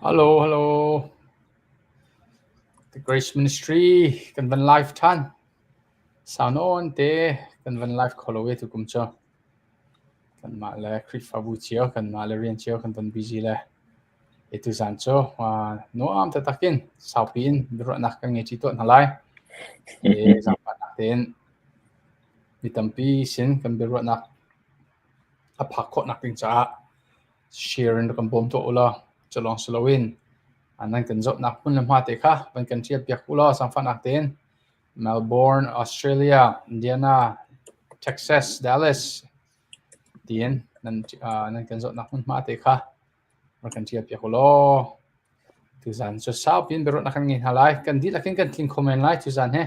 Hello, hello. The Grace Ministry kan van live ṭhan. Sau nawn te kan van live kho lo e tukum cu. Kanmah le Khrihfabu cio, kanmah le rian cio kan van busy le e tuzan cu nuam taktak in saupi in biaruahnak kan ngei ṭi tuah hna lai. E zaangfahnak tein mi tampi sin kan biaruahnak a phak khawhnak ding caah share in rak kan bawm tuah u law cu lawng si loin nan kan zohnak hmun le hma te kha van kan ṭial piak u law zaangfahnak tein Melbourne, Australia, Indiana, Texas, Dallas tiin nan nan kan zohnak hmun hma te kha rak kan ṭial piak u law tuzan cu saupi in biaruahnak kan ngei hna lai. Kan dihlak in kan tling kho men lai tuzan he.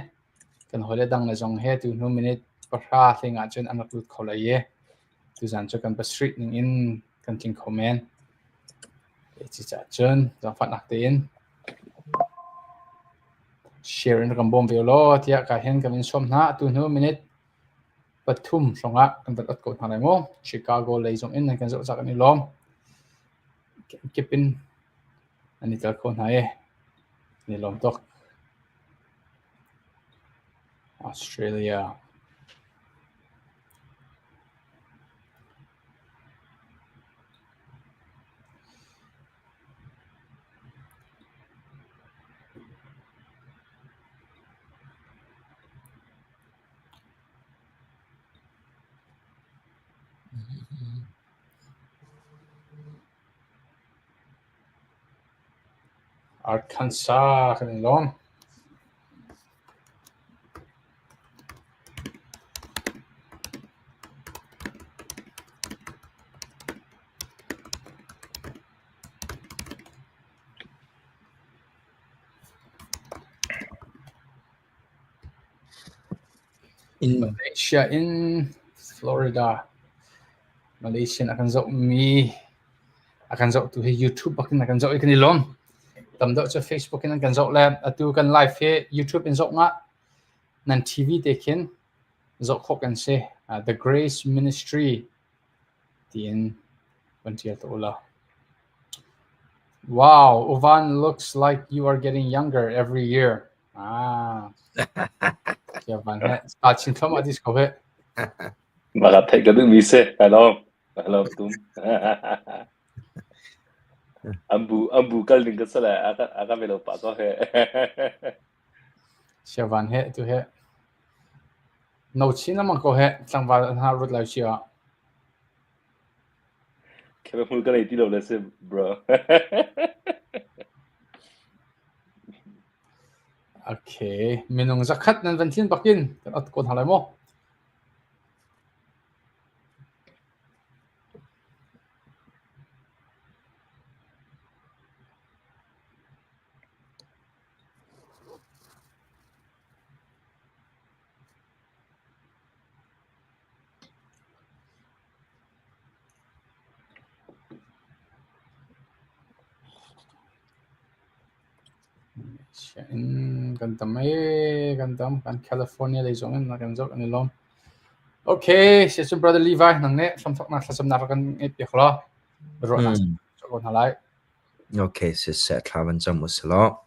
Kan hawile dang le zong he tu hnu minute pahra hling ahcun an rak lut kho lai i tuzan cu kan pasarih ning in kan tling kho men. Cucaah cun zaangfahnak tein share in rak kan bawm ve law tiah ka hin kan in sawm hna. Tu hnu minute pathum hrawngah kan van ot ko hna lai mu. Chicago lei zong in nan kan zoh cak an i lawm. Kip in an i tel kho hna i an i lawm tuk. Australia. Arkansas kan i lawm. In Malaysia in Florida Malaysia in a kan zohmi a kan zohtu hi YouTube bak in a kan zoh i kan i lawm. Tam deuh cu Facebook in an kan zoh le atu kan live hi YouTube in zoh ngah nan TV te khin zoh khawh kan si. Uh, The Grace Ministry tiin van ṭial tuah u law. Wow, Uvan looks like you are getting younger every year. Ah. Kia van he. Ka chin thluahmah dis ko he. Maka theih ka duhmi si. Kai lawm. Kai lawm tum. Ambu ambu kal ding ka sala aka aka velo pa ko he. Sia van he tu he. No chin amang ko he tlangval an ha rut lai sia. Khe hmul ka nei ti lo le si bro. Okay, minung zakhat nan van thin bakin kan ot ko hna lai mu. In kan tam ee, kan tam. Kan California lei zong in kan zoh kan i lawm. Okay, siacun Brother Levi nang nih hramthawknak thlacamnak rak kan ngeih piak law ruahnak ko hna lai. Okay, siseh thla van cam usilaw.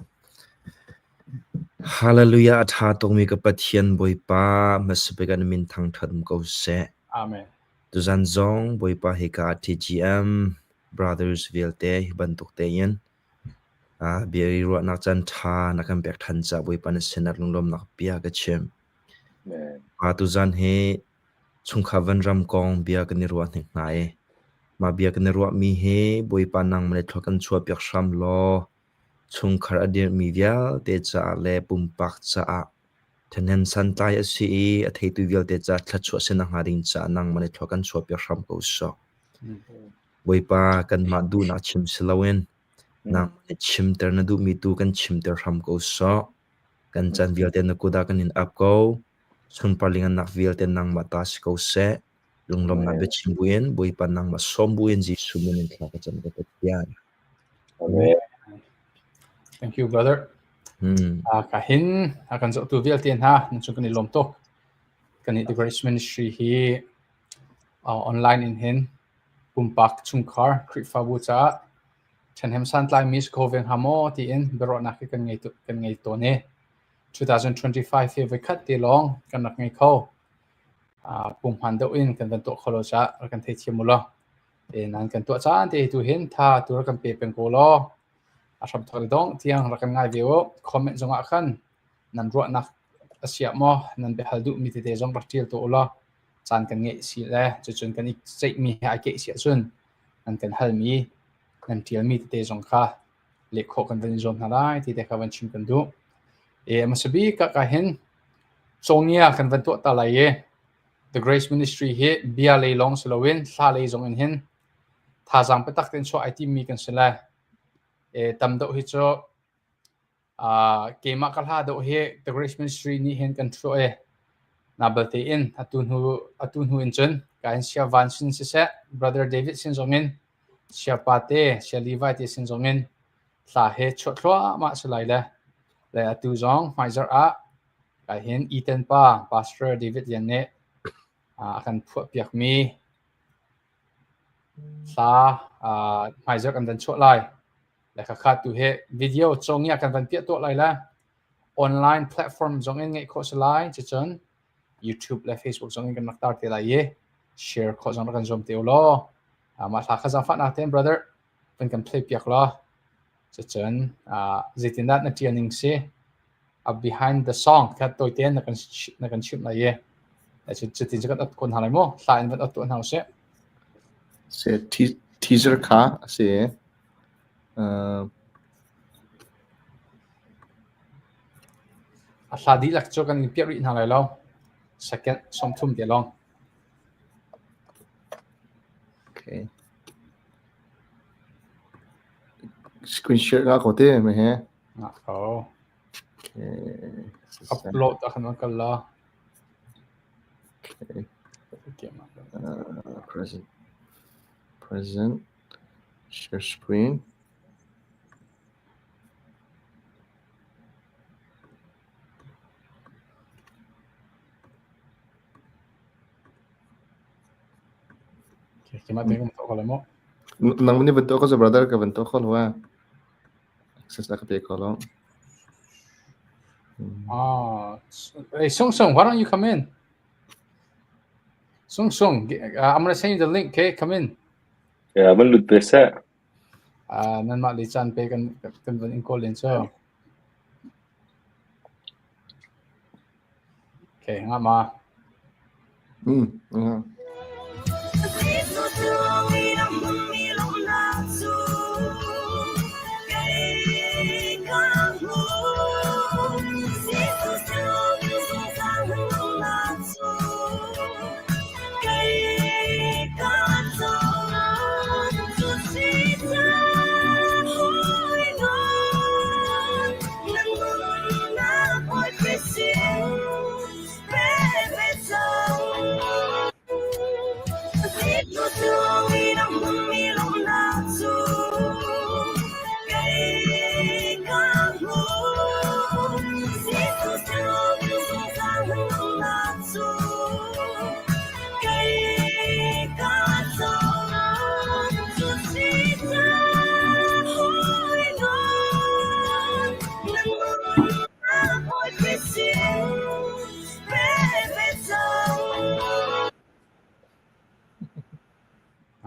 Hallelujah a ṭha tukmi ka Pathian Bawipa hmasabik ah na min thangṭhat um ko seh. Amen. Tuzan zong Bawipa hika TGM Brothers vialte hi bantuk tein bia i ruahnak caan ṭha na kan pek ṭhan caah Bawipa na sinah lunglawmhnak bia ka chim. Pa tuzan hi chungkhar vanram kong bia kan i ruah hnik hna i mah bia kan i ruahmi hi Bawipa nangmah le thlua kan chuahpiak hram law chungkhar a dirhmi vialte caah le pumpak caah ṭhahnem santlai a si i a theitu vialte caah thluachuah si nakhnga ding caah nangmah le thlua kan chuahpiak hram ko sawh. Bawipa kanmah duhnak chim si loin nangmah nih chimter na duhmi tu kan chimter hram ko sawh. Kan caan vialte na kut ah kan in ap ko. Sunpar lingannak vialte nangmah ta si ko seh. Lunglawmhnak biachim buin Bawipa nangmah sawm buin Jesuh min in thla ka cam ka Pathian. Amen. Thank you, brother. Ka hin a kan zohtu vialte hna nan cung kan i lawm tuk. Kan i The Grace Ministry hi online in hin pumpak chungkhar Khrihfabu caah. Ṭhahnem santlaimi si kho ve hnga maw tiin biaruahnak hi kan ngei kan ngei tawn i 2025 hi voikhat te lawng kan rak ngei kho. Punghman deuh in kan van tuah kho lo caah rak kan theithiam u law. Nan kan tuah caan te tu hin tha tu rak kan pe peng ko law a hramthok le dongh tiang rak kan ngai ve u. Comment zongah khan nan ruahnak a siah maw nan biahal duhmi tete zong rak ṭial tuah u law caan kan ngeih si le cucun kan i ceihmi he ai keih si ahcun nan kan halmi nan ṭialmi tete zong kha leh khawh kan van i zuam hna lai ti te kha van chim kan duh. E hmasa bik ah ka hin cawngia kan van tuah ta lai i The Grace Ministry hi bia lei lawng si loin hla lei zong in hin thazaang biatak tein chuah ai timmi kan si lai. E tam deuh hi cu keimah ka hla deuh hi The Grace Ministry nih hin kan ṭhuah i na balte in atu hnu in cun ka in Sia Van sin siseh Brother David sin zong in Sia Pa te Sia Levi te sin zong in hla he chuah thluahmah si lai le le atu zong hmaizarh ah ka hin Ethan pa Pastor David Lian nih a kan phuah piakmi hla hmaizarh kan van chuah lai. Le khakha tu hi video cawngia kan van piah tuah lai le online platform zong in ngeih khawh si lai. Cucun YouTube le Facebook zong in kan rak tar te lai i share khawh zong rak kan zuam te u law. Mah hla kha zaangfahnak tein brother van kan play piak law. Cucun zeitindah na ṭial ning si a behind the song kha tawite na kan na kan chimh lai i cutin cu kan ot ko hna lai mu. Hla in van ot tuah hna usih. Se teaser kha a si. A hla dihlak cu kan in piah rih hna lai lo. Second 30 te lawng. Okay. Screen share nga ko te me he. Nga ko. Okay. Upload a kan kal la. Okay. Present. Present. Share screen. Keimah te kan tuah ko lai mu. Nang nih van tuah ko brother ka van tuah ko lo ah. Access ka pe ko lo. Ah, hey Sung Sung, why don't you come in? Sung Sung, I'm gonna send you the link, okay? Come in. Yeah, van lut ve seh. Nanmah le caan pe kan kan van in kawl len cu. Okay, nga ma.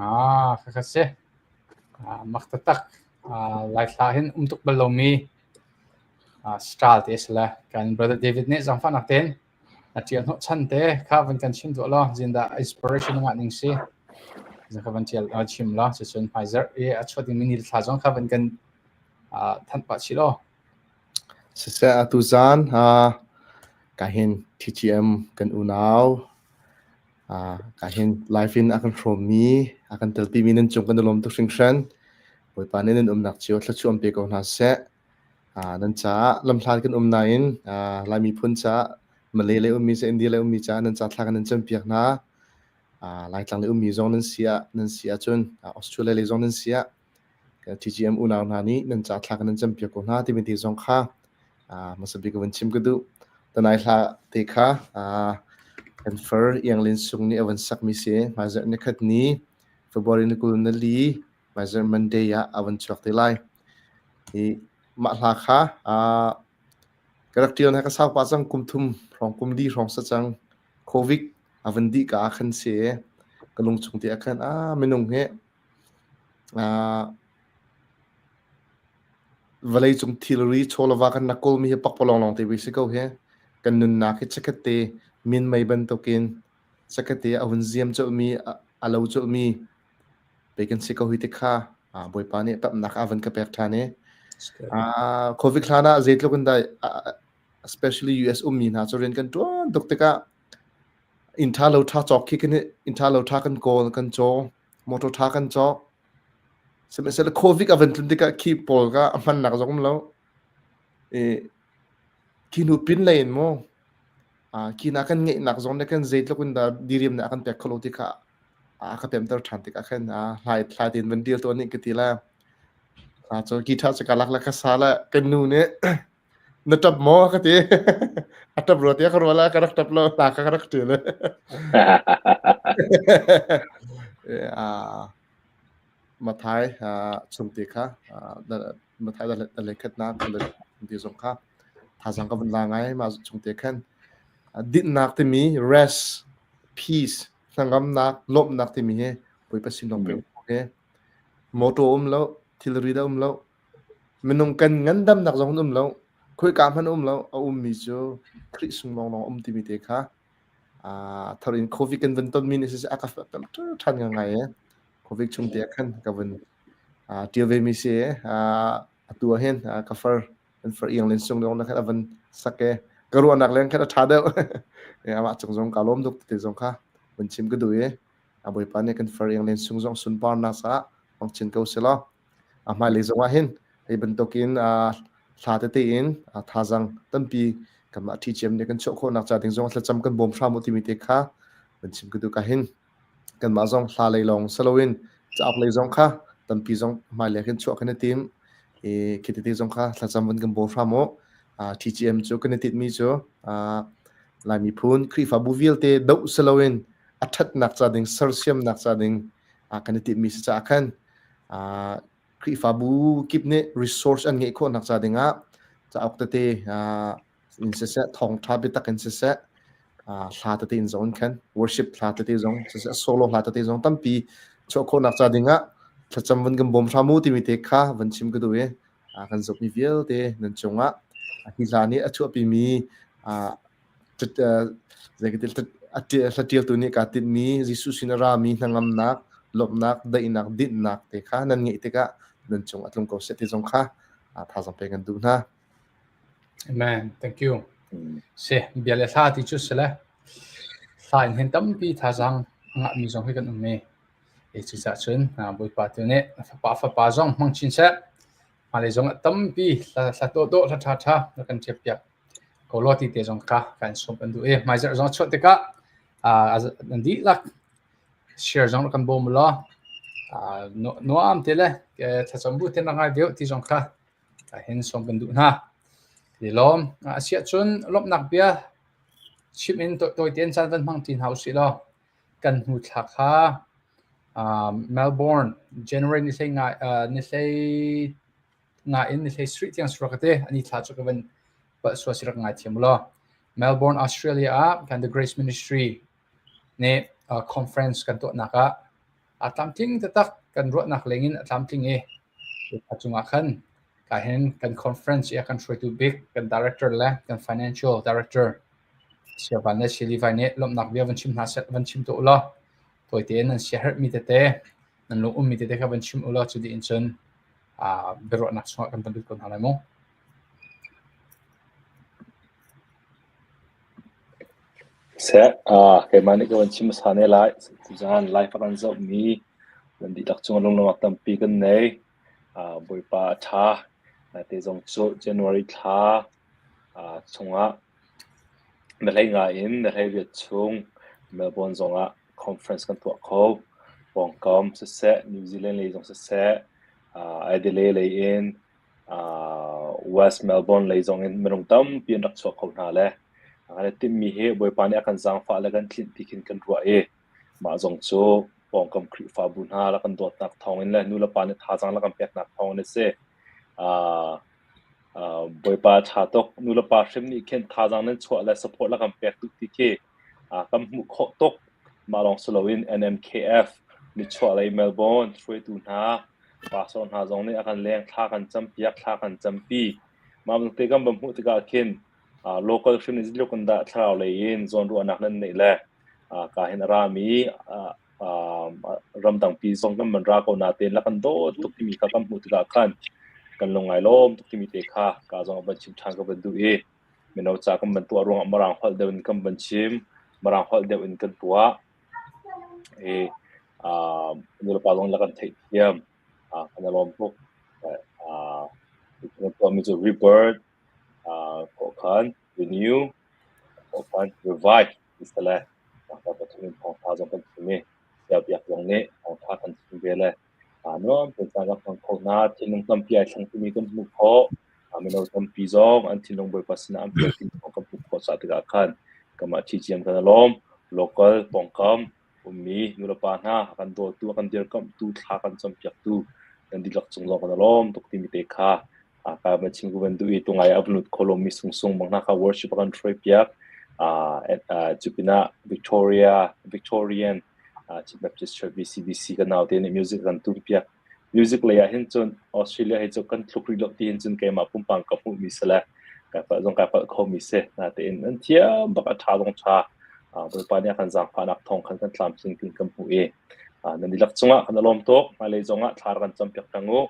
Ah, khakha si. Ah, mak taktak. Ah, Laithla hin um tuk bal lomi ah, style te a si le. Kan brother David nih zaangfahnak tein a ṭial hnawhchan te kha van kan chim duah law zindah inspiration ngah ning si. Zan kha van ṭial chim law cucun hmaizarh i a chuah dingmi ni thla zong kha van kan thanh pah chih law. Siseh atu zan ka hin TGM kan unau ka hin live in a kan hrawmmi a kan telpimi nan cung kan i lawm tuk hringhran. Bawipa nih nan umnak cio thluachuah pe ko hna seh. Nan caah lamhlat kan um nain Lai miphun caah Malay lei ummi ca India lei ummi caah nan ca thla kan nan campiak hna. Laitlang lei ummi zong nan si ah nan si ahcun Australia lei zong nan si ah TGM unau hna nih nan ca thla kan nan campiak ko hna timi te zong kha hmasa bik ka van chim ka duh. Tanai hla te kha kan far Iang Lin Sung nih a van sakmi si. Hmaizarh nikhat ni February ni 24. Hmaizarh Monday ah a van chuak te lai. Hi mah hla kha ka rak ṭial na ka sau pah cang kum thum hrawng kum li hrawng sa cang. Covid a van dih ka ah khan si ka lungchung te ah khan ah minung hi vawleicung thilri chawlava kan rak kawlmi hi pakpalawng lawng te si ko hi. Kan nunnak hi chikkhat te minmei bantukin chikkhat te a hun ziam colhmi a lo colhmi pei kan si ko hi ti kha Bawipa nih pamnak a van ka pek ṭhan i Covid hlan ah zeitluk in dah especially US ummi hna cu rian kan ṭuan tuk tikah inn ṭha lo ṭha cawk khi kan inn ṭha lo ṭha kan kawl kan caw motor ṭha kan cawk sihmanhsehlaw Covid a van tlun tikah khi pawl ka a hmannak zong um lo i khi hnu pin lei in mu khi na kan ngeihnak zong nih kan zeitluk in dah diriam nih a kan pek kho lo ti kha a ka pemter ṭhan tikah khan hlai hlai tein van deal tuah nih ka ti la cu guitar cu ka lak la ka sa la kan nu nih na ṭap maw ka ti a ṭap rua tiah ka ruah la ka rak ṭap lo hla ka rak ṭial Mathai chungte kha Mathai da khatnak ti zong kha thazang ka van la ngai mah chungte khan dinhnak timi rest peace hnangamnak lawmhnak timi hi Bawipa sin lawng pe he motor um lo thilri da um lo Minung kan ngandamnak zong an um lo. Khoika hmanh a um lo. A ummi cu Khrih sung lawnglawng a um timi te kha thar in COVID kan van tonmi nih siseh a ka ṭhan ngai e. COVID chung te ah khan ka van ṭial ve mi si e. Atu ah hin ka far kan far iang len sung lawng na khan a van sak e. Ka ruahnak leng khan a ṭha deuh. Amah cung zong ka lawm tuk te zong kha van chim ka duh i a Bawipa nih kan far iang len sung zong sunparnak caah hmang chin ko selaw. A hmailei zongah hin hi bantukin hla tete in thazaang tampi kanmah ṭhiciam nih kan chuah khawhnak ca ding zong thlacam kan bawm hram u timi te kha van chim ka duh ka hin kanmah zong hla lei lawng si loin cauk lei zong kha tampi zong hmailei khin chuah kan i tim i khi tete zong kha thlacam van kan bawm hram u. TGM cu kan i tinhmi cu Lai miphun Khrihfabu vialte doh si loin a ṭhatnak ca ding sersiamnak ca ding kan i tinhmi si caah khan Khrihfabu kip nih resource an ngeih khawhnak ca dingah cauk tete in siseh, thawngṭha biatak in siseh, hla tete in zong in khan worship hla tete zong siseh, solo hla tete zong tampi chuah khawhnak ca dingah thlacam van kan bawm hram u timi te kha van chim ka duh i kan zumhmi vialte nan cungah hi hla nih a chuahpimi Hlatialtu nih kaa tinhmi Jesuh sin a rami hnangamnak, lawmhnak, daihnak, dinhnak te kha nan ngeih tikah nan cung a tlung ko seh ti zong kha thazaang pek kan duh hna. Amen. Thank you. Si, bia le hla ti cu si le hla in hin tampi thazaang a ngahmi zong hi kan um i e cucaah cun Bawipa tu nih fapa fapa zong hmang chin seh. Hmailei zong ah tampi hla hla dawhdawh hla ṭhaṭha na kan ṭhiappiak ko law ti te zong kha kan sawm kan duh i hmaizarh zong a chuah tikah nan dihlak share zong rak kan bawm u law nuam te le thlacam bu te rak ngai ve ti zong kha hin sawm kan duh hna. Ti lawm a siah cun lawmhnak bia chim in tawi tein caan van hmang ti hna usih law kan hnu thla kha Melbourne January ni hlei nga ni hlei nga in ni hlei sarih tiang surak te ani thla cu ka van palh sual si rak ngai thiam law Melbourne Australia ah kan The Grace Ministry nih conference kan tuahnak ah a tlamtling taktak kan ruahnak leng in a tlamtling i a cungah khan ka hin kan conference i a kan hruaitu bik kan director le kan financial director Siavan le Silivai nih lawmhnak bia van chim hna seh van chim tuah u law tawi tein nan siaherhmi tete nan lung ummi tete kha van chim u law cu dih in cun biaruahnak chungah kan van lut ko hna lai mu. Seh, keimah nih ka van chim hmasa ne lai. Tuzaan live a kan zohmi nan dihlak cungah lunglawmhnak tampi kan nei. Bawipa a ṭha. Te zong cu January thla chungah na hlei nga in na hlei riat chung Melbourne zongah conference kan tuah kho. Pawngkam siseh, New Zealand lei zong siseh, Adelaide lei in West Melbourne lei zong in minung tampi an rak chuak kho hna le kan i timhmi hi Bawipa nih a kan zaangfah le kan tlinh ti khin kan ruah i mah zong cu. Pawngkam Khrihfabu hna rak kan dawtnak thawngin le nulepa nih thazaang rak kan peknak thawngin a si. Uh, uh, Bawipa ṭha tuk. Nulepa hrim nih khin thazaang nan chuah le support la kan pek tuk ti khi uh, kan hmuh khawh tuk. Mah lawng si loin NMKF nichuah lei Melbourne hruaitu hna, pastor hna zong nih a kan leng thla kan campiak, thla kan campi. Mah te kan van hmuh tikah khin uh, local hrim nih zeitluk in dah thlarau lei in zawnruahnak nan neih le uh, ka hin a rami uh, uh, ramdangpi zong kan man ra ko natein la kan dawt tuk timi kha kan hmuh tikah khan kan lung ngai lawm tuk timi te kha ka zong van chim ṭhan ka van duh i mino ca kan van tuah ruangah mirang holh deuh in kan van chim mirang holh deuh in kan tuah i uh, nulepa zong la kan theihthiam uh, kan i lawm tuk uh, kan tuahmi cu rebirth uh, khan renew khan revive Siseh tangka pathum in thawngṭha zong kan chim i Saya Biak zong nih thawngṭha kan chim ve le nuam tein caan kan hmang kho hna. Thinlung tampi ai thleng timi kan hmuh khawh. Mino tampi zong an thinlung Bawipa sinah an pek timi zong kan hmuh khawh caah tikah khan kanmah TGM kan i lawm. Local pawngkam ummi nulepa hna a kan dawtu, a kan dirkamhtu, thla kan campiaktu nan dihlak cung zong kan i lawm tuk timi te kha ka van chim ka van duh i tungai a van lut kho lomi sungsung bang hna kha worship a kan hruai piak. Cu pinah Victoria Victorian Chin Baptist Church VCBC ka naute nih music kan tum piak. Music lei ah hin cun Australia hi cu kan tluk rih lo ti hin cun keimah pumpang ka hmuh mi si le kai palh zong kai palh kho mi si. Natein an thiam bak a ṭha zong ṭha. Bawipa nih a kan zaangfahnak thawng khan kan tlamtling tiin kan hmuh i nan dihlak cungah kan i lawm tuk. Hmailei zongah thla rak kan campiak peng u.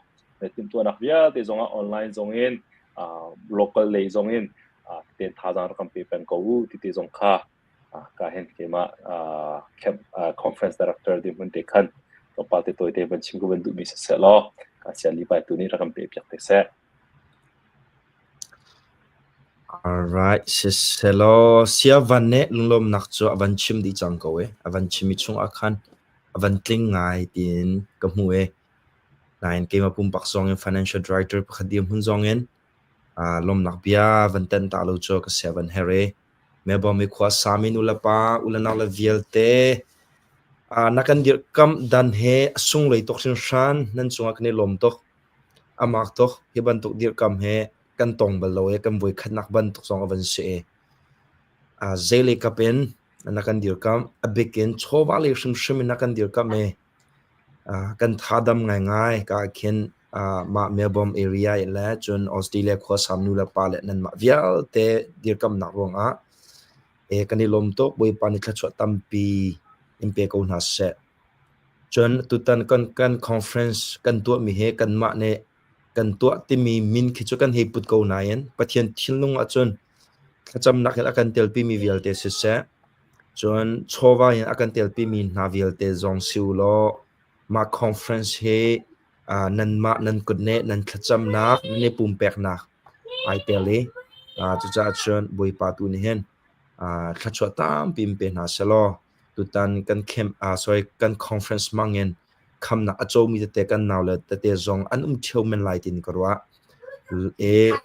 Na timhtuahnak vialte zongah online zongin local lei zongin ten thazaang rak kan pe peng ko u ti te zong kha ka hin keimah camp conference director dirhmun te khan tlawmpal te tawi te van chim ka van duhmi siseh law ka sia Levi tu nih rak kan pe piak te seh. Alright, siselaw sia van nih lunglawmnak cu a van chim dih cang ko e. A van chim i chungah khan a van tling ngai tiin ka hmu e. Nain keimah pumpak zong in financial director pakhat dirhmun zong in lawmnak bia van tenh ta lo cu ka sia van herh i Melbourne i khua sami nulepa ulenau le vialte na kan dirhkamh dan he a sunglawi tuk hringhran nan cungah kan i lawm tuk. A mak tuk hi bantuk dirhkamh he kan tong bal lo i kan voikhatnak bantuk zong a van si i zeilei kap in na kan dirkamh a bik in chawva lei hrimhrim in na kan dirkamh i Kan thadam ngaingai. Ka ah khin mah Melbourne area i le cun Australia khuasam nulepa le nanmah vialte dirkamnak ruangah kan i lawm tuk. Bawipa nih thluachuah tampi in pe ko hna seh. Cun tutan kan conference kan tuahmi hi kanmah nih kan tuah timi min khi cu kan hei put ko nain Pathian thinlung ahcun thlacamnak in a kan telpimi vialte siseh, Cun chawva in a kan telpimi hna vialte zong si u law mah conference hi nanmah nan kutneh nan thlacamnak nan i pumpeknak ai tel i cucaah cun Bawipa tu nih hin thluachuah tampi in pe hna sehlaw tutan kan camp sorry kan conference hmang in khamnak a comi tete kan naule tete zong an um ṭheo men lai tiin ka ruah. I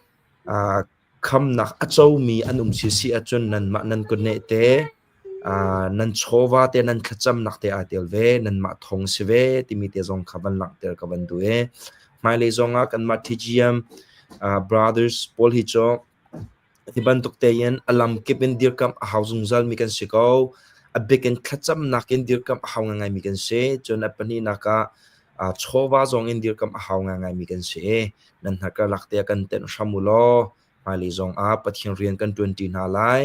Khamnak a comi an um sisi ahcun nanmah nan kutneh te, nan chawva te, nan thlacamnak te aa tel ve, nanmah thong si ve timi te zong kha van langhter ka van duh i hmailei zongah kanmah TGM brothers pawl hi cu hi bantuk tein a lamkip in dirkamh a hau zungzalmi kan si ko. A bik in thlacamnak in dirkamh a hau ngaingaimi kan si. Cun a pahnihnak ah chawva zong in dirkamh a hau ngaingaimi kan si i nan hnakarlak te ah kan tenh hram u law hmailei zong ah Pathian rian kan ṭuanṭi hna lai.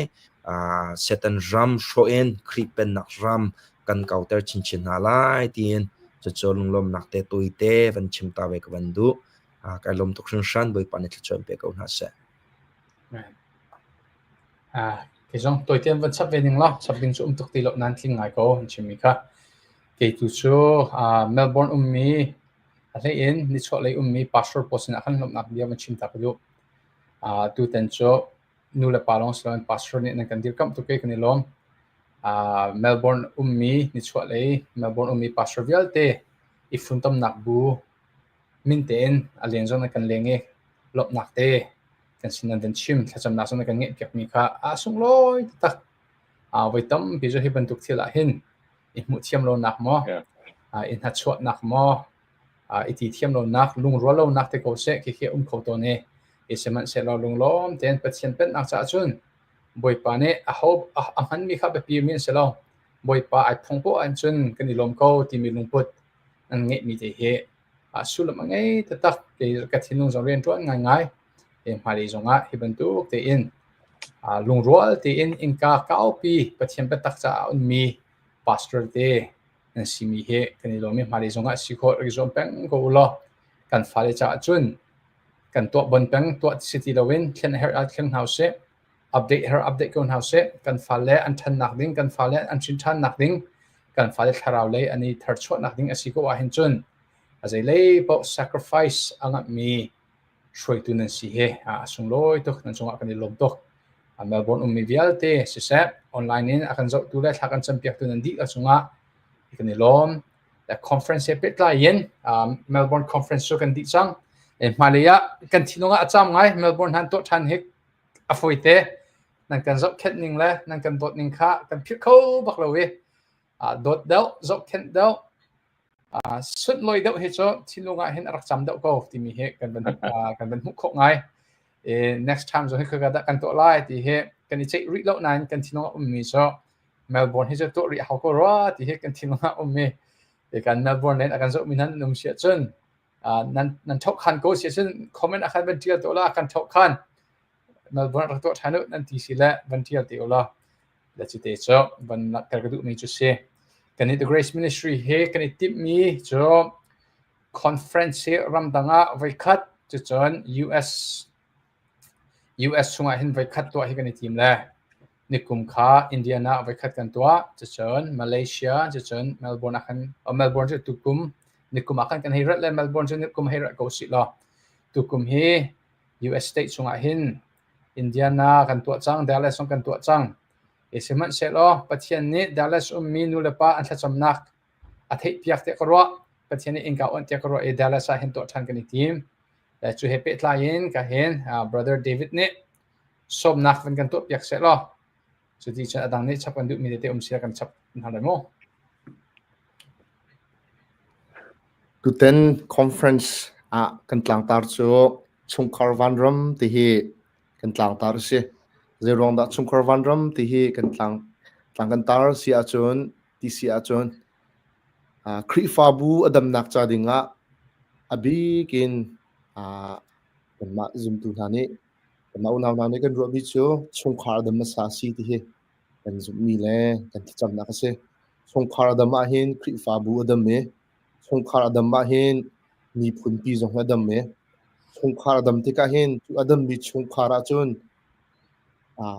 Satan ram hrawh in Khrih pennak ram kan kauter chinchin hna lai tiin cucu lunglawmnak te tawite van chim ta ve ka van duh. Kai lawm tuk hringhran Bawipa nih thluachuah in pe ko hna seh. Kei zong tawite in van chap ve ning law chap ding cu um tuk ti lo nan tling ngai ko an chimmi kha. Kei tu cu Melbourne ummi A hlei in nichuahlei ummi pastor pawl sinah khan lawmhnak bia van chim ta ka duh. Tutan cu nu le pa lawng si loin pastor nih nan kan dirkamh tuk i kan i lawm. Melbourne ummi nichuahlei Melbourne ummi pastor vialte i funtomnak bu min tein a leng zong nan kan leng i lawmhnak te kan sin nan van chim thlacamnak zong nan kan ngeihpiakmi kha a sunglawi taktak. Voi tampi cu hi bantuk thil ah hin i hmuh thiam lonak maw Yeah. I hnachuahnak maw, i ti thiam lonak, lungrual lonak te ko seh khikhi a um kho tawn i, i sihmanhsehlaw lunglawm tein Pathian pennak caah cun Bawipa nih aho a hmanmi kha biapi mi an si lo. Bawipa ai phung poah ahcun kan i lawm ko timi lungput an ngeihmi te hi sullam a ngei taktak. Kei ka thinlung zong rian ṭuan ngaingai. Hmailei zongah hi bantuk tein lungrual tein innka kaupi Pathian biatak caah a ummi pastor te nan simi hi kan i lawm i hmailei zongah si khawh rak i zuam peng ko u law kan fale caah cun kan tuah bon peng tuah si ti loin thlen a herh ah thleng hna usih update herh update ko hna usih kan fale an ṭhannak ding kan fale an hrin ṭhannak ding kan fale thlarau lei an i tharchuahnak ding a si ko ahhin cun a zeilei paoh sacrifice a ngamhmi hruaitu nan si hi a sunglawi tuk nan cungah kan i lawm tuk. Melbourne ummi vialte siseh online in a kan zohtu le thla kan campiaktu nan dihlak cungah kan i lawm. The conference he pehtlai in Melbourne conference cu kan dih cang. Hmailei ah kan thinlung ah a caam ngai Melbourne han tuah ṭhan hi a fawite. Nan kan zohkhenh ning le nan kan dawt ning kha kan philh kho bak lo i dawt deuh, zohkhenh deuh, Sunlawi deuh hi cu thinlung ah hin a rak cam deuh ko timi hi kan van kan van hmuh khawh ngai. Next time zong hi khaka dah kan tuah lai ti hi kan i ceih rih lo nain kan thinlung ah ummi cu Melbourne hi cu tuah rih hau ko rua ti hi kan thinlung ah ummi. Kan Melbourne len a kan zohmi nan um si ahcun nan nan ṭhoh khan ko si ahcun comment ah khan van ṭial tuah la kan ṭhoh khan Melbourne rak tuah ṭhan u nan ti si le van ṭial te u law le cite cu van langhter ka duhmi cu si. Kan i The Grace Ministry hi kan i timhmi cu conference hi ramdang ah voikhat cucun US US chungah hin voikhat tuah hi kan i tim le nikum kha Indiana ah voikhat kan tuah cucun Malaysia cucun Melbourne ah khan oh, Melbourne cu tukum nikum ah khan kan hei rat le Melbourne cu nikum hei rat ko sih law tukum hi US state chungah hin Indiana kan tuah cang, Dallas zong kan tuah cang. I sihmanhsehlaw Pathian nih Dallas ummi nulepa an thlacamnak a theihpiak tiah ka ruah. Pathian nih innka onh tiah ka ruah i Dallas ah hin tuah ṭhan kan i tim. Le cu he pehtlai in ka hin Brother David nih sawmnak van kan tuahpiak sehlaw cuti cun a dang nih chap kan duhmi tete um sia kan chap hna lai mu. Tutan conference ah kan tlangtar cu chungkhar vanram ti hi kan tlangtar a si. Zeiruang dah chungkhar vanram ti hi kan tlang tlang kan tar si ahcun ti si ahcun Khrihfabu a damnak ca dingah a bik in kanmah zumtu hna nih kanmah unau hna nih kan ruahmi cu chungkhar a dam hmasa a si ti hi kan zumhmi le kan thlacamnak a si. Chungkhar a dam ahhin Khrihfabu a dam i Chungkhar a dam ahhin miphunpi zong a dam i chungkhar a dam tikah hin cu a dammi chungkhar ahcun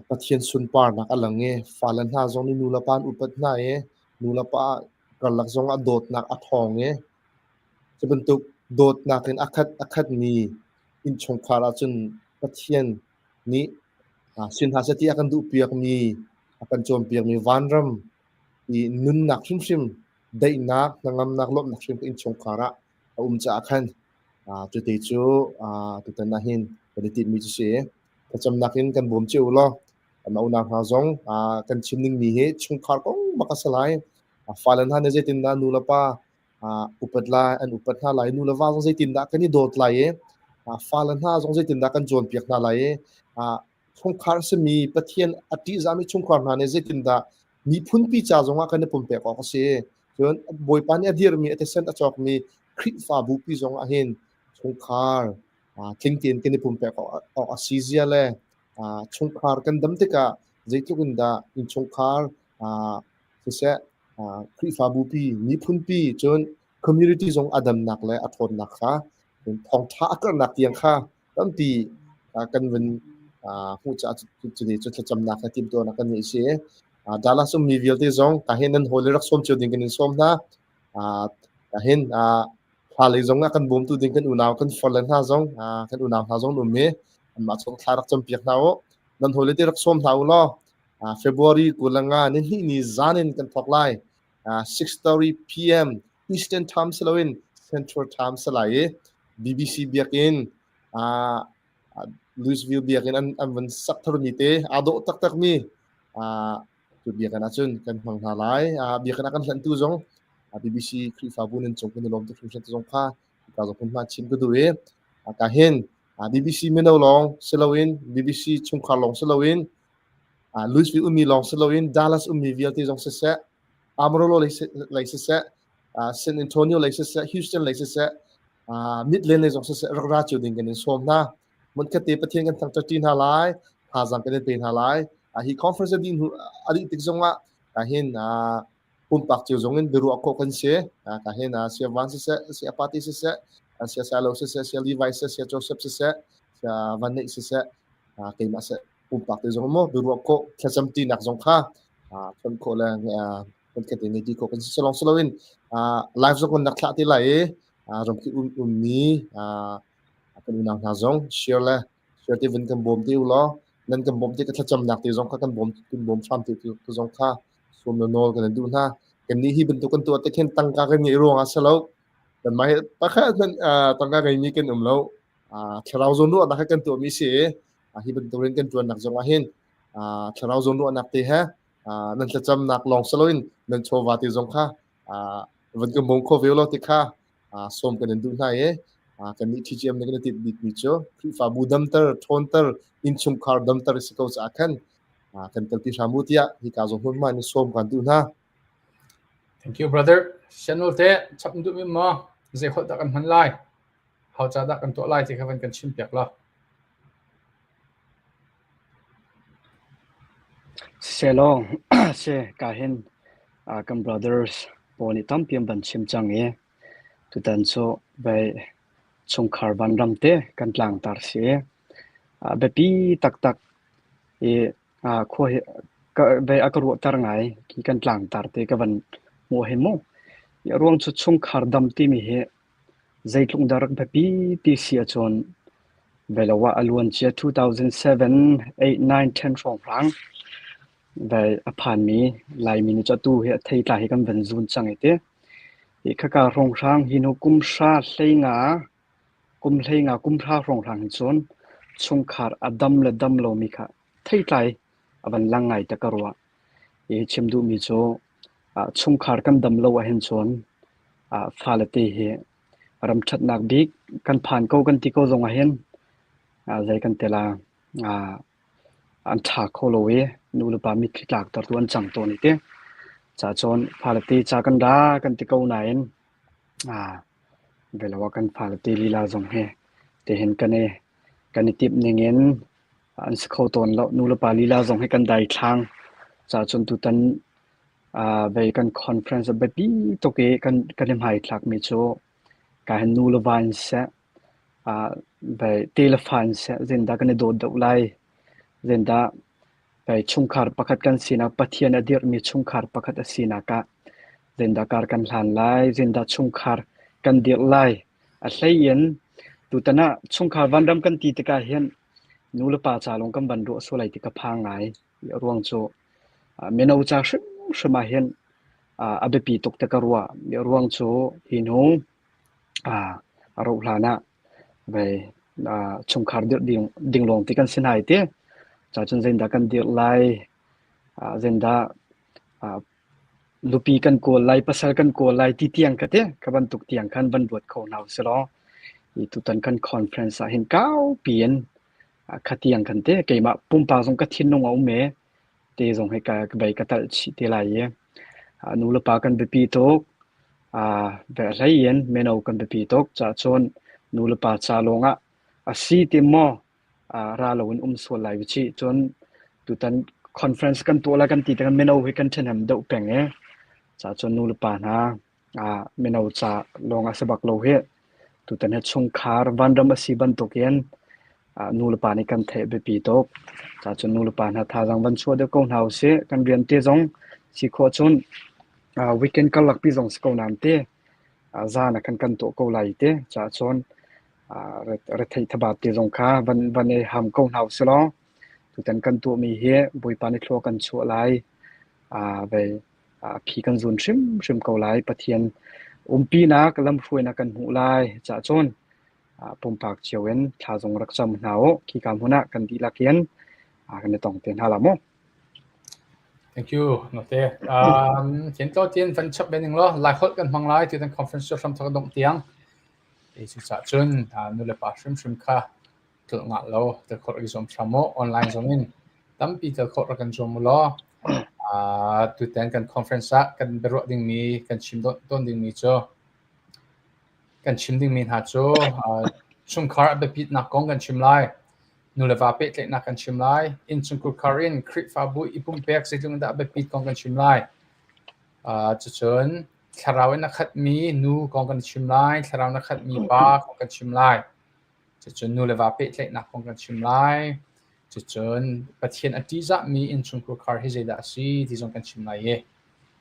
Pathian sunparnak a lang i fale hna zong nih nulepa an upat hna i nulepa karlak zongah dawtnak a ṭhawng i cu bantuk dawtnak in a khat a khatmi innchungkhar ahcun Pathian nih sin hna seh ti a kan duhpiakmi a kan cawnpiakmi vanram i nunnak hrimhrim daihnak, hnangamnak, lawmhnak hrim ka innchungkhar ah a um caah khan cute cu tutan ah hin kan i tinhmi cu si. Thlacamnak in kan bawm cio u law kan unau hna zong kan chim dingmi hi chungkhar kong bak a si lai. Fale hna nih zeitindah nu le pa upat lai, an upat hna lai, nu le va zong zeitindah kan i dawt lai i fale hna zong zeitindah kan cawnpiak hna lai i chungkhar simi Pathian a ṭihzahmi chungkhar hna nih zeitindah miphunpi ca zongah kan i pumpek awk a si. Cun Bawipa nih a dirmi a thisen a cawkmi Khrihfabu pi zong ah hin chungkhar tling tein kan i pumpek awk a si zia le chungkhar kan dam tikah zeitluk in dah innchungkhar siseh Khrihfabu pi miphunpi cun community zong a damnak le a ṭhawnnak kha thawngṭha a karhnak tiang kha tampi kan vun hmuh caah cuti cu thlacamnak he timhtuahnak kan ngeih si. Dallas ummi vialte zong ka hin nan hawi le rak sawm cio ding kan in sawm hna. Ka hin thla lei zong ah kan bawmtu ding kan unau kan farle hna zong kan unau hna zong um i anmah chung thla rak campiak hna u. Nan hawi le te rak sawm hna u law February 25 ni hnih ni zan in kan thawk lai. 6:30 p.m. Eastern Time si loin Central Time si lai i BBC biakinn Louisville biakinn an an van sak tharmi te aa dawh taktakmi cu biakinn ahcun kan hmang hna lai. Biakinn a kan hlanhtu zong BBC Khrihfabu nan cung kan i lawm tuk hringhran ti zong kha ka zong hmunhma chim ka duh i ka hin BBC mino lawng si loin BBC chungkhar lawng si loin Louisville ummi lawng si loin Dallas ummi vialte zong siseh Amarillo lei siseh San Antonio lei siseh Houston lei siseh Midland lei zong siseh rak ra cio ding kan in sawm hna. Hmunkhat te Pathian kan thangṭhat ṭi hna lai, thazaang kan in pe hna lai. Hi conference a dih hnu a dih tik zongah hin pumpak cio zong in biaruah khawh kan si. Ka hin Sia Van siseh, Sia Pati siseh, Sia Silo siseh, Sia Levi siseh, Sia Joseph siseh, Sia Van Neih siseh, keimah seh pumpak te zong maw biaruah khawh thlacam ṭinak zong kha chawnh khawh le hmunkhat te ngei ti khawh kan si. Lawng si loin live zong kan rak thlah te lai i ramkip ummi kan unau hna zong share le share te vun kan bawm te u law nan kan bawm te ka thlacamnak te zong kha kan bawm kan bawm hram te te zong kha sawm le nawl kan duh hna. Kan nih hi bantuk kan tuah te khin tangka kan ngeih ruang ah si lo. Kan mah hi pakhat hmanh tangka ngeimi kan um lo. Thlarau zawnruahnak he kan tuahmi si i hi bantuk in kan ṭuannak zong ah hin thlarau zawnruahnak te he nan thlacamnak lawng si loin nan chawva te zong kha van kan bawm kho ve law ti kha sawm kan in duh hna i kan nih TGM nih kan i timh bikmi cu Khrihfabu damter, ṭhawnter, innchungkhar damter si ko caah khan kan telpi hram u tiah hika zong hmunhma in sawm kan duh hna. Thank you brother. Sianul te chap duh mi maw zei holh dah kan hman lai? How ca dah kan tuah lai ti kha van kan chim piak law. Siseh si ka hin kan brothers pawl nih tampi an van chim cang i tutan cu vei chungkhar vanram te kan tlangtar si i biapi taktak i khua hi vei a ka ruahter ngai khi kan tlangtar te ka van hmuh hi mu. A ruang cu chungkhar dam timi hi Zeitluk dah rak biapi ti si ahcun velo ah a luancia 2007, 8, 9, 10 hrawnghrang vai a phanmi Laimi nih cu atu hi a theitlai hi kan van zun cang i ti. Hi khaka hrawnghrang hi hnu kum hra hleinga, kum hleinga kum hra hrawnghrang hin cun chungkhar a dam le dam lomi kha theitlai a van lang ngai te ka ruah. Hi chim duhmi cu chungkhar kan dam lo ahhin cun fale te hi ram ṭhatnak bik kan phan ko kan ti ko zong ahhin zei kan ti la an ṭha kho lo i nu le pa mitthli tlakter tu an cang tawn i ti. Cacun fale te ca kan ra kan ti ko nain velo ah kan fale te lila zong hi tihin kan i kan i timh ning in an si kho tawn lo. Nu le pa lila zong hi kan daithlang. Cacun tutan vei kan conference a biapi tuk i kan kan i hmaithlakmi cu ka hin nu le va in seh, vei te le fa in seh, zeitindah kan i dawt deuh lai, zeitindah vei chungkhar pakhat kan sinak Pathian a dirhmi chungkhar pakhat a sinak ah zeitindah kar kan hlan lai, zeitindah chungkhar kan dirh lai. A hlei in tutan ah chungkhar vanram kan ti tikah hin nu le pa ca lawng kan van ruah sual lai ti ka phang ngai. A ruang cu mino ca hrimhrim ah hin a biapi tuk ti ka ruah. A ruang cu hi hnu a rauh hlan ah vei chungkhar dirh ding, ding lawng ti kan si hna i ti. Cacun zeitindah kan dirh lai, zeitindah nupi kan kawl lai, pasal kan kawl lai ti tiang ka ti. Kha bantuk tiang khan van ruat kho hna usih law hi tutan kan conference ah hin kaupi in kha tiang khan te keimah pumpak zong ka thinlung a um e te zong hi ka bei ka talh chih te lai i nu le pa kan biapi tuk ve hlei in mino kan biapi tuk ca cun nu le pa ca lawng ah a si ti maw ra lo in um sual lai chi cun tutan conference kan tuah la kan ti te kan mino hi kan ṭhahnem deuh peng e ca cun nu le pa hna mino ca lawng a si bak lo hi. Tutan hi chungkhar vanram a si bantukin nu le pa nih kan theih a biapi tuk. Cacun nu le pa hna thazaang van chuah deuh ko hna usih. Kan rian te zong si khawh cun weekend karlak pi zong si ko nain te zan ah khan kan tuah ko lai ti. Cacun retheih thabat te zong kha van van i ham ko hna usih law tutan kan tuahmi hi Bawipa nih thlua kan chuah lai. Vei a phi kan zun hrimhrim ko lai. Pathian umpinak lamhruainak kan hmuh lai. Cah cun pumpak cio in thla zong rak cam hna u. Khika hmun ah kan dihlak in kan i tong te hna la mu. Thank you, Note. Um, Kien to tien van chap bening lo, lai holh kan hmang lai ti conference cu hram thok dong tiang. E cu ca cun nu le pa hrimhrim kha tlolh ngah lo tel khawh rak i zuam hram u. Online zong in tampi tel khawh rak kan zuam u law tutan kan conference ah kan biaruah dingmi kan chim tawn dingmi cu kan chim dingmi hna cu chungkhar a biapitnak kong kan chim lai. Nu le va pehtlaihnak kan chim lai. Innchungkhar in Khrihfabu i pumpek zeitluk in dah a biapit kong kan chim lai. Cucun thlarau in a khatmi nu kong kan chim lai. Thlarau in a khatmi pa kong kan chim lai. Cucun nu le va pehtlaihnak kong kan chim lai. Cucun Pathian a ṭihzahmi innchungkhar hi zeidah a si ti zong kan chim lai i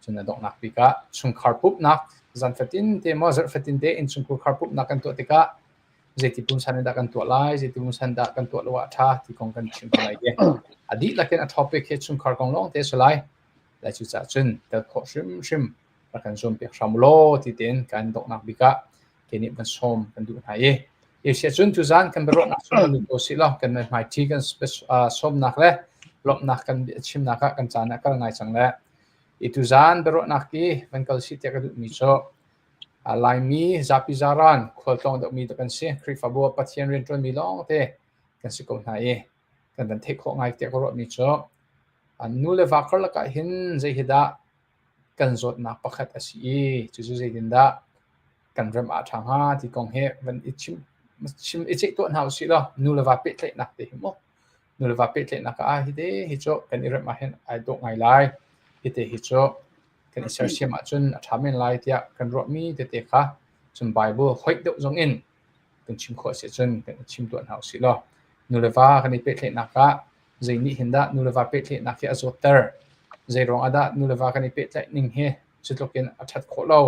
cun a donghnak bik ah chungkhar pumhnak zan fatin te maw zarh fatin te innchungkhar pumhnak kan tuah tikah zeiti pumsan in dah kan tuah lai, zeiti pumsan dah kan tuah lo ah a ṭha ti kong kan chim lai i a dihlak in a topic hi chungkhar kong lawng te a si lai. Lai cucaah cun tel khawh hrimhrim rak kan zuampiak hram u law ti tein kan donghnak bik ah kei nih van sawm kan duh hna i Asia cun tuzan kan biaruahnak chung kan lut ko sih law kan hmaiṭhi kan sawmnak le lawmhnak kan chimnak ah kan caan ah kal ngai cang le i tuzan biaruahnak i van kal sih tiah ka duhmi cu Laimi zapi zaran khualtlawng deuhmi kan si Khrihfabu ah Pathian rianṭuanmi lawngte kan si ko hna i kan van theih khawh ngai tiah ka ruahmi cu nu le va karlak ah hin zei hi dah kan zawtnak pakhat a si i cucu zeitindah kan rem ah a ṭha hnga ti kong hi van i chim chim i ceih tuah hna usih law nu le va pehtlaihnak te hi mu nu le va pehtlaihnak ah hi te hi cu kan i remh ahhin ai dawh ngai lai hi te hi cu kan i sersiam ahcun a ṭha men lai tiah kan ruahmi tete kha cun Bible hoih deuh zong in kan chim khawh a si ahcun kan i chim tuah hna usih law nu le va kan i pehtlaihnak ah zei nih hin dah nu le va pehtlaihnak hi a zawtter zei ruang ah dah nu le va kan i pehtlaih ning hi cu tluk in a ṭhat khawh lo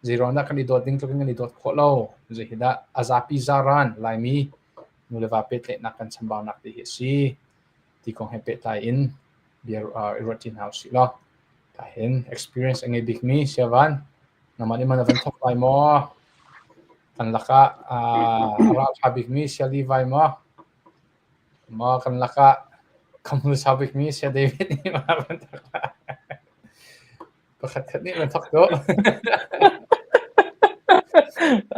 zei ruang dah kan i dawt ding tluk in kan i dawt khawh lo zei hi dah a zapi zaran Laimi nu le va pehtlaihnak kan chambaunak ti hi a si ti kong he pehtlai in bia i ruat ṭi hna usih law ka hin experience a ngei bikmi Siavan nangmah nih man a van thawk lai maw kan lakah a ralṭha bikmi Sia Levi maw Maw kan lakah khamhul sau bikmi Saya David nih ma van thawk lai. Pakhat khat nih van thawk tuah.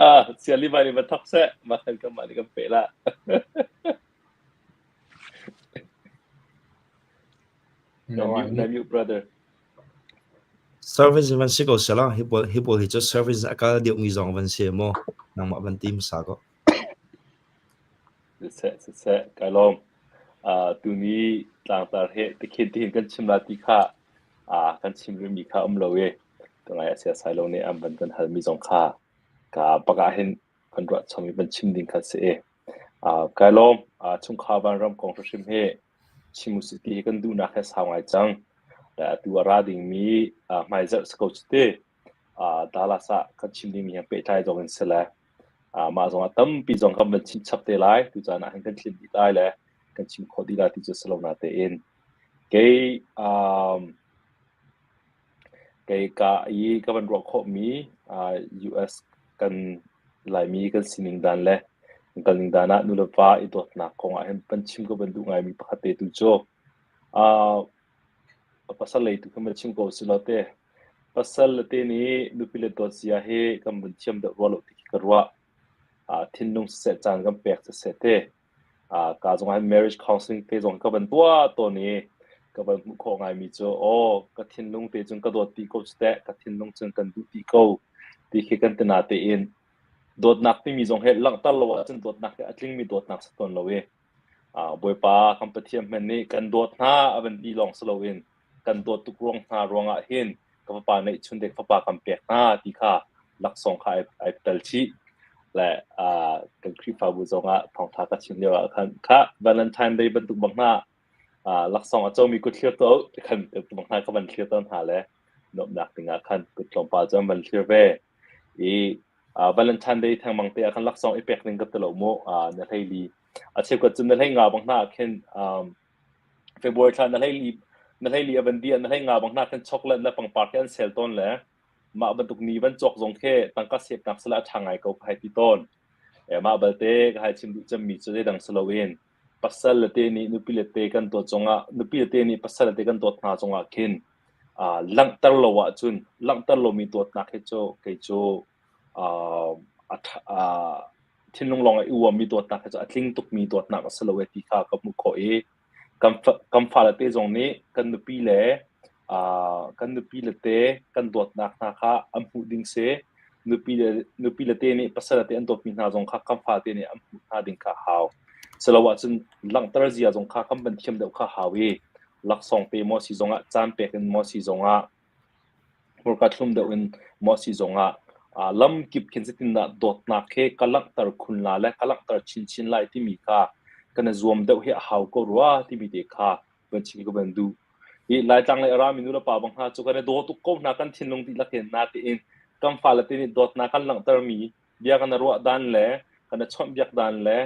Ah, Sia Levi nih van thawk seh. Mah kan kan mah nih kan peh lah. Na mute, na mute brother. Service van si ko sela hi pawl hi pawl hi cu service a kal deuh mi zong van si maw nangmah van ti hmasa ko. Siseh, siseh, kai lawm. Uh, tuni tlangtar he tikhin tihin kan chim la ti kha uh, kan chim rihmi kha um lo i tungai a siasai lo nih an van kan halmi zong kha ka bak ah hin kan ruah chom i van chim ding kha si i uh, kai lawm. Uh, chungkhar vanram kong hrim hi chim usih ti hi kan duhnak he sau ngai cang. Le atu a ra dingmi uh, hmaizarh si ko cu ti. Uh, Dallas ah kan chim dingmi he pehtlai zong in si le mah zong ah tampi zong kan van chim chap te lai. Tucaan ah hin kan thlin dih lai le kan chim khawh dih lai ti cu si lo na tein. Kei um, kei ka i ka van ruah khawhmi uh, US kan Laimi kan sining dan le kan kalning dan ah nulepa i dawtnak kong ah hin van chim ka van duh ngaimi pakhat te tu cu uh, pasal lei tu khan van chim ko si lo te. Pasal le te nih nupi le dawt zia hi kan vun thiam deuh rua lo ti khi ka ruah. Uh, thinlung siseh caan kan pek siseh te. Uh, ka zong ah marriage counseling te zong ka van tuah tawn i ka van hmuh khawh ngaimi cu aw ka thinlung te cun ka dawt ti ko cu teh ka thinlung cun kan duh ti ko ti khi kan tina tein dawtnak timi zong he langhter lo ahcun dawtnak hi a tlingmi dawtnak si tawn lo i uh, Bawipa kan Pathian hmanh nih kan dawt hna a van ti lawng si loin kan dawt tuk ruang hna ruangah hin ka fapa neihchun te ka fapa kan pek hna ti kha laksawng kha ai, ai tel chih le uh, kan Khrihfabu zongah thawngtha ka chim lio ah khan kha Valentine Day bantuk bang hna uh, laksawng a comi kut thlir to khan bang hna ka van thlir tawn hna le nuamhnak dingah khan kut tlawmpal cu an van thlir ve i uh, Valentine Day thengmang te ah khan laksawng i pek ding ka ti lo mu uh, na hlei li a cheukhat cu na hlei nga bang hna khin um, February thla na hleili na hleili a van di na hlei nga bang hna khin chocolate le pangpar khi an sel tawn le mah bantuk ni van cawk zong khi tangka sepnak sala a ṭha ngai ko ka hai ti tawn. E, mah balte ka hai chim duh cemmi cu zeidang si loin. Pasal le te nih nupi le te kan dawt zongah nupi le te nih pasal le te kan dawt hna zongah khin uh, langhter lo ahcun langhter lomi dawtnak hi cu kei cu uh, uh, thinlung lawng i uammi dawtnak hi cu a tling tukmi dawtnak a si lo e ti kha ka hmuh khawh i kan kan fale te zong nih kan nupi le uh, kan nupi le te kan dawtnak hna kha an hmuh ding si nupi le nupi le te nih pasal le te an dawtmi hna zong kha kan fate nih an hmuh hna ding kha hau silo ahcun langhter zia zong kha kan van thiam deuh kha hau i laksawng pe maw si zongah caan pek in maw si zongah Hmurka thlum deuh in maw si zongah lamkip khin zeitindah dawtnak he ka langhter khun la le ka langhter chinchin lai timi kha kan i zuam deuh hi a hau ko rua timi te kha van chim ka van duh. Hi Laitlang lei a rami nu le pa bang hna cu kan i daw tuk ko hna kan thinlung dihlak in natein kan fale te nih dawtnak kan langhtermi bia kan i ruah dan le kan i chawnhbiak dan le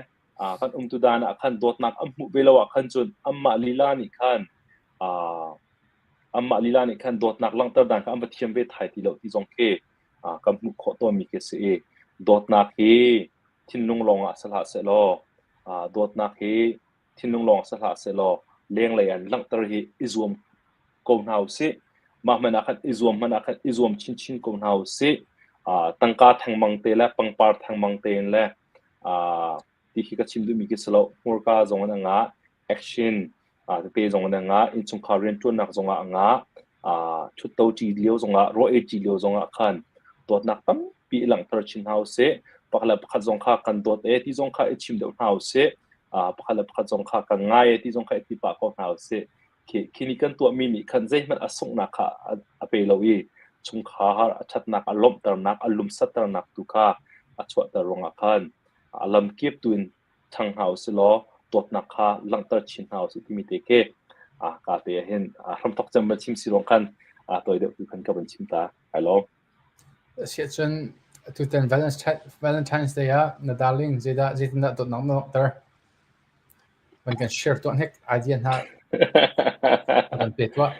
kan umtu dan ah khan dawtnak an hmuh ve lo ah khan cun anmah lila nih khan Anmah lila nih khan dawtnak langhter dan kha an va thiam ve thai ti lo ti zong khi kan hmuh khawh tawnmi khi a si i dawtnak hi thinlung lawng ah si hlah sehlaw dawtnak hi thinlung lawng si hlah sehlaw lenglei an langhter hi i zuam ko hna usih. Mah hmanh ah khan i zuam hmanh ah khan i zuam chinchin ko hna usih. Tangka thengmang te le pangpar thengmang tein le ti khi ka chim duhmi khi si lo. Hmurka zong in a ngah, action tete zong in a ngah, innchungkhar rianṭuannak zongah a ngah, ṭhutto ṭi lio zongah, rawl ei ṭi lio zongah khan dawtnak tampi i langhter chin hna usih. Pakhat le pakhat zong kha kan dawt e ti zong kha i chim deuh hna usih. Pakhat le pakhat zong kha kan ngai e ti zong kha i ti pah ko hna usih. Khi, khi nih kan tuahmi nih khan zeihmanh a sunghnak kha a pe lo i chungkhar a ṭhatnak, a lawmhternak, a lumsatternak tu kha a chuahter ruangah khan a lamkip tu in ṭhang hna usih law dawtnak kha langhter chin hna usih timi te khi ka te ah hin hramthok cem van chim si ruang khan tawi deuh tu khan ka van chim ta. Kai lawm. Asiahcun tutan Valentine's Day ah na darling zeidah zeitindah dawtnak na langhter? Van kan share tuah hnik idea hna van pe tuah.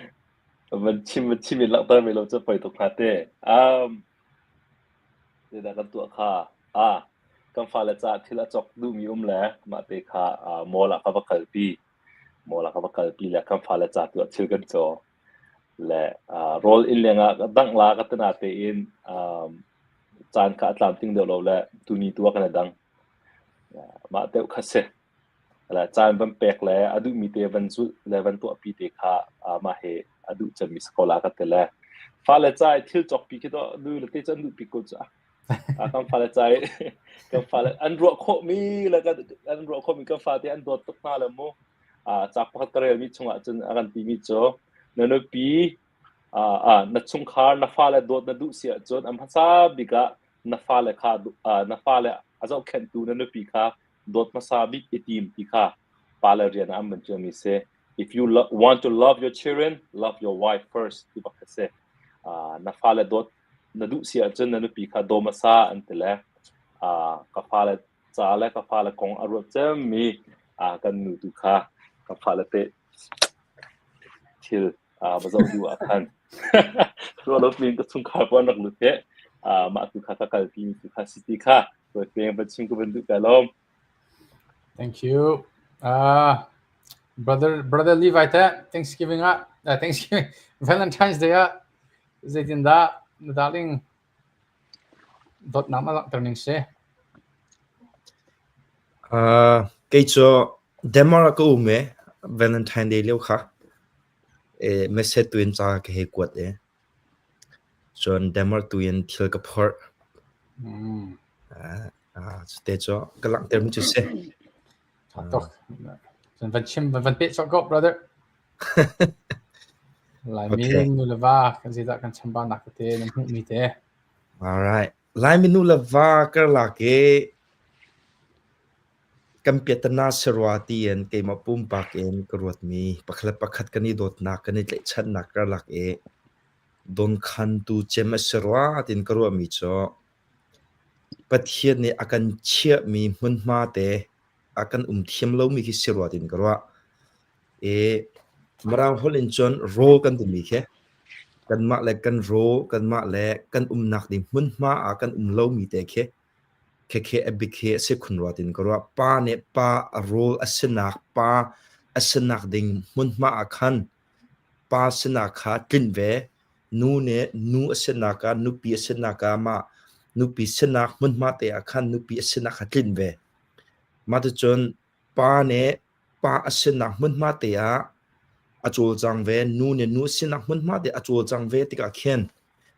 Van chim van chim in langhter ve lo cu poi tuk hnga te. Um, Zeidah kan tuah kha? Ah, kan fale caah thil a cawk duhmi um le mah te kha ah, mall ah ka va kalpi. Mall ah ka va kalpi le kan fale ca tu ah thil kan caw. Le ah, rawl inn leng ah ka dangh la ka tina tein um, caan kha a tlamtling deuh lo le tuni tu ah kan i dang. Mah deuh kha si. Le caan van pek le a duhmi te van zulh le van tuahpi te kha mah hi a duh cemmi si ko la ka ti le fale ca i thil cawkpi khi to nu le te cu an duhpi ko cu kan fale ca i kan fale an ruah khawhmi le an ruah khawhmi kan fate an dawt tuk hna le mu ca pakhat ka relmi chungah cun a kan timi cu na nupi na chungkhar na fale dawt na duh si ahcun a hmasa bik ah na fale kha na fale a zohkhenhtu na nupi kha dawt hmasa bik i tim ti kha pale rian ah an van ṭialmi si. If you lo want to love your children, love your wife first ti bak kha si. Uh, na fale dawt na duh si ahcun na nupi kha daw hmasa an ti le uh, ka fale ca le ka fale kong a ruat cemmi uh, kan nu tu kha ka fale te thil uh, va zoh duh ah khan ruah lo piin ka chungkhar pawh an rak lut he uh, mah tu kha ka kalpi mi tu kha si ti kha Peng va chim ka van duh ka lawm. Thank you. Uh, brother brother Levi te Thanksgiving ah uh, Thanksgiving Valentine's Day ah zeitindah na darling dawtnak na langhter ning si? Uh, kei cu Denmark ah ka um e Valentine Day lio kha e message tu in ca ka hei kuat e Cun Denmark tu in thil ka phorh. Cute cu ka langhtermi cu si. Tuk. Cun van chim van peh cawk ko brother. Laimi Okay. nu le va kan zeidah kan chambaunak tete nan hmuhmi te. Alright. Laimi nu le va karlak i Kan piahtana si rua tiin keimah pumpak in ka ruatmi pakhat le pakhat kan i dawtnak, kan i tlaihchannak karlak i dawnkhantu cem a si rua tiin ka ruahmi cu Pathian nih a kan chiahmi hmunhma te a kan um thiam lomi khi si rua tiin ka ruah. I Mirang holh in cun raw kan timi khi kanmah le kan raw, kanmah le kan umnak ding hmunhma ah kan um lomi te khi. Khekhe a bik hi a si khun rua tiin ka ruah. Pa nih pa rawl a sinak, pa a sinak ding hmunhma ah khan pa sinak kha tlinh ve. Nu nih nu a sinak ah, nupi a sinak ah mah nupi sinak hmunhma te ah khan nupi a sinak kha tlinh ve. Mah ticun pa nih pa a sinak hmunhma te ah a cawlcang ve, nu nih nu a sinak hmunhma te a cawlcang ve tikah khin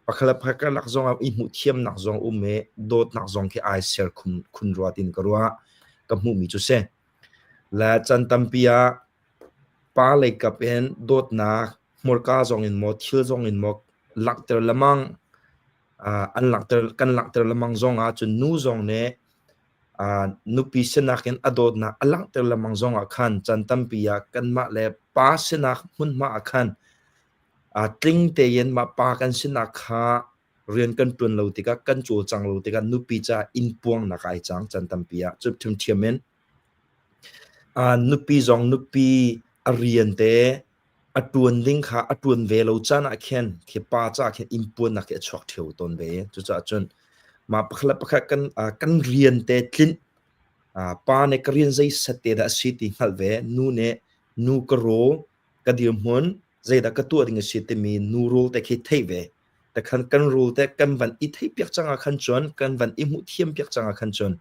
pakhat le pakhat karlak zong ah i hmuh thiamnak zong um i dawtnak zong khi ai ser khun, khun rua tin ka ruah. Ka hmuhmi cu si. Le chan tampi ah pa lei kap in dawtnak hmurka zong in maw thil zong in maw langhter lemang an langhter kan langhter lemang zong ah cun nu zong nih nupi sinak in a dawtnak a langhter lengmang zongah khan chan tampi ah kanmah le pa sinak hmunhma ah khan tling tein mah pa kan sinak kha rian kan ṭuan lo tikah kan cawlcang lo tikah nupi caah inn puangnak ai cang chan tampi ah cu ṭhiamṭhiam in nupi zong nupi a rian te a ṭuan ding kha a ṭuan ve lo caan ah khin khi pa caah khin inn puannak khi a chuak ṭheo tawn ve. Cucaah cun mah pakhat le pakhat kan kan rian te tlinh pa nih ka rian zei set te dah a si ti hngalh ve, nu nih nu ka raw ka dirhmun zeidah ka tuah ding a si timi nu rule te khi theih ve. Takhan kan rule te kan van i theih piak cang ah khan cun kan van i hmuh thiam piak cang ah khan cun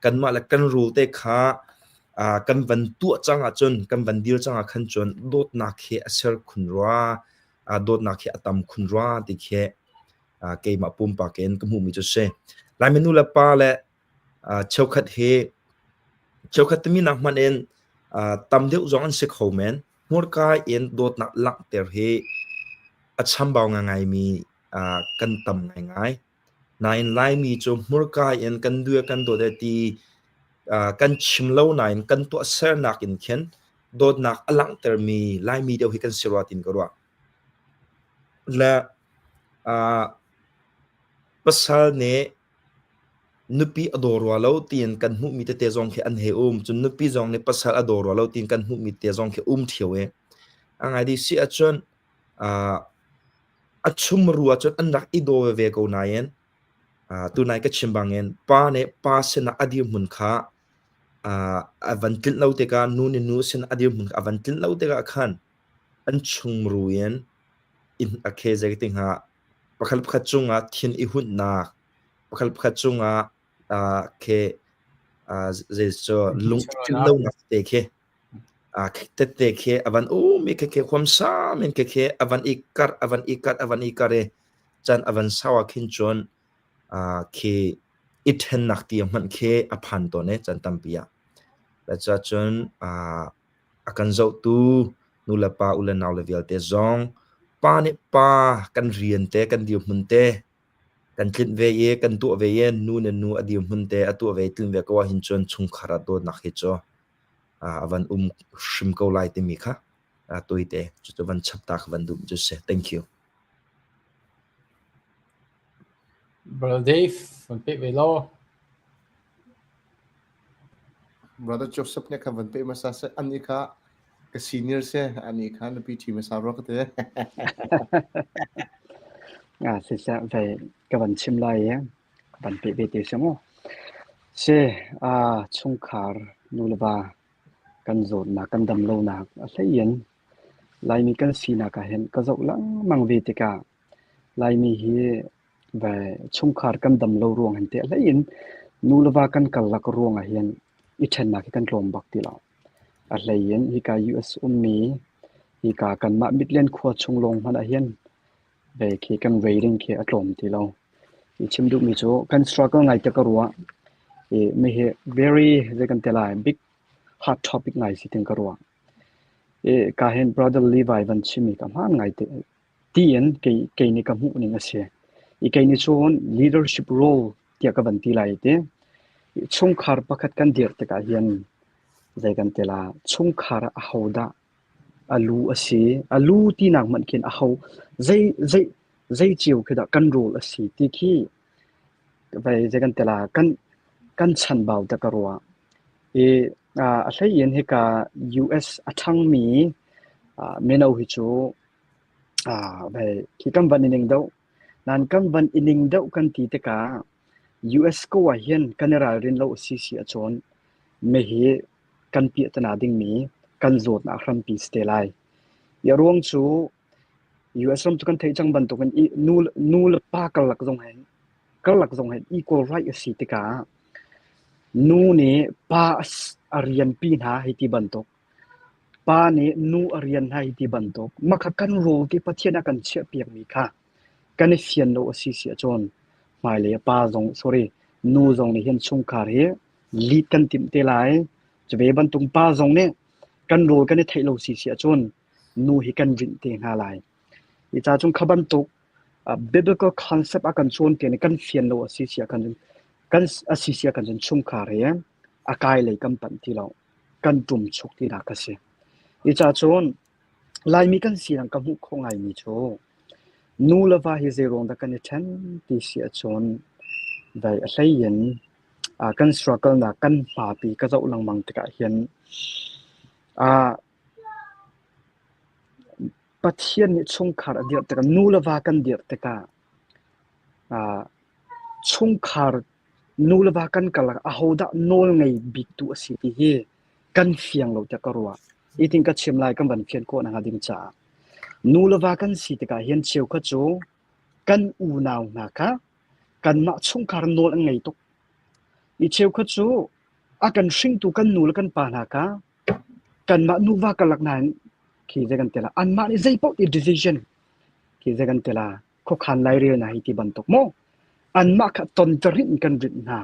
kanmah le kan rule te kha kan van tuah cang ahcun kan van dir cang ah khan cun dawtnak hi a ser khun rua dawtnak hi a tam khun rua ti khi keimah pumpak in ka hmuhmi cu si. Laimi nu le pa le cheukhat hi cheukhat timi nak hmanh in tam deuh zong an si kho men. Hmurka in dawtnak langhter hi a chambau ngaingaimi kan tam ngaingai. Nain Laimi cu hmurka in kan duh kan dawt e ti kan chim lo nain kan tuahsernak in khin dawtnak a langhtermi Laimi deuh hi kan si rua tiin ka ruah. Le pasal nih nupi a daw rua lo tiin kan hmuhmi tete zong khi an hei um. Cun nupi zong nih pasal a daw rua lo tiin kan hmuhmi tete zong khi um ṭheo i a ngai dih si ahcun a chumru ahcun an rak i daw veve ko nain tunai ka chim bangin pa nih pa sinah a dirhmun kha a van tlinh lo tikah nu nih nu sinah a dirhmun kha a van tlinh lo tikah khan an chungmuru in inn a khe zei ti hnga pakhat pakhat cungah thin i hunnak pakhat pakhat cungah khi zei cu lungtlin lonak te khi tette khi a van um i khekhe huamsam in khekhe a van i karh a van i karh a van i karh i chan a van sau ah khin cun khi i ṭhennak tiang hmanh khi a phan tawn i chan tampi ah. Cuacun a kan zohtu nulepa u le nau le vialte zong pa nih pa kan rian te kan dirhmun te kan tlinh ve i kan tuah ve i nu nih nu a dirhmun te a tuah ve tlinh ve ko ahhin cun chungkhar ah dawtnak hi cu a van um hrim ko lai timi kha tawite cucu van chap ta kha van duh cu si. Thank you. Brother Dave, van peh ve law. Brother Joseph nih kha van peh hmasa seh. Anih kha ka senior si. Anih kha nupi ṭhi hmasa rua ka ti. Ah, siseh, ve ka van chim lai i van peh ve te seh mu. Si, ah, chungkhar nu le va kan zawtnak, kan dam lonak a hlei in Laimi kan sinak ah hin ka zoh lengmang ve tikah Laimi hi Ve chungkhar kan dam lo ruang hin teh hlei in nu le va kan karlak ruang ah hin i ṭhennak hi kan tlawm bak ti lo. A hlei in hika US ummi hika kanmah Midland khua chung lawng hmanh ah hin ve khi kan rating khi a tlawm ti lo. I chim duhmi cu kan struggle ngai te ka ruah. I mi hi very zei kan ti lai big hard topic ngai si tin ka ruah. I ka hin brother Levi van chimmi ka hmaan ngai te Tiin kei nih ka hmuh ning a si. I kei nih cun leadership role tiah ka van ti lai ti. Chungkhar pakhat kan dirh tikah hin zei kan ti la, chungkhar ah ahodah a lu a si, a lu tinak hmanh khin aho zei zei zei cio khi dah kan role a si ti khi vai zei kan ti la kan kan chanbau dah ka ruah. I a hlei in hika US a ṭhangmi mino hi cu Khi kan van i ning deuh. Nain kan van i ning deuh kan ti tikah US ko ah hin kan i ralrin lo a si si ahcun mihi kan piahtana dingmi kan zawtnak hrampi si te lai. I a ruang cu US ram cu kan theih cang bantukin i nu, nu le pa karlak zong he karlak zong he equal right a si tikah nu nih pa a rianpi hna hei ti bantuk pa nih nu a rian hna hei ti bantuk makha kan role ti Pathian a kan chiahpiakmi kha kan i fian lo a si si ahcun hmailei ah pa zong sorry nu zong nih hin chungkhar hi lead kan timh te lai. Cu ve bantuk pa zong nih kan rawl kan i theih lo si si ahcun nu hi kan rinh te hna lai. Hi ca cung kha bantuk uh, biblical concept a kan cawnpiak i kan fian lo a si si ah kan kan a si si ah kan cun chungkhar hi a kai lei kan panh ti lo kan ṭum chuk tinak ka si. Hi ca cun Laimi kan sinak ka hmuh khawh ngaimi cu nu le va hi zeiruang dah kan i ṭhen ti si ahcun dai a hlei in uh, kan struggle nak kan hmapi ka zoh lengmang tikah hin uh, Pathian nih chungkhar a dirh tikah nu le va kan dirh tikah uh, chungkhar nu le va kan karlak ahodah nawl ngei biktu a si ti hi kan fiang lo tiah ka ruah. Itin ka chim lai kan van fian khawh nakhnga ding caah. Nu le va kan si tikah hin cheukhat cu kan unau hna kha kanmah chungkhar nawl an ngei tuk. I cheukhat cu a kan hringtu kan nu le kan pa hna kha kanmah nuva karlak hna in khi zei kan ti la anmah nih zei paoh ti decision khi zei kan ti la khuakhan lairel hna hi ti bantuk maw anmah kha ton in kan rinh hna.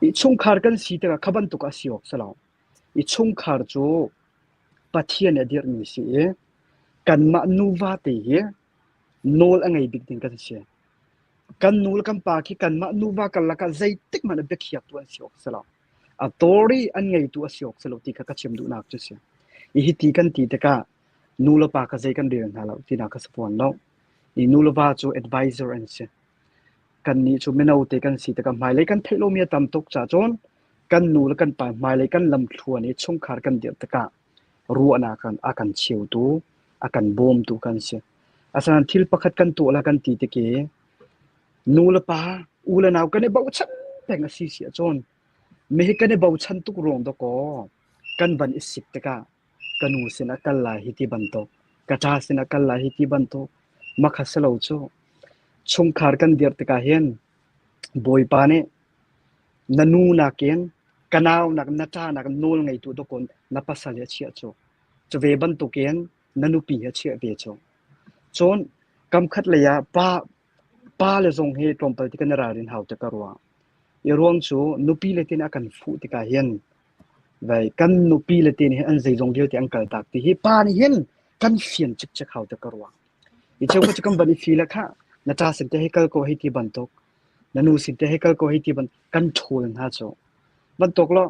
I chungkhar kan si tikah kha bantuk a si awk si lo. I chungkhar cu Pathian nih a dirhmi si i kanmah nuva te hi nawl a ngei bik ding kan si. Kan nu le kan pa khi kanmah nuva karlak ah zeitik hmanh ah biakhiaktu an si awk si lo. Authority an ngeitu a si awk si lo ti kha ka chim duhnak cu si. I hiti kan ti tikah nu le pa kha zei kan rel hna lo tinak kha si fawn lo. I nu le va cu advisor an si. Kannih cu mino te kan si tikah hmailei kan theih lomi a tam tuk caah cun kan nu le kan pa hmailei kan lamthluan i chungkhar kan dirh tikah ruahnak a kan cheutu, a kan bawmtu kan si. Asinain thil pakhat kan tuah la kan ti tik i nu le pa, u le nau kan i bochan peng a si si ahcun mi hi kan i bochan tuk ruang dawkaw kan van i sik tikah ka nu sinah kal lai hi ti bantuk, ka ṭa sinah kal lai hi ti bantuk, makha si lo cu. Chungkhar kan dirh tikah hin Bawipa nih na nu nakin ka nau nak na ṭa nak nawl ngeitu dawkaw na pasal hi a chiah cu. Cu ve bantukin na nupi hi a chiah ve cu. Cun kamkhat lei ah pa pa le zong hi tlawmpal ti kan i ralrin hau te ka ruah. I ruang cu nupi le tin a kan fuh tikah hin Vai kan nupi le te nih an zeizong vialte an kaltak ti hi pa nih hin kan fian cikcek hau te ka ruah. I cheukhat cu kan van i fi le kha na ṭa sin te hei kal ko hei ti bantuk, na nu sin te hei kal ko hei ti ban kan ṭhawl hna cu. Bantuk lo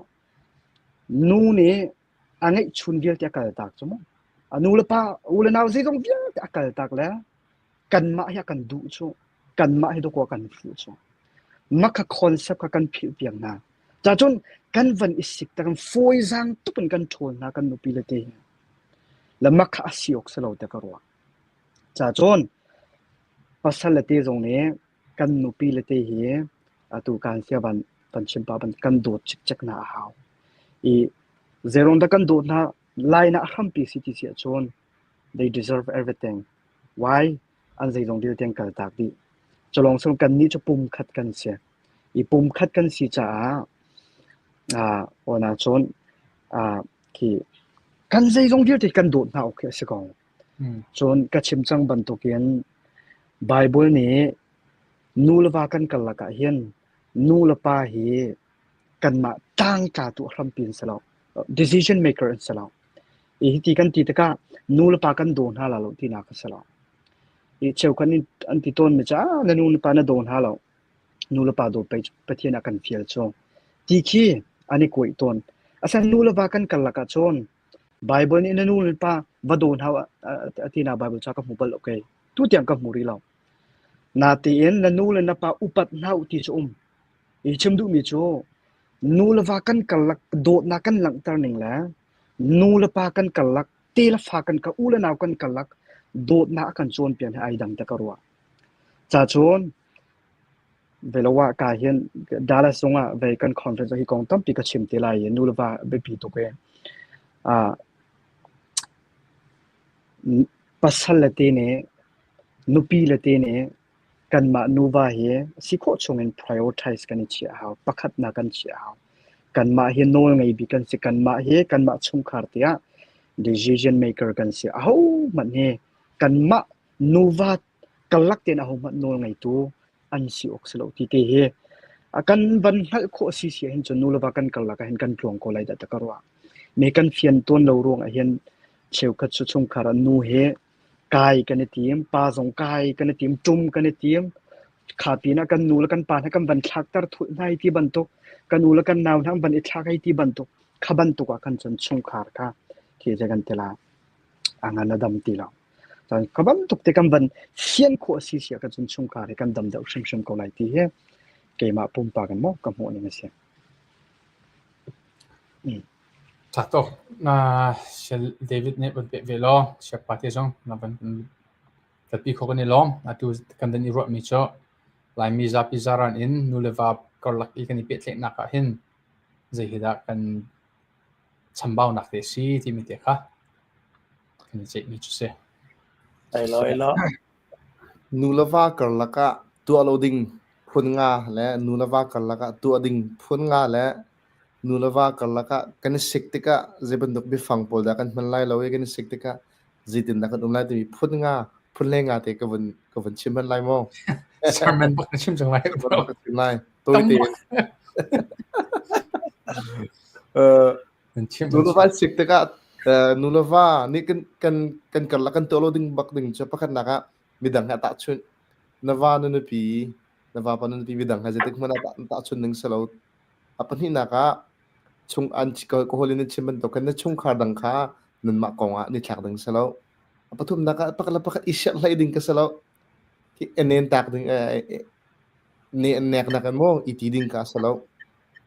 nu nih a ngeihchun vialte a kaltak cu mu. A nu le pa, u le nau zeizong vialte a kaltak le kanmah hi a kan duh cu kanmah hi dawkaw a kan fuh cu makha concept kha kan philh piak hna cacun kan van i sik tak fawizang tuk in kan ṭhawl hna kan nupi le te hi le makha a si awk si lo te ka ruah cacun pasal le te zong nih kan nupi le te hi atu kan sia van van chim pa ban kan dawt cikcek na a hau i zeirong dah kan dawt hna lai na a hrampi si ti si ahcun they deserve everything Why? An zeizong vialte an kaltak dih. Culawng sung kannih cu pumkhat kan si. I pumkhat kan si caah ah awn ahcun ah khi kan zeizong vialte kan dawt hna awk khi a si ko. Cun ka chim cang bantukin Bible nih nu le va kan karlak ah hin nu le pa hi kanmah tlangtlatu a hrampi an si lo. Decision maker an si lo. I hiti kan ti tikah nu le pa kan daw hna la lo tinak a si lo. I cheukhat nih an ti tawnmi cu ah na nu le pa na daw hna lo. Nu le pa daw pei Pathian ah kan fial cu. Ti khi an i kuaih tawn. Asinain nu le va kan karlak ah cun Bible nih na nu le pa va daw hna a tinak Bible ca ka hmu bal lo kei. Tu tiang ka hmu rih lo. Natein na nu le na pa upat hna u ti cu um. I chim duhmi cu nu le va kan karlak dawtnak kan langhter ning le nu le pa kan karlak, te le fa kan kar, u le nau kan karlak dawtnak a kan cawnpiak hi ai dang te ka ruah. Ca cun. Ve lo ah ka hin Dallas zong ah ve kan conference hi kong tampi ka chim te lai i nu le va biapi tuk e. Ah pasal le te nih nupi le te nih kanmah nuva hi si khawh chung in prioritize kan i chiah a hau. Pakhatnak kan chiah a hau. Kanmah hi nawl ngei bik kan si. Kanmah hi kanmah chungkhar tiah decision maker kan si. Ahohmanh hi kanmah nuva karlak tein ahohmanh nawl ngeitu an si awk si lo ti te hi kan van hngalh khawh si si ahhin cun nu le va kan karlak ahhin kan tluang ko lai dah ti ka ruah. Me kan fian tawn lo ruang ahhin cheukhat cu chungkhar ah nu he kai kan i tim, pa zong kai kan i tim, ṭum kan i tim. Kha pinah kan nu le kan pa hna kan van thlakter thulh hna hei ti bantuk, kan u le kan nau hna an van i thlak hei ti bantuk, kha bantuk ah khan cun chungkhar kha khi zei kan ti lai, a ngan a dam ti lo. Cun kha bantuk te kan van fian khawh a si si ah cun chungkhar hi kan dam deuh hrimhrim ko lai ti hi keimah pumpak in maw ka hmuh ning a si. Mm. Ṭha tuk. Na David nih van peh ve law siapa te zong na van kalpi kho kan i lawm. Atu kan van i ruahmi cu Laimi zapi zaran in nu le va karlak i kan i pehtlaihnak ah hin zei hi dah kan chambaunak te si timi te kha kan i ceihmi cu si. Ai lo, ai lo. Nu le va karlak ah tuah lo ding phun nga le nu le va karlak ah tuah ding phun nga le nu le va karlak ah kan i sik tikah zei bantuk biafang pawl dah kan hman lai lo i kan i sik tikah zeitindah kan um lai timi phun nga phun le nga te ka vun ka vun chim hman lai maw? Sermon bak na chim cang lai. Bak ka chim lai. Tawi te. Nu le va sik tikah nu le va nih kan kan kan karlak kan tuah lo ding bak ding cu pakhatnak ah midang he tahchunh na va na nupi na vapa na nupi midang he zeitik hmanh ah tahchunh ding si lo. A pahnihnak ah chung an ka hawi in chim bantuk khan na chungkhar dang kha nanmah kong ah ni thlak ding si lo. A pathumnak ah pakhat le pakhat i serhhlei ding ka si lo. Hi enen tak ding ne nek nak in maw i ti ding ka si lo.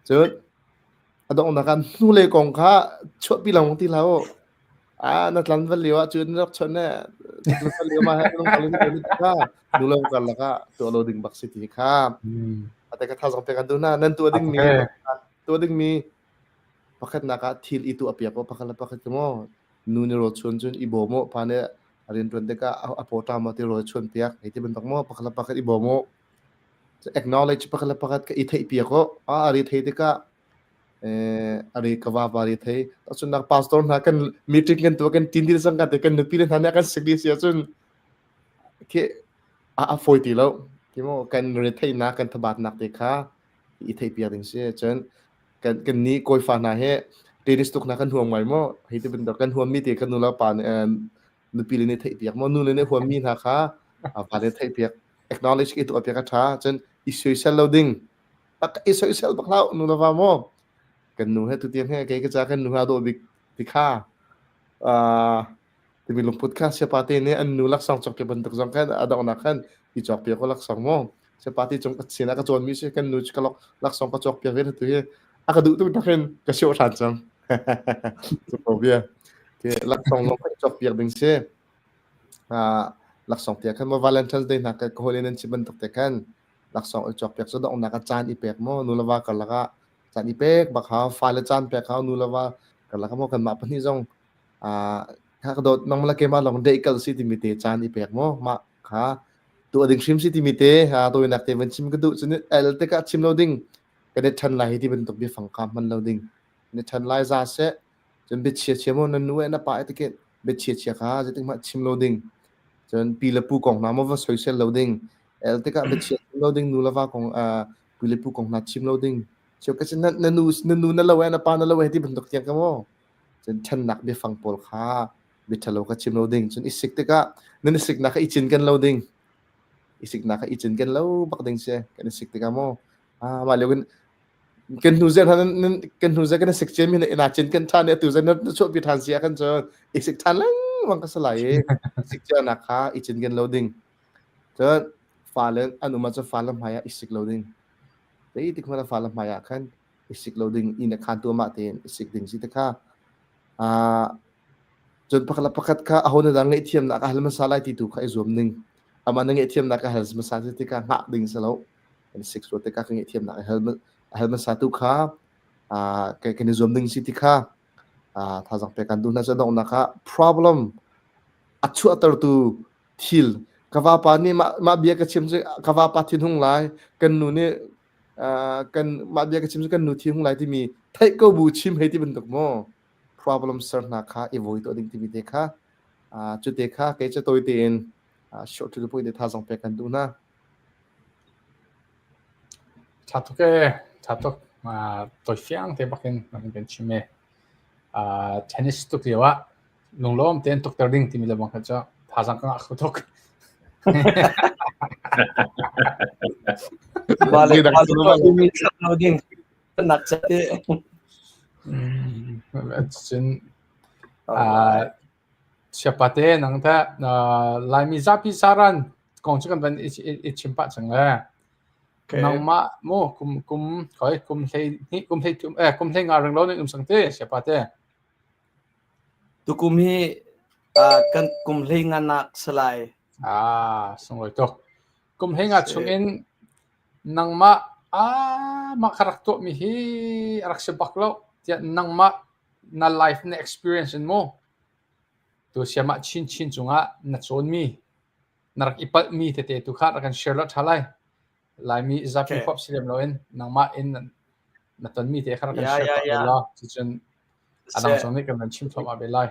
Cun a donghnak ah hnulei kong kha chuahpi lengmang ti hlah u. Ah na tlanval lio ah cun rak chawnh ne tlanval lio ma he nung kalin kha nu lo karlak ah tuah lo ding bak si ti kha. Ate ka thazang pek an tu na nan tuah ding mi tuah ding mi pakhatnak ah thil i tuah piak pakhat le pakhat maw nu nih rawl chuan cun i bawm u pa nih a rian ṭuan tikah a pawṭam ah ti rawl chuan piak hei ti bantuk maw pakhat le pakhat i bawm u acknowledge pakhat le pakhat ka i theih piak u a ari thei tikah eh ari ka va va ri thei cun pastor hna kan meeting kan tuah kan tin dil sang ka te kan nupi le hna nih kan sik si ahcun khi a a fawi ti lo ti mo kan re theihnak kan thabatnak te kha i theih piak ding si cun kan kan ni kawifa hna he tennis tuk hna kan huam ngai maw hei ti bantuk kan huam mi te kan nula pa nih nupi le nih theih piak maw nu le nih huam mi hna kha va le theih piak acknowledge i tuah piak a tha cun i soisel lo ding tak i soisel bak hlah nu le va maw kan nu he tutiang he kei ka ca kan nu ha dawh bik ti kha timi lungput kha siapa te nih an nu laksawng cawk piak bantuk zong khan a donghnak khan i cawk piak ko laksawng maw siapa te cung ka sin ah ka cawn mi si kan nu cu ka laksawng ka cawk piak ve tu hi a ka duh tuk nakin ka sioh hran cang cu ko bia ke laksawng lawng kan cawk piak ding si laksawng tiah khan mo Valentine's Day hna ka hawile nan chim bantuk te khan laksawng i cawk piak cu donghnak ah caan i pek maw nu le va karlak ah caan i pek bak hau fale caan pek hau nu le va karlak ah maw kanmah pahnih zong kha ka dawt nang la keimah lawng dei kal si timi te caan i pek maw mah kha tuah ding hrim si timi te ha tawinak te van chim ka duh cun el tikah chim lo ding kan i ṭhan lai hi ti bantuk biafang kha hman lo ding na ṭhan lai za seh cun bia chia chia maw na nu e na pa e tiket bia chia chia kha zeitik hmah chim lo ding cun pi le pu kong hna maw va soisel lo ding el tikah bia chia chim lo ding nu le va kong pi le pu kong hna chim lo ding cheu ka na na nu na nu na lo e na pa na lo e ti bantuk tiang ka maw cun ṭhennak biafang pawl kha bia ṭhalo kha chim lo ding cun i sik tikah nan i siknak kha i cinken lo ding i siknak kha i cinken lo bak ding si kan i sik tikah maw ah mah lio kan kan hnu zel nan kan hnu zel kan i sik ciami na ina cinken ṭhan i atu zel na chuahpi ṭhan si ah khan cun i sik ṭhan lengmang ka si lai i sik cianak kha i cinken lo ding cun fale an um ahcun fale hmai ah i sik lo ding zeitik hmanh ah fale hmai ah khan i sik lo ding inn a khaan tu amah tein i sik ding si te kha ah cun pakhat le pakhat kha aho na dah ngaihthiamnak a hal hmasa lai ti tu kha i zuam ning amah na ngaihthiamnak a hal hmasa si tikah hngah ding si lo. Kan i sik sual tikah kan ngaihthiamnak a hal a hal hmasa tu kha kan i zuam ding si ti kha thazaang pek kan duh hna. Cu donghnak ah problem a chuahtertu thil ka vapa nih mah mah bia ka chim cu ka vapa thinhung lai, kan nu nih kan mah bia ka chim cu kan nu thinhung lai timi theih ko bu chim hei ti bantuk maw problem ser hna kha i voi tuah ding timi te kha cu te kha kei cu tawi tein short to the point te thazaang pek kan duh hna. Ṭha tuk ee, ṭha tuk. Tawi fiang te bakin na kan chim ee. Tennis tuk lio ah lunglawm tein tukter ding timi le bang kha cu thazaang ka ngah kho tuk. Ba le pa mi thlak lo ding nak ca te. Cun Siapate nang teh Laimi zapi zaran kong cu kan van i chim pah cang le. Nangmah mu kum kum khoi kum hlei hnih kum hlei thum eh kum hlei nga ring lo ning um sang te siapate. Tukum hi kan kum hlei nga nak salai. Ah, sunglawi tuk. Kum hlei nga chungin nangmah ah mah kha rak tuahmi hi a rak si bak lo tiah nangmah na life na experience in mu tu siamah chinchin cungah na cawnmi na rak i palhmi tete tu kha rak kan share la ṭha lai. Laimi zapi huap si lem loin nangmah in na tonmi te kha rak kan share tuah ve law cucun a dang zong nih kan van chim thluahmah ve lai.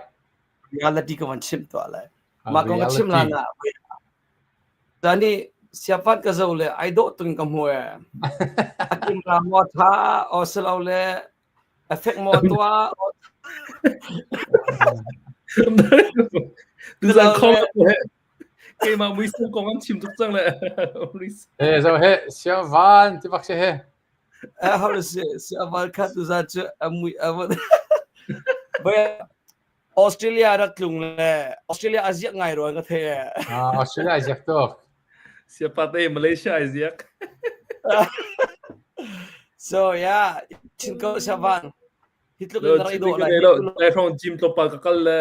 Reality ka van chim tuah lai. Mah kong ka chim lan ah Tani siapat ka zo le ai dawh tung ka hmu e. A kim ra maw tha o selo le Effect maw tuah? Tuzan khong keimah muisam kong an chim tuk cang le. Eh zo he siavan ti bak si he. Eh how to say siavan kha tuzan cu amui avan. Australia rak tlung le Australia a ziak ngai ruang ka thei e. Ah Australia a ziak tuk. Siapa te Malaysia ai ziak. So yeah, chin ko savan. Hi tluk in rai do lai. Lai hrawng gym tlawmpal ka kal le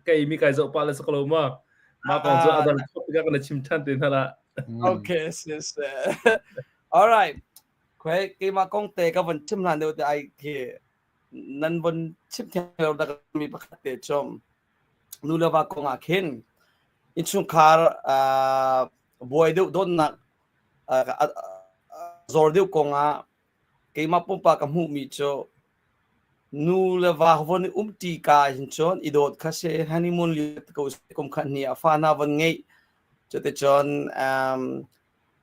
kei mi kai zoh pa le sakalo ma. Ma kong cu adang topic ah kan chim than te hna la. Okay, sis. All right. Khoi keimah kong te ka von chim hlan deuh te ai khi nan von chim theng lo dak mi pakhat te chom nu le va kong ah khin innchungkhar buai deuh donnak zor deuh kong ah keimah pumpak ka hmuh mi cu nu le va von i umti ka hin cun i dawt kha se honeymoon li ko kum khat ni a fa na von ngeih cuticun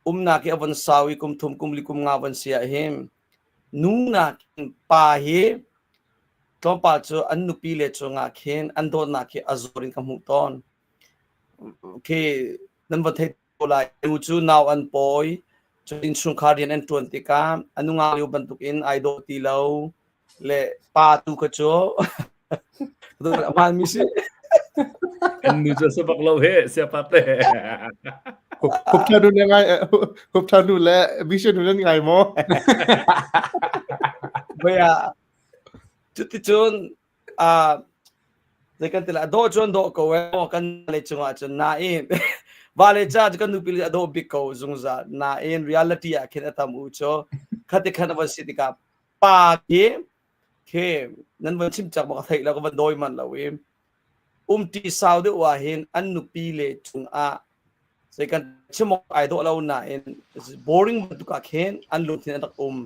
umnak hi a von sau i kum thum kum li kum nga von si ah hin Nu nakin pa hi tlawmpal cu an nupi le cungah khin an dawtnak hi a zor in ka hmuh tawn. Khi nan va thei ko lai. Nu cu nau an pawi, cun innchungkhar rian an ṭuan tikah a nungak lio bantukin ai dawh ti lo. Le pa tu kha cu a hmaanmi si. Kan nu cu a bak lo he siapa te. Hup tha nu le ngai hup tha nu le vision nu nan ngai maw? Baya cuticun uh, zei kan ti la dawh cun dawh ko eh kan le cungah cun nain va le cha cu kan nupi le a dawh bik ko zungzal nain reality ah khin a tam u cu khati khan a van si tikah pa khi khi nan van chim chak bak theih lo ka van dawi man lo i umti sau deuh ah hin an nupi le cungah zei kan chim awk ai dawh lo nain boring bantuk ah khin an lungthin an rak um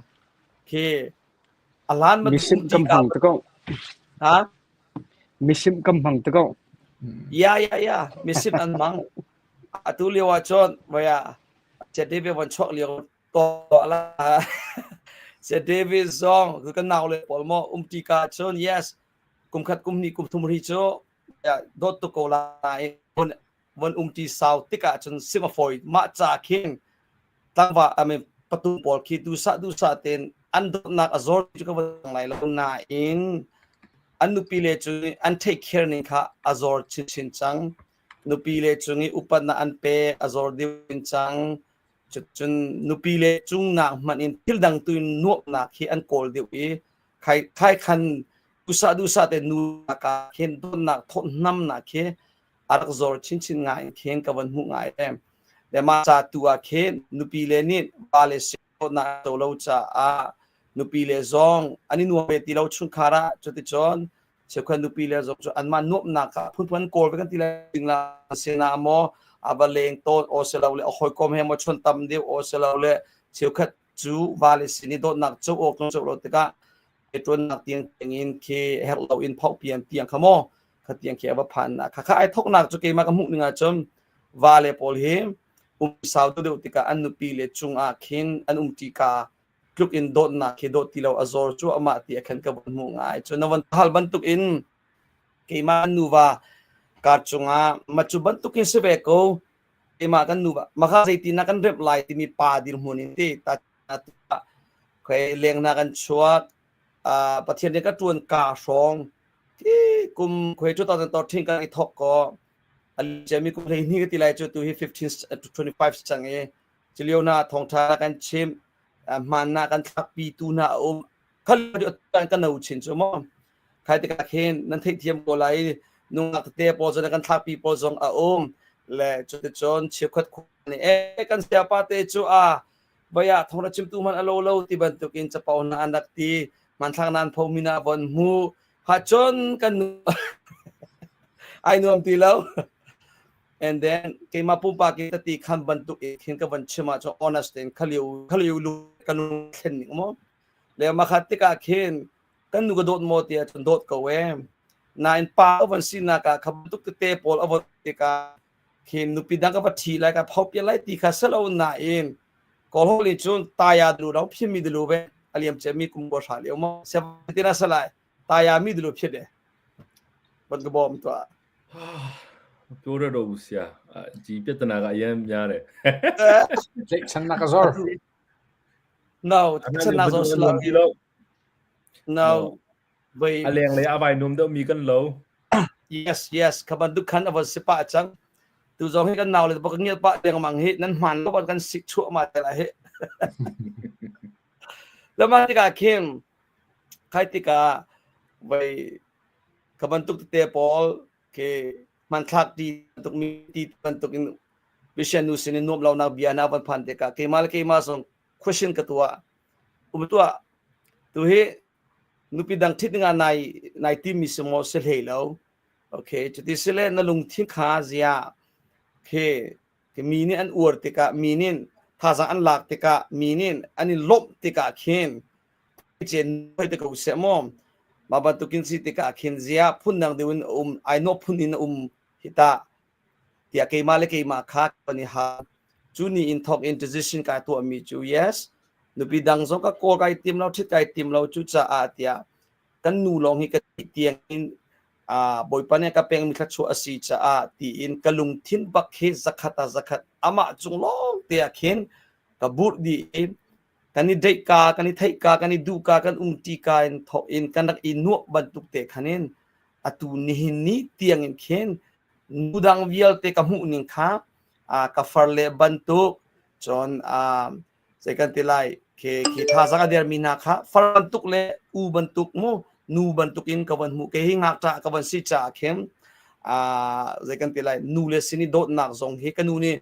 khi a hlan bantuk Misim kam hmang te ko. Ha? Misim kam hmang te ko. Ya ya ya misim an mang atu lio ah cun vaya che David von chuak lio to la che David zong kan nau le pawl mo umti ka cun yes kum khat kum hnih kum thum ri cu dawt tuk ko lai von von umti sau tikah cun sim a fawi mah ca khin tlangva I mean patu pawl khi dusa dusa ten an dawtnak a zor cu ka van lai lo nain an nupi le cu an take care ning kha a zor chinchin cang nupi le cung i upatnak an pe a zor deuh cang cun nupi le cungnak hmanh in thil dang tu in nuamhnak hi an kawl deuh i khai khai khan dusa dusa te nu ka khin donnak thawtnamnak khi a rak zor chinchin ngai in khin ka van hmuh ngai em le ma ca tu ah khin nupi le nih va le si. dawtnak co lo caah nupi le zong an i nuam ve ti lo chungkhar ah. Cuticun cheukhat nupi le zong cu anmah nuamhnak kha phunphun kawl ve kan ti lai ding la sinah maw a va leng tawn aw si lo le a hawikom he maw chun tam deuh aw si lo le cheukhat cu va le sin i dawtnak co awk co lo tikah ṭuannak tiang in khi herh lo in phoh pian tiang kha maw kha tiang khi a va phan na kha kha ai thoknak cu keimah ka hmuh ning ahcun va le pawl hi um sau deuh tikah an nupi le cungah khin an um ṭi ka tluk in dawtnak khi dawt ti lo a zor cu amah ti a khan ka von hmuh ngai. Cu na von hal bantuk in keimah nuva kar cungah ma cu bantuk in si ve ko. Keimah kan nuva maka zeitin na kan remh lai timi pa dirhmun in ti ta khoi leng na kan chuak. Pathian nih ka tuan ka hrawng ti kum khoi 2013 kan i thok ko. Alicia mi kum 12 ka ti lai cu tu hi 15 to 25 cang i Culio na thawngṭha na kan chimh, hmaan na kan thlakpi tu hna a um. Khal kan no chin cu maw. Khai tikah khin nan theihthiam ko lai nungak tete pawl zong kan thlakpi pawl zong a um. Le cuticun cheukhat khua nih eh kan sayapa te cu a vaya thawng ra chimtu hmanh a lo lo ti bantukin capo hna an rak ti hmanthlak nan pho mi na von hmu ha cun kan nu ai nuam ti lo. And then keimah pumpak in tati khan bantuk in khin ka van chim ahcun honest in khaliu khaliu lu kan thlen ning maw le makhat tikah khin kan nu ka dawt maw ti ahcun dawt ko e. Nain pa van sinak ah kha bantuk tete pawl a von tikah khin nupi dang ka va thi lai ka phau pian lai ti kha selo nain kawl hol in cun taya dulu rau phim mi dulu ve aliam che mi kum ko hra leo mo se tina salai taya mi dulu phit e ban ka bom to. ပြောရတော့ဘူးဆရာဒီပြဿနာကအရင်များတယ် Tlaihchannak a zor. No, tlaihchannak zor si lo. No. A leng le a vai nuam deuh mi kan lo. Yes, yes, kha bantuk khan a von si pah cang. Tu zong hi kan nau le bak ngial pah lengmang hi nan hmaan lo kan sik chuah ma te la hi. Lama tikah khin khai tikah vai Kha bantuk tete pawl khi hmanthlak ti bantuk mi ti bantuk in Christian nu sin in nuam lonak bia hna van phan tikah keimah le keimah zong question ka tuah. Um tuah tu hi nupi dang thit dingah nai nai tim mi si maw si hlei lo. Okay, cuti sile na lungthin kha zia khi mi nih an uar tikah mi nih thazang an lak tikah mi nih an in lawmh tikah khin cen hoi te ko seh maw. Mah bantukin si tikah khin zia phundang deuh in a um ai nawh phun in a um hi tah tiah keimah le keimah kha kan i hal. Cu ni in thawk in decision kai tuahmi cu yes nupi dang zong ka kawl kai tim lo ṭhit kai tim lo cu caah tiah kan nu lawng hi ka tiang in Bawipa nih ka pekmi thluachuah a si caah tiin ka lungthin bak hi zakhat ah zakhat amah cung lawng te ah khin ka burh dih i kan i deih ka kan i theih ka kan i duh ka kan um ṭi ka in thawk in kan rak i nuamh bantuk te khan in atu nihin ni tiang in khin nu dang vialte ka hmuh ning kha ka far le bantuk cun zei kan ti lai khi khi thazang a dermi hna kha far bantuk le u bantuk mu nu bantuk in ka van hmuh. Kei hi ngakṭah ka van si caah khin zei kan ti lai nu le sin i dawtnak zong hi ka nu nih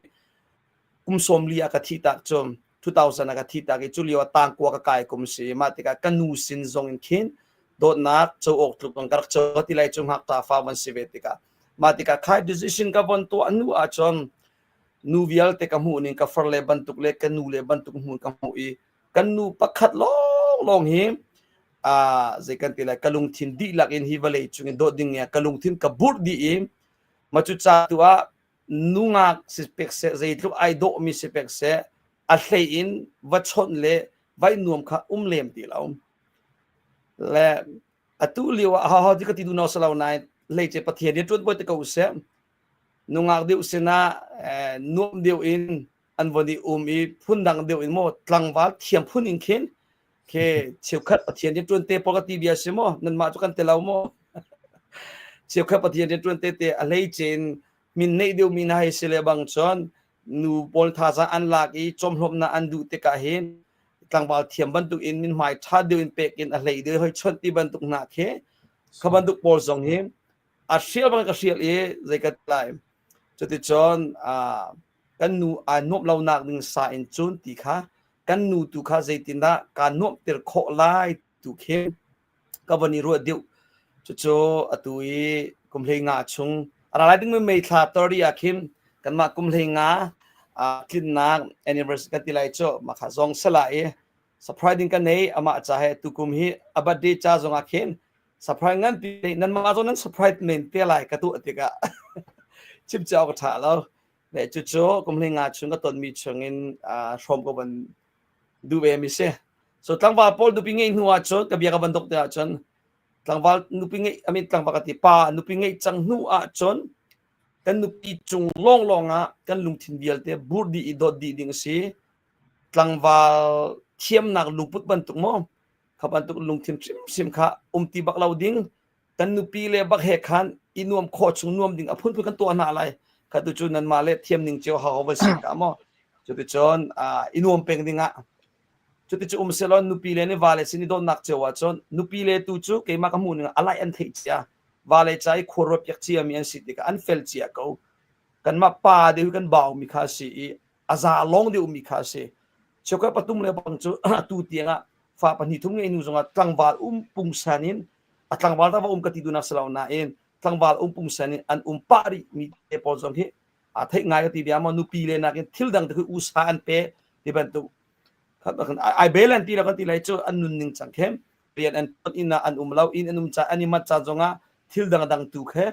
kum 40 ah ka thih tak cu 2000 ah ka thih tak i cu lio ah tangkua ka kai kum si. Mah tikah ka nu sin zong in khin dawtnak co awk tluk ka rak co ti lai cu ngakṭah fa van si ve tikah. Mah tikah khai decision ka von tuah hnu ahcun nu vialte ka hmuh ning ka far le bantuk le ka nu le bantuk hmun ka hmuh i kan nu pakhat lawng lawng hi a zei kan ti lai ka lungthin dihlak in hi vawlei cung in dawt ding ka lungthin ka burh dih i ma cu ca tu ah nungak si pek seh zeitluk ai dawh mi si pek seh a hlei in va chawnh le vai nuam kha um lem ti lo. Le atu lio ah ho ti ka ti du no salo nai hlei che Pathian ni tuan boi te ko seh. Nungak deuh sinah nuam deuh in an von i um i phundang deuh in maw tlangval thiam phun in khin ke cheukhat Pathian rian ṭuan te pawl ka ti bia si maw nanmah cu kan te lo maw? Cheukhat Pathian rian ṭuan te te a hleice in min neih deuh mi hna hei si le bang cun nu pawl thazaang an lak i cawmhlawmnak an duh tikah hin tlangval thiam bantuk in min hmai ṭha deuh in pek in a hlei deuh hoi chawnh ti bantuk hna khi kha bantuk pawl zong hi a hrial bang ka hrial i zei ka lai. Cuticun kan nu aa nuamh lonak ding sa in cun ti kha. Kan nu tu kha zeitindah kaa nuamhter khawh lai tu khi ka von i ruah deuh. Cucu atu i kum 15 chung a ra lai dingmi May thla 30 ah khin kanmah kum 15 tlinnak anniversary kan ti lai cu mah kha zong sala i surprise ding ka nei amah ca he tukum hi a birthday ca zong ah khin surprise nganpi nanmah zong nan surprise men te lai ka tuah tikah chim cu ka ṭha lo. Le cucu kum 15 chung ka tonmi chungin hrawm ka van duh ve mi si. So tlangval pawl nupi ngeih hnu ahcun ka bia ka van dok te ahcun tlangval nupi ngeih I mean tlangval ka ti pa nupi ngeih cang hnu ahcun kan nupi cung lawnglawng ah kan lungthin vialte bur dih i dawt dih ding a si. Tlangval thiamnak lungput bantuk maw kha bantuk lungthin hrimhrim kha um ti bak lo ding kan nupi le bak he khan i nuam khawh chung nuam ding a phunphun kan tuah hna lai kha tu cu nanmah le thiam ning cio hau va si ka maw cuticun i nuam peng ding ah cuti cu um selaw nupi le nih vale sin i dawtnak cio ahcun nupi le tu cu keimah ka hmuh ning alai an theih cia vale ca i khua ruat piak cia mi an si tikah an fel cia ko kanmah pa deuh kan bau mi kha si i a za lawng deuh mi kha si cheukhat patum le bang cu atu tiangah fa pahnih thum ngei nu zongah tlangval um pungsan in a tlangval ta va um ka ti duhnak si lo nain tlangval um pungsan in an um pah rih mi te pawl zong hi a theih ngai ka ti bia maw nupi le nakin thil dang te khi usa an pe ti bantuk ai bel an ti lo kan ti lai cu an nun ning cang khem rian an tuan inn ah an um lo inn an um ca an i mat ca zongah thil dang dang tu khe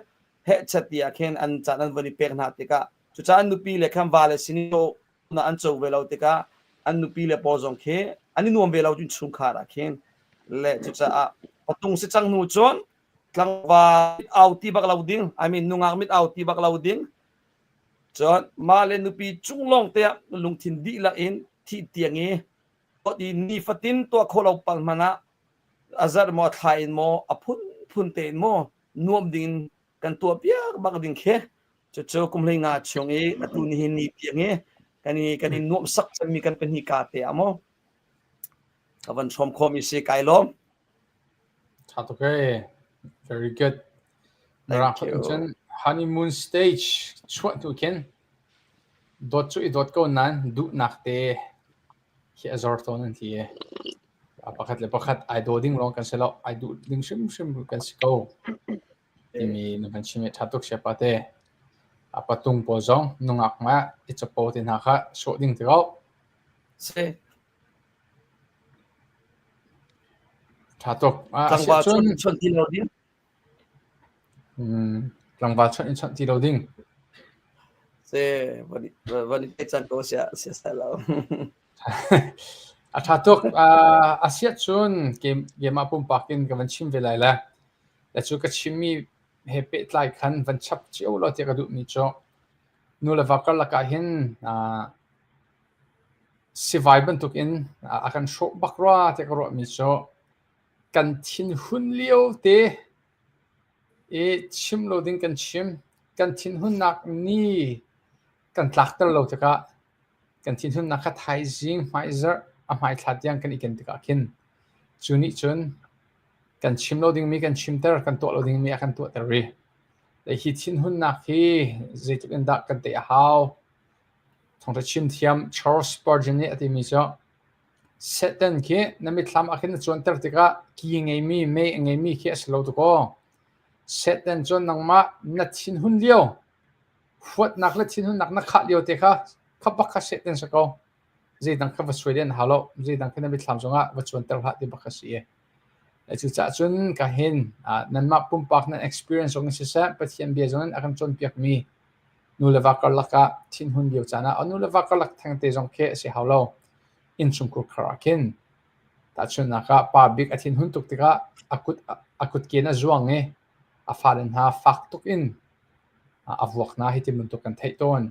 heh chat ti ah khin an caan an von i pek hna tikah cucaah an nupi le khan va le sin na an co ve lo tikah an nupi le pawl zong khi an i nuam ve lo cun chungkhar ah khin le cucaah patung si cang hnu cun tlangval au ti bak lo ding I mean nungak mit au ti bak lo ding cun mah le nupi cung lawng te ah lungthin dihlak in thih tiang i i nifatin tuah khawh lo pal hmanh ah a zarh maw a thla in maw a phunphun tein maw nuam ding in kan tuah piak bak ding khi cucu kum 15 chung i atu nihin ni tiang i kan i kan i nuamh sak cangmi kan pahnih ka te ah maw ka van hrawm khawm i si kai lawm Tha tuk ee. Very good. Mirang Thank you. cun honeymoon stage chuah hnu khin dawt cu i dawt ko nain duhnak te khi a zor tawn an ti i pakhat le pakhat ai daw ding lawng kan si lo ai duh ding hrimhrim kan si ko timi na van chim i ṭha tuk siapa te. A patung pawl zong nungak ma i capo te hna kha sawh ding ti ko. Si. Ṭha tuk. Ah, Tlangval asiahcun chawnh chawnh ti lo ding. mm, tlangval chawnh in chawnh ti lo ding. Si, van i van i cang ko sia sia sai lo. A ṭha tuk. Ah, asiahcun keimah pumpak in ka van chim ve lai le. Le cu ka chimmi he pehtlai khan van chap cio law tiah ka duhmi cu nu le va karlak ah hin ah, Sivai bantukin a kan hrawh bak rua tiah ka ruahmi cu kan thinhun lio te i chim lo ding kan chim. Kan thinhunnak ni kan tlakter lo tikah kan thinhunnak kha thaizing hmaizarh a hmaithla tiang kan i ken tikah khin cu nih cun kan chim lo dingmi kan chimter, kan tuah lo dingmi a kan tuahter rih. Hi thinhunnak hi zeitluk in dah kan tei a hau? Thawngṭha chim thiam Charles Spurgeon nih a timi cu Satan khi na mitthlam ah khin na cuanter tikah ki ngeimi, mei a ngeimi khi a si lo dakaw. Satan cu nangmah na thinhun lio, huatnak le thinhunnak na khah lio te kha kha bak kha Satan si ko. Zeidang kha va suai len hau lo. Zeidang kha na mitthlam zongah va cuanter hlah ti bak kha si i. Cucaah cun ka hin nanmah pumpak nan experience zong in siseh, Pathian bia zong in a kan cawnpiakmi Nu le va karlak ah thinhun lio caan ah nu le va karlak thengte zong khi a si hau lo. Innchungkhur khar ah khin tahchunhnak ah pa bik a thinhun tuk tikah a kut a kutke in a zuang i a fale hna fak tuk in a vuak hna hi ti bantuk kan theih tawn.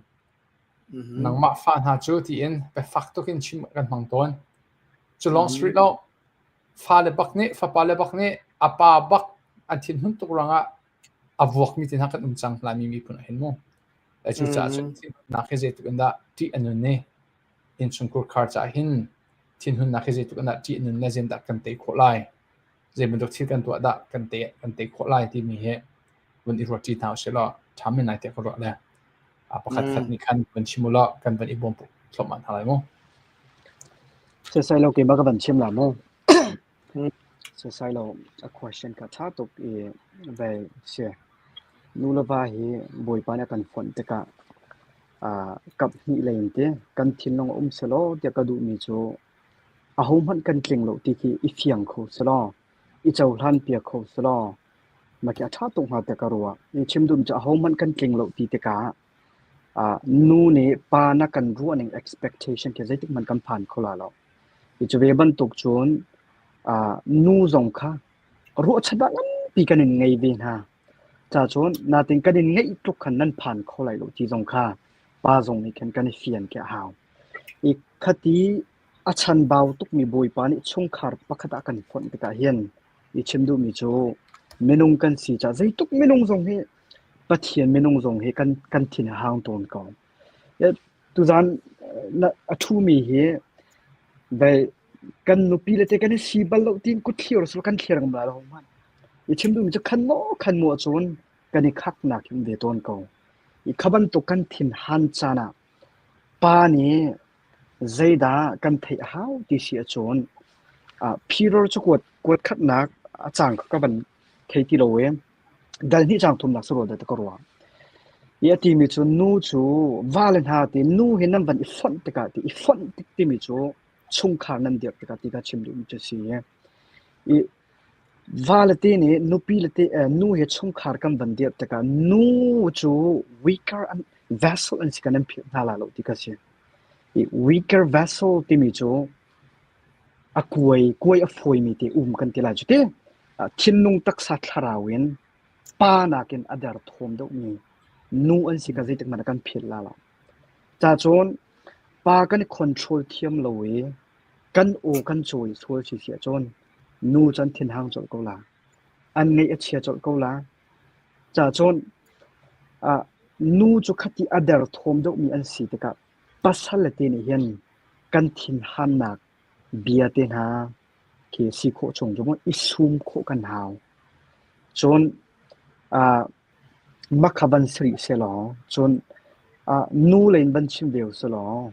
Nangmah fa hna cu tiin biafak tuk in chim kan hmang tawn. Cu lawng si rih lo. Fale bak nih fapa le bak nih a pa bak an thinhun tuk ruangah a vuakmi te hna kan um cang Laimi miphun ah hin mu. Cucaah cun thinhunnak hi zeitluk in dah ṭih a nun i innchungkhur khar caah hin thinhunnak hi zeitluk in dah ṭih a nun le zeitindah kan tei khawh lai, zei bantuk thil kan tuah dah kan tei kan tei khawh lai timi hi vun i ruat ṭi hna usih law ṭha men lai tiah ka ruah le pakhat khat nih khan van chim u law kan van i bawm thluahmah hna lai mu. Sesai lo keimah ka van chim la mu. Sesai lo a question ka tha tuk i vei si. Nu le va hi Bawipa nih a kan fonh tikah uh, kap hnih lei in ti kan thinlung a um selaw tiah ka duhmi cu ahohmanh kan tling lo ti khi i fiang kho selaw i cohlan piak kho selaw mah khi a ṭha tuk hnga tiah ka ruah. I chim duhmi cu ahohmanh kan tling lo ti tikah uh, nu nih pa na kan ruahning expectation khi zeitik hmanh kan phan kho la lo. I cu ve bantuk cun uh, nu zong kha ruahchannak nganpi kan in ngei ve hna. Ca cun natin kan in ngeih tluk khan nan phan kho lai lo ti zong kha pa zong nih khan kan i fian khi a hau. I khati a chanbau tukmi Bawipa nih chungkhar pakhat ah kan fonh tikah hin i chim duhmi cu minung kan si caah zeitluk minung zong hi Pathian minung zong hi kan kan thin a hang tawn ko. Tuzaan a ṭhumi hi vei kan nupi le te kan i si bal lo tiin kut thlir sila kan thlir ngam lai lo hmanh. I chim duhmi cu khan maw khan maw cun kan i khaknak hi um ve tawn ko. I kha bantuk kan thin han caan ah pa nih zeidah kan theih a hau ti si ahcun uh, Peter cu kuat kuat khatnak a cang kha ka van thei ti lo e. Dal hnih cang thumnak sarual dah ka ruah. I a timi cu nu cu vale hna ti nu hi nan van i fonh tikah ti i fonh tik timi cu chungkhar nan dirh tikah ti kha chim duhmi cu si. I vale te nih nupi le te nu he chungkhar kan van dirh tikah nu cu weaker an vessel an si kan an philh hna la lo ti kha si. I weaker vessel timi cu a kuai kuai a fawimi te um kan ti lai cu ti. Thinlung taksa thlarau in pa nakin a derthawm deuhmi nu an si kha zeitik hmanh ah kan philh la lo. Ca cun pa kan i control thiam lo i kan aw kan cawi sual si si ahcun nu cu an thinhang colh ko la. An ngaih a chia colh ko la. Ca cun uh, nu cu khati a derthawm deuhmi an si tikah pasal le te nih hin kan thinhannak bia te hna khi si khawh chung cu i sum khawh kan hau. Cun uh, makha van si rih sehlaw, cun uh, nu lei in van chim ve selaw,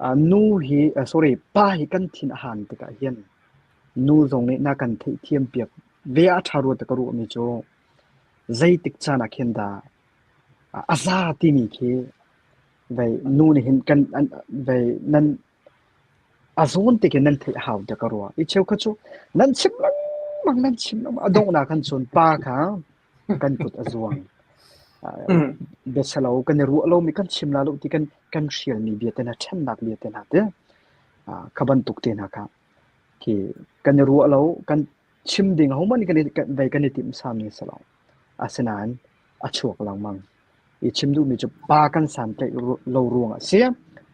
uh, nu hi uh, sorry pa hi kan thin a han tikah hin nu zong nih na kan theihthiam piak ve a ṭha rua ti ka ruahmi cu zeitik caan ah khin dah a za timi khi vei nu nih hin kan an, vei nan A zawn te khi nan theih a hau tiah ka ruah. I cheukhat cu nan chim lengmang nan chim lengmang a donghnak khan cun pa kha kan kut a zuang. Biasalo kan i ruah lomi kan chim la lo ti kan kan hrialmi bia te hna ṭhennak bia te hna te kha bantuk te hna kha khi kan i ruah lo kan chim ding ahohmanh kan i vei kan i timh sami si lo. Asinain a chuak lengmang. I chim duhmi cu pa kan santlaih lo ruangah a si.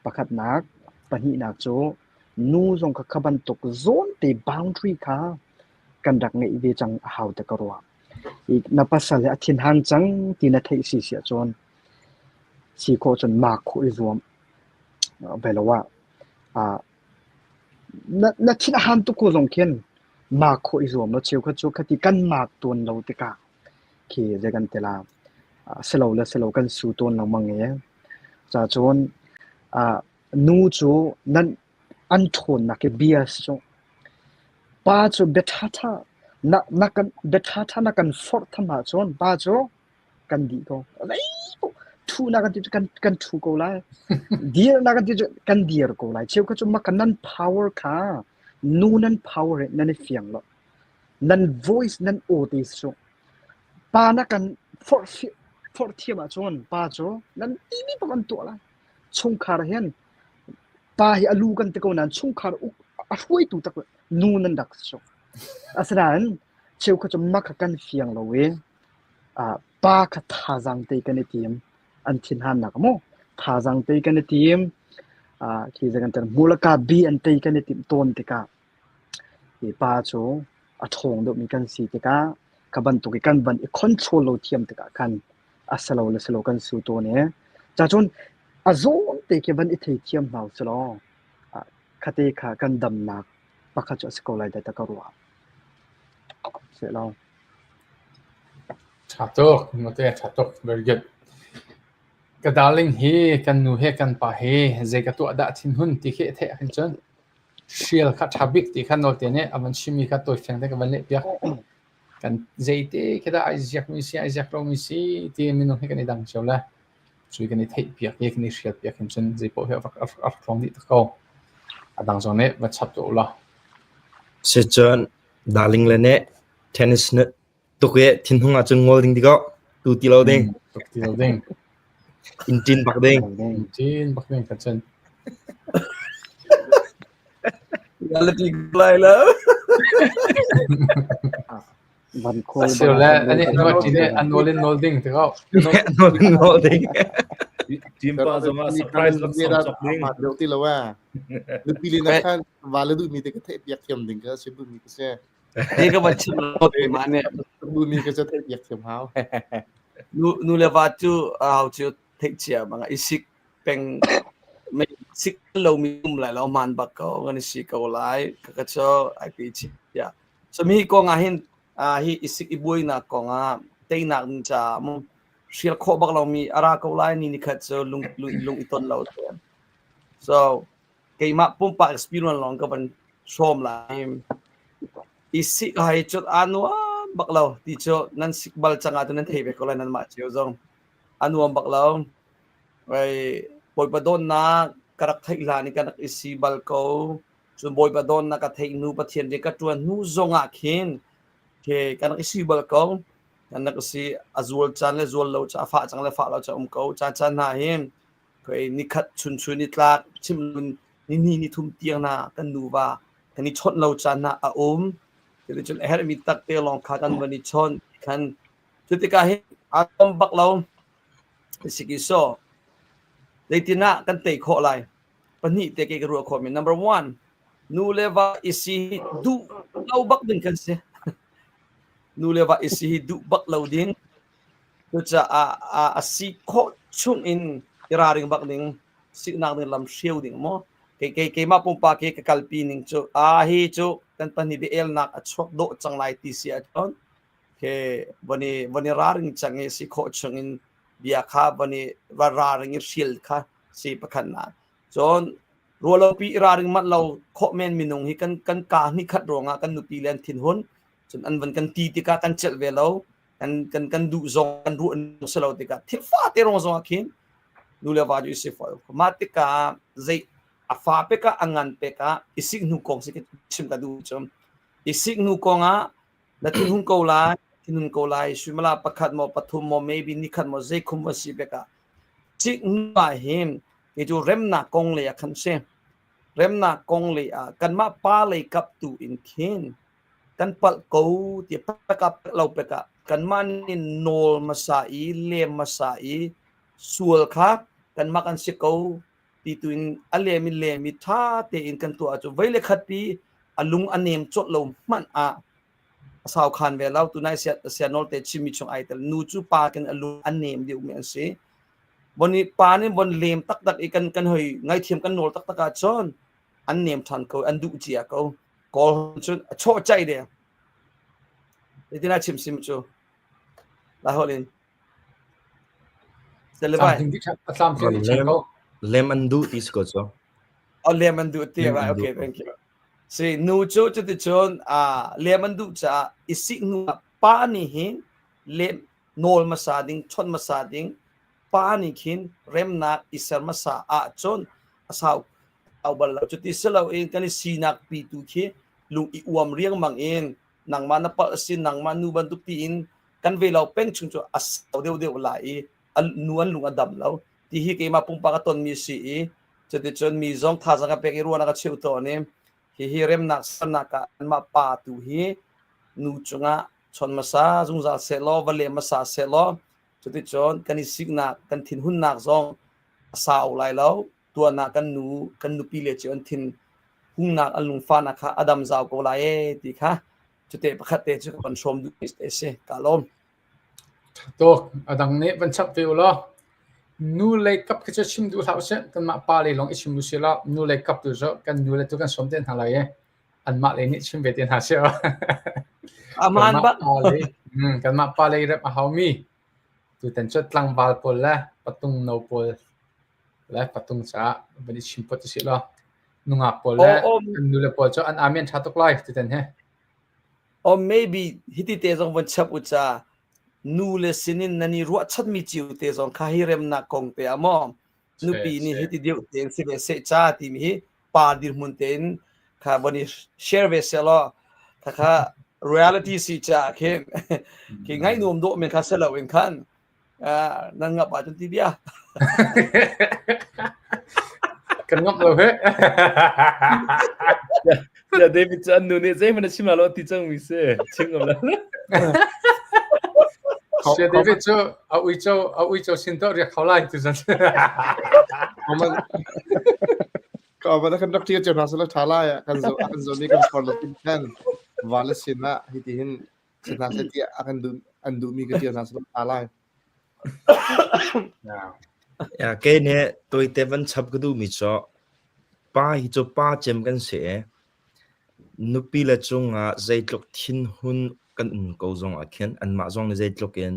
Pakhatnak, pahnihnak cu nu zong kha kha bantuk zawnte boundary kha kan rak ngeih ve cang a hau ti ka ruah. I na pasal hi a thinhang cang ti na theih si si ahcun si khawh cun maak khawh i zuam. Ve lo ah ah na, na thin a han tuk ko zong khin maak khawh i zuam lo cheukhat cu khati kan maak tawn lo tikah khi zei kan ti la silo le silo kan su tawn lengmang i ca cun nu cu nan an ṭhawnnak hi bia si cu pa cu bia ṭhaṭha na na kan bia ṭhaṭha na kan forh tham ahcun pa cu kan dih ko zeipaoh ṭhu na kan ti cu kan kan ṭhu ko lai dir na kan ti cu kan dir ko lai cheukhat cu maka nan power kha nu nan power he nan i fiang lo Nan voice nan aw te si Pa na kan forh forh thiam ahcun pa cu nan timi paoh kan tuah lai. Chungkhar hin pa hi a lu kan ti ko nain chungkhar uk a hruaitu tak nu nan rak si. Asinain cheukhat cu mak kha kan fiang lo i uh, pa kha thazaang te kan i tim an thinhannak mu thazaang te kan i tim uh, khi zakan ter mulaka bi an tei kan i tim tawn tikah Hi pa cu a ṭhawng deuhmi kan si tikah kha bantuk i kan van i control lo thiam tikah khan a si lo le si lo kan su tawn i cacun a zawn te khi van i theithiam hna usih law khate kha kan damnak pakhat cu a si ko lai dah ka ruah. Seh lo. Ṭha tuk, mate ṭha tuk, very good. Ka darling hi kan nu he kan pa he zei ka tuah dah thinhun ti khi a theih ahhin cun. Hrial kha ṭha bik ti kha nawlte nih a van chimmi kha tawifiang te ka van leh piak. Kan zeite khi dah ai ziakmi si, ai ziak lomi si ti minung hi kan i dang cio le cui kan i theih piak i kan i hrial piak hin cun zeipaoh hi a rak, a rak tlawng dih tak ko. A dang zong nih va chap tuah u law. Sicun darling le nih tennis na tuk i thinhung ahcun ngol ding ti ko. Tu ti lo ding. Tuk ti lo ding. In ṭin bak ding. In ṭin bak ding ka cun. Reality lai lo. Van khawl Asio le ani nawl ṭin i an nawl in nawl ding ti ko. Nawl in nawl ding. Team pa zong ah surprise laksawng cawk ding. Deuh ti lo ah. Nupi le na khan va le duhmi te ka theih piak thiam ding ka si duhmi ka si. Hi ka van chim lo mah nih. Duhmi ka cu theih piak thiam hau. Nu nu le va cu hau cu theih cia bang i sik peng mei sik lo mi um lai lo man bak ko kan i si ko lai ka ka cho ai pi chia. So mi kong ah hin hi i sik i buainak kong ah teinak ding ca mu hrial khawh bak lo mi ara ko lai ni ni khat cu lung lung lung i ton lo te. So keimah pumpak experience lawng ka van hrawm lai. I sik hai cut a nuam bak lo ti cu nan sik bal cang ahcun nan thei ve ko lai nanmah cio zong. A nuam bak lo. Ai Bawipa dawtnak ka rak theih hlan i ka rak i si bal ko. Cun Bawipa dawtnak ka theih hnu Pathian rian ka ṭuan hnu zong ah khin ke ka rak i si bal ko. Kan rak i si a zual caan le zual lo caan a fah cang le fah lo caan um ko. Caan caan hna hin Khoi nikhat chunchun ni tlak chimlun ni hnih ni thum tiang na kan nuva kan i chawnh lo caan hna a um. Cuticun a herhmi takte lawng kha kan van i chawnh khan cu tikah hin aa tom bak lo. Siki so zeitin ah kan tei khawh lai? Pahnih te ke ka ruah khawh mi. Number one, nu le va i si hi duh lo bak ding kan si. Nu le va i si hi duh bak lo ding. Cucaah a si khawh chung in i ralring bak ding, siknak ding lam hreu ding maw? Kei kei keimah pumpak hi ka kalpi ning cu a hi cu kan pahnih bia-elnak a chuak dawh cang lai ti si ahcun ke von i von i ralring cang i si khawh chung in bia kha von i va ralring i hrial kha si pakhatnak. Cun ruahlopi i ralring manh lo khawh men minung hi kan kan kaa hnih khat ruangah kan nupi le an thinhun cun an van kan ti tikah kan celh ve lo kan kan kan duh zong kan ruah si lo tikah thil fate rong zong ah khin nu le va cu i si fawi mah tikah zei a fa pek ah a ngan pek ah i sik hnu kong si chim ka duh cu i sik hnu kong ah na thinhung ko lai thinhun ko lai suimala pakhat maw pathum maw maybe nikhat maw zei khum va si pek ah sik hnu ah hin kei cu remnak kong lei ah khan si remnak kong lei ah kanmah pa lei kap tu in khin kan palh ko ti pekah lo pekah kanmah nih nawl hmasa i lem hmasa i sual kha kanmah kan si ko ti tu in a lem in lem i ṭha tein kan tuah ahcun vei le khat pi a lung a nem colh lo hmanh ah a sau khan ve lo tunai sia sia nawl te chimmi chung ai tel nu cu pa kin a lung a nem deuhmi an si bon i pa nih bon lem taktak i kan kan hoi ngaithiam kan nawl taktak ahcun an nem ṭhan ko an duh cia ko Kawl cun a chawh caih deng. Zeitin ah chim sim cu? Lai holh in. Selevai. Lem, lem an duh ti si ko cu. Oh, lem an duh ti right. Okay, thank you. Si nu cu cuticun ah lem an duh caah i sik hnu ah pa nih hin lem nawl hmasa ding, chawnh hmasa ding, pa nih khin remnak i ser hmasa ahcun a sau au bal lo. Cuti si loin kan i sinak pi tu khi lung i uam riangmang in nangmah na palh a si, nangmah nu bantuk tiin kan ve lo peng chung cu a sau deuhdeuh lai i nu an lung a dam lo. Ti hi keimah pumpak a tonmi si i cuticun mi zong thazaang ka pek i ruahnak a cheuh tawn i hihi remnak sernak ah anmah pa tu hi nu cungah chon hmasa zungzal sehlaw va lem hmasa sehlaw cuticun kan i siknak kan thinhunnak zong a sau lai lo tuan ah kan nu kan nupi le cu an thin hungnak an lungfahnak kha a dam zau ko lai ee ti kha cute pakhat te cu kan hrawm duh te si ka lawm Tuk a dang nih van chap ve u law nu lei kap khi cu chim duh hlah usih kanmah pa lei lawng i chim usih law nu lei kap tu cu kan nu le tu kan sawm te hna lai i anmah lei nih chim ve te hna sih Aman bak. Kanmah pa lei rep a haumi tutan cu tlangval pawl le patung no pawl le patung caah van i chim phot usih law. Nungak pawl le kan nule pawl cu an amen ṭha tuk lai ti ten he. Or maybe hiti te zong von chap u ca nu le sinin nan i ruahchanmi cio te zong kha hi remnak kong te ah maw nupi nih hiti deuh tein si ve seh ca timi hi pa dirhmun tein kha von i share ve seh law kha kha reality si ca khin khi ngai nuam dawh men kha selo in khan nan ngap ahcun ti bia. Kan ngap lo he. Ya David cu an nu nih zeihmanh a chim la lo ti cang mi si. Chim ngam lo. Sia David cu a uico a uico sin to riak kho lai tu zan. Ka va kan rak ṭial cio hna sala ṭha lai ah kan zo kan zo mi kan for lo tin khan va le sin ah hiti hin Si hna seh tiah a kan duh an duhmi ka ṭial hna seh hna lai. Ya, kei nih tawite van chap ka duhmi cu pa hi cu pa cem kan si i nupi le cungah zeitluk thinhun kan um ko zongah khin anmah zong nih zeitluk in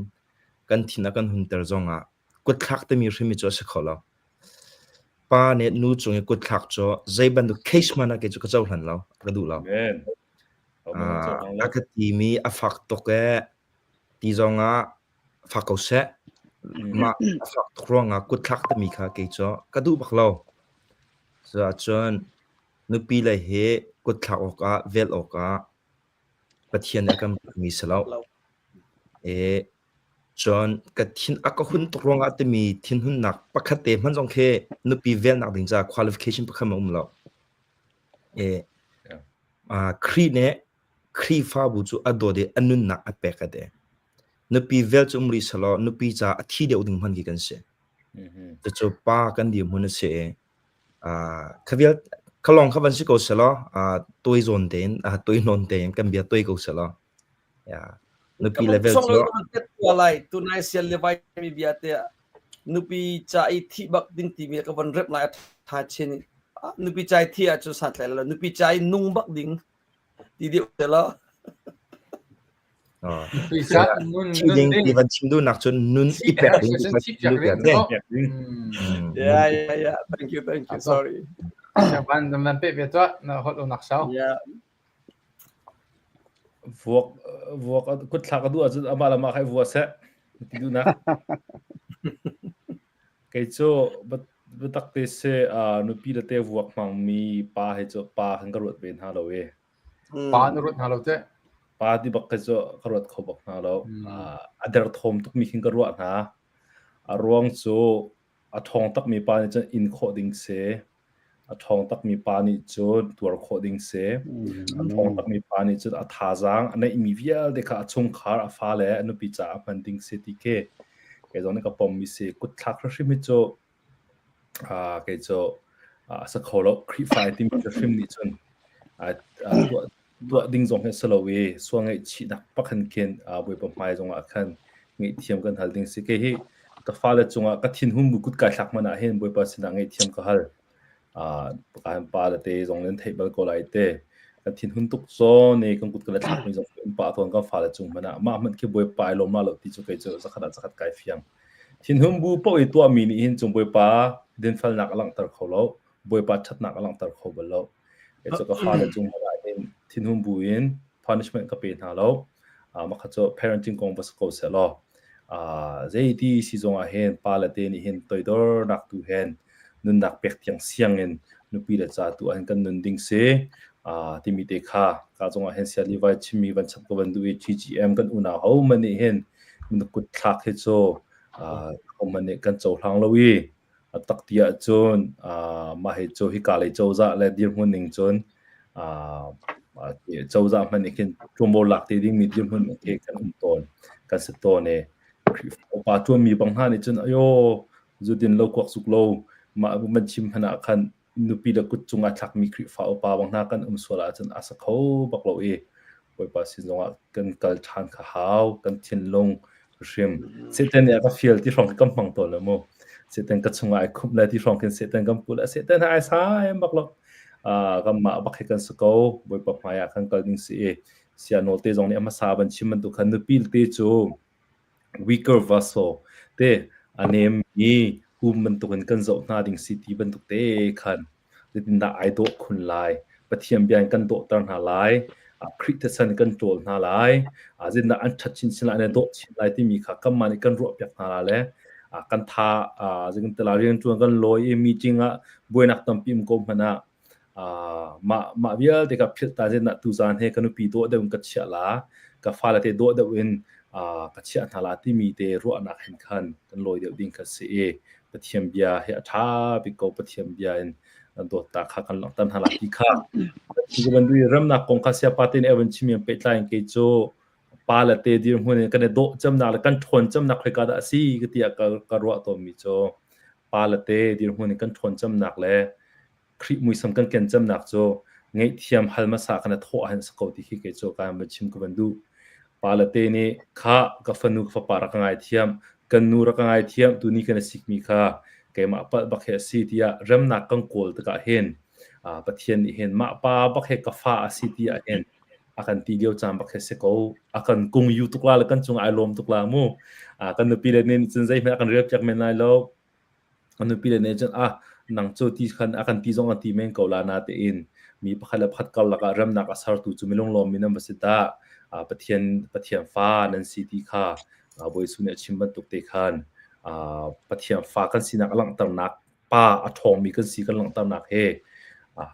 kan thin a kan hunter zongah kutthlak timi hrim hi cu a si kho lo. Pa nih nu cung i kutthlak cu zei bantuk case hmanh ah kei cu ka cohlan lo, ka duh lo. Amen. A ka timi a fak tuk ee ti zongah fak ko seh. Mah a fak tuk ruangah kutthlak timi kha kei cu ka duh bak lo. Cuahcun nupi le hi kutthlak awkah velh awkah Pathian nih a kan pekmi si lo. I cun ka thin a ka hun tuk ruangah timi thinhunnak pakhat te hmanh zong khi nupi velnak ding caah qualification pakhat hmanh a um lo. I Khrih nih Khrihfabu cu a dawt i a nunnak a pek a ti. Nupi vel cu um rih selaw nupi caah a thi deuh ding hmanh khi kan si. Cucu pa kan dirhmun a si i kha vial kha lawng kha van si ko selaw tawi zawn tein tawi nawn tein kan bia tawi ko selaw nupi le vel cu lai tunai sial le vai mi bia te nupi ca i thi bak ding timi ka von rep lai a tha chin nupi ca i thi ahcun santlai lo nupi ca i nung bak ding ti deuh te lo Thi ding ti van chim duhnak cun nun i pek ding Yeah, yeah, yeah. Thank you, thank you. Sorry. Van van pe ve tuah na holh nak sau. Yeah. Vuak vuak kutthlak a duh ahcun amah le amah kha i vua seh ti duhnak. Kei cu biatak te si nupi le te vuak hmangmi pa hi cu pa khan ka ruat ve hna lo i. Pa na ruat hna lo teh. Pa ti bak khi cu ka ruat kho bak hna lo. A derthawm tukmi khin ka ruah hna. A ruang cu A ṭhawng takmi pa nih cun inn khawh ding si. A ṭhawng takmi pa nih cun tuar khawh ding si. A ṭhawng takmi pa nih cun a thazaang a neihmi vialte kha a chungkhar, a fale, a nupi caah a hman ding si ti khi kei zong nih ka pommi si. Kutthlak hrimhrim hi cu kei cu a si kho lo. Khrihfa ai timi hrimhrim nih cun tuah tuah ding zong hi a si lo i sual ngaihchihnak pakhat khin Bawipa hmai zongah khan ngaihthiam kan hal ding si. Kei hi ka fale cungah ka thinhun bu kut kai thlak hmanh ah hin Bawipa sinah ngaihthiam ka hal. Ka pa le te zong nan theih bal ko lai te. Kan thinhun tuk zawn i kan kut kan le thlak mi zong um pah tawn kan fale cung hmanh ah mah hmanh khi Bawipa ai lawm la lo ti cu kei cu zakhat ah zakhat kai fiang. Thinhun bu paoh i tuahmi nih hin cung Bawipa dinfelnak a langhter kho lo. Bawipa ṭhatnak a langhter kho bal lo. Kei cu ka fale cung ah hin thinhun bu in punishment ka pe hna lo. Mah kha cu parenting kong va si ko seh law zeiti si zong ah hin pa le te nih hin toidornak tu hen nunnak pek tiang siang in nupi le ca tu ah hin kan nun ding si timi te kha ka zong ah hin sia Levi chimmi van chap ka van duh i TGM kan unau ho man nih hin kut thlak hi cu ho man nih kan cohlang lo i A tak ti ahcun mah hi cu hika lei cozah le dirhmun ning cun cozah hmanh nih khin ṭuanvo lak te dingmi dirhmun khi kan um tawn, kan si tawn i Khrihfa upa ṭuanmi bang hna nih cun ayo zudin lo kuak zuk lo mah van chim hmanh ah khan nupi le kut cung ah thlakmi Khrihfa upa bang hna kan um sual ahcun a sa kho bak lo i Bawipa sin zongah kan kal ṭhan kha hau, kan thinlung hrim. Satan nih a ka fial ti hrawng khi kan hmang tawn lo mu. Satan ka chungah ai khumh le ti hrawng khin Satan kan puh le Satan ha ai sai bak lo. Kanmah bak hi kan si ko. Bawipa hmai ah kan kal ding si i sia nawl te zong nih a hmasa ban chim bantuk khan nupi te cu weaker vessel te a nemmi um bantukin kan zoh hna ding si ti bantuk te khan. Zeitindah ai dawh khun lai? Pathian bia in kan dawhter hna lai. Khrih thisen kan ṭawl hna lai. Zeitindah an ṭhat chinchin lai, an i dawh chin lai timi kha kanmah nih kan ruahpiak hna lai le kan tha zeitintilah rianṭuan kan lawi i meeting ah buainak tampi um ko hmanh ah mah mah vialte kha philh ta zeitindah tuzaan he ka nupi dawh deuh in ka chiah la, ka fale te dawh deuh in ka chiah hna la timi te ruahnak hin khan kan lawi deuh ding kha si i Pathian bia hi a ṭha bik ko. Pathian bia in dawtnak kha kan langhter hna lai ti kha. Cu bantuk i remnak kong kha siapa te nih a van chim i an pehtlai in kei cu pa le te dirhmun in kan i dawh cemnak le kan ṭhawn cemnak khoika dah a si ka tiah ka, ka ruah tawnmi cu pa le te dirhmun in kan ṭhawn cemnak le Khrih muisam kan ken cemnak cu ngaihthiam hal hmasa kan i thawh ahhin si ko ti khi kei cu ka van chim ka van duh. Pa le te nih kha ka fanu ka fapa rak ka ngaithiam, kan nu rak ka ngaithiam, tuni kan i sikmi kha keimah palh bak hi a si tiah remnak kan kawl tikah hin Pathian nih hin mah pa bak hi ka fa a si ti ah hin a kan ti lio caan bak hi si ko. A kan kung yu tuk la le kan cung ai lawm tuk la mu. Kan nupi le nih cun zeihmanh a kan rel piak men lai lo. A nupi le nih cun ah nang cu ti khan a kan ti zong an ti men ko la natein mi pakhat le pakhat karlak ah remnak a sertu cu milunglawmmi nan va si dah. Pathian Pathian fa nan si ti kha Bawi Jesuh nih a chim bantuk te khan Pathian fa kan sinak a langhternak pa a ṭhawngmi kan si kan langhternak he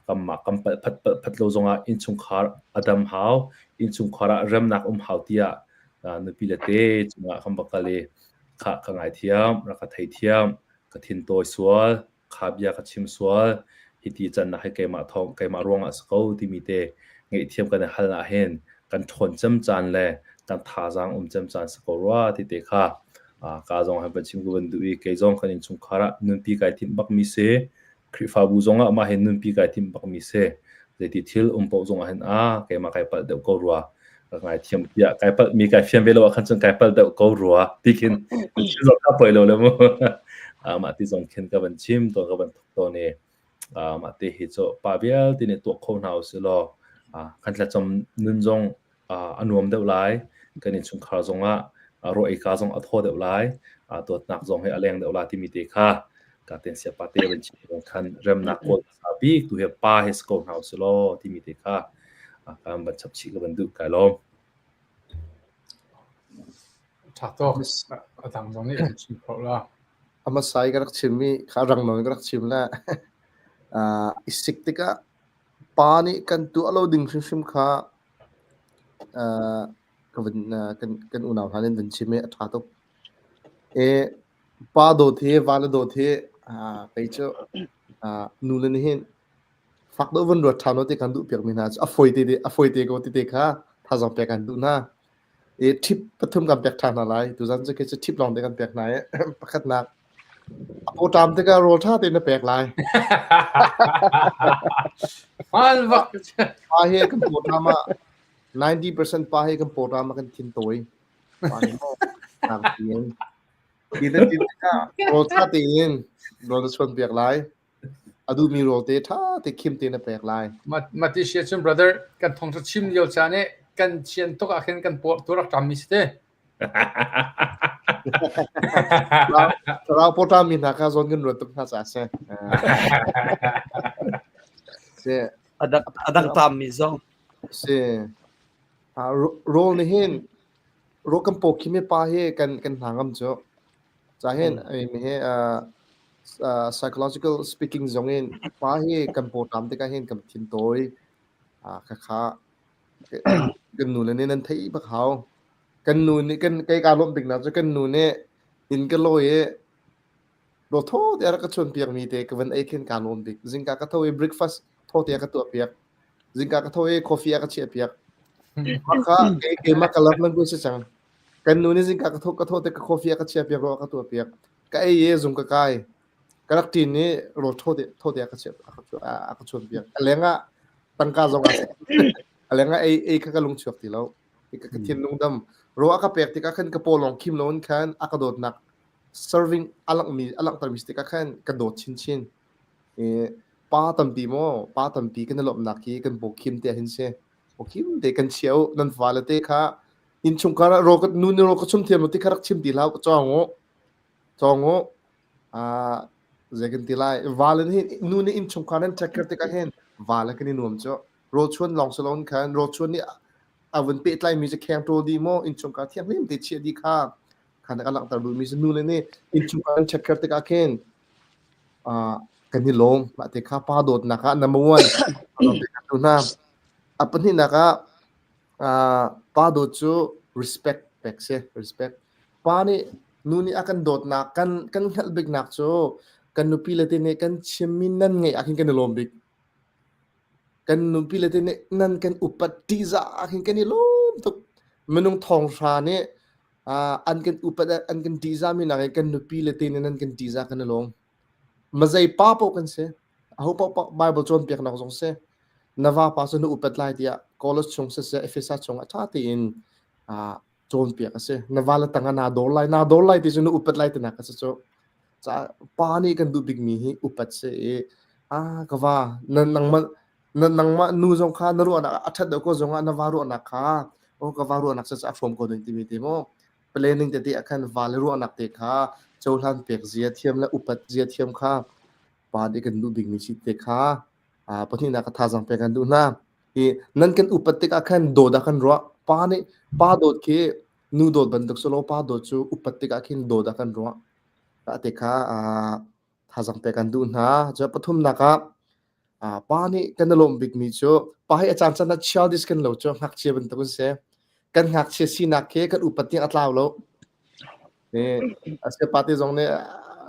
kanmah kan palh phat palh phat lo zongah innchungkhar a dam hau, innchungkhar ah remnak um hau tiah nupi le te cungah kan va kal i Khah ka ngaithiam, rak ka theithiam, ka thin tawi sual, kha bia ka chim sual, hiti cannak hi keimah thawng keimah ruangah a si ko timi te ngaihthiam kan i hal ahhin kan ṭhawn cem caan le kan thazaang um cem caan si ko rua ti te kha ka zong han van chim ka van duh i kei zong kan innchungkhar ah nunpi kai timh bakmi si. Khrihfabu zongah mah hi nunpi kai timh bakmi si. Zeiti thil um paoh zongah hin a keimah kai palh deuh ko rua. Ka ngaithiam tiah kai palh mi kai fian ve lo ah khan cun kai palh deuh ko rua ti khin thil zong ka poi lo le mu. Mah ti zong khin ka van chim tawn ka van thok tawn i mah te hi cu pa vialte nih tuah kho hna usih law kan thlacam nun zong a nuam deuh lai. Kan innchungkhar zongah raw eika zong a thaw deuh lai. Dawtnak zong hi a leng deuh lai timi te kha ka ten siapa te van chim khan remnak kawl hmasa bik tu hi pa he si ko hna usih law timi te kha kan van chap chih ka van duh kai lawm. Ṭha tuk. A dang zong nih an chim kho la. A hmasa i ka rak chimmi kha rang nawn ka rak chim le i sik tikah pa nih kan tuah lo ding hrimhrim kha ka vun kan kan unau hna nih an vun chim i a ṭha tuk. I pa dawt hi vale dawt hi kei cu nule nih hin fak deuh vun ruat ṭhan u ti kan duhpiakmi hna cu a fawi te a fawi te ko ti te kha thazaang pek kan duh hna. I ṭhip pathum kan pek ṭhan hna lai. Tuzan cu kei cu ṭhip lawng te kan pek hna i pakhatnak a pawṭam tikah rawl ṭha tein na pek lai. Hmaan bak. Pa hi kan pawṭam ah 90% pa hi kan pawṭam ah kan thin tawi. Pa hi maw nak tiin. Ti na tin tikah rawl ṭha tein rawl na chuan piak lai. A duhmi rawl te ṭha te khim te na pek lai. Mati sia cun brother kan thawngṭha chim lio caan i kan chian tuk ah khin kan paw tu rak ṭam mi si te. Thlarau pawṭam mi hna kha zawn kan ruat tuk hna caah si. Si. A dang ṭam mi zong. Si. Rawl nih hin rawl kan paw khim i pa hi kan kan hna ngam cu. Ca hin mi hi psychological speaking zong in pa hi kan pawṭam tikah hin kan thin tawi. Khakha kan nu le nih nan theih bak hau. Kan nu nih kan kei kaa lawmh biknak cu kan nu nih inn ka lawi i rawl thaw te a rak ka chuanpiak mi te ka van ei khin kaa lawm bik. Zingka ka tho i breakfast thaw te a ka tuahpiak. Zingka ka tho i coffee a ka chiahpiak. Mah kha kei keimah ka love language si cang. Kan nu nih zingka ka tho ka tho te ka coffee a ka chiahpiak rawl a ka tuahpiak. Ka ei i zung ka kai. Ka rak ṭin i rawl thaw te thaw te a ka chiah a ka a ka chuanpiak. A leng ah tangka zong a a leng ah ei ei kha ka lung chuak ti lo. Ka ka thinlung dam. Rawl a ka pek tikah khan ka paw lawng khim loin khan a ka dawtnak serving a langhmi a langhtermi si tikah khan ka dawt chinchin. I pa tampi maw pa tampi kan i lawmhnak hi kan paw khim te hin si. Paw khim te kan chia u nan fale te kha innchungkhar ah rawl ka nu nih rawl ka chum thiam lo ti kha rak chim ti hlah u cawng u. Cawng u. Zei kan ti lai? Vale nih nu nih innchungkhar nan take care tikah hin vale kan i nuam cu. Rawlchuan lawng si loin khan rawlchuan nih a vun pehtlaimi cu kheng ṭawl dih maw innchungkhar thianghlim te chiah dih kha khan a langhter duhmi cu nu le nih innchungkhar nan take care tikah khin kan i lawm. Mah te kha pa dawtnak ah number one hna. A pahnihnak ah pa dawt cu respect pek si respect. Pa nih nu nih a kan dawtnak kan kan hngalh biknak cu kan nupi le te nih kan chimmi nan ngeih ah khin kan i lawm bik. Kan nupi le te nih nan kan upat ṭihzah ah khin kan i lawm tuk. Minung thonghra nih an kan upat an kan ṭihzahmi nakin kan nupi le te nih nan kan ṭihzah kan i lawm. Mazei pa paoh kan si. Aho paoh Bible cawnpiaknak zong si. Na vapa cu na upat lai tiah College chung siseh Efesa chung ah ṭha tein cawnpiak a si. Na vale tang ah naa dawr lai, naa dawr lai ti cu na upat lai tinak a si cu. Ca pa nih kan duh bikmi hi upat si i ah ka va na nangmah na nangmah nu zong kha na ruahnak a ṭhat deuh ko zong ah na va ruahnak kha oh ka va ruahnak cu a hrawm ko ding timi te maw planning tete ah khan va le ruahnak te kha cohlan pek zia thiam le upat zia thiam kha pa nih kan duh bikmi si te kha pahnihnak ka thazaang pek kan duh hna. Hi nan kan upat tikah khan dawt ah kan ruah. Pa nih pa dawt khi nu dawt bantuk si lo pa dawt cu upat tikah khin dawt ah kan ruah. Te kha thazaang pek kan duh hna. Cun pathumnak ah pa nih kan i lawmh bikmi cu pa hi a caan caan ah childish kan lo cu ngakchia bantuk an si. Kan ngakchia sinak khi kan upat tiang a tlau lo. A pa te zong nih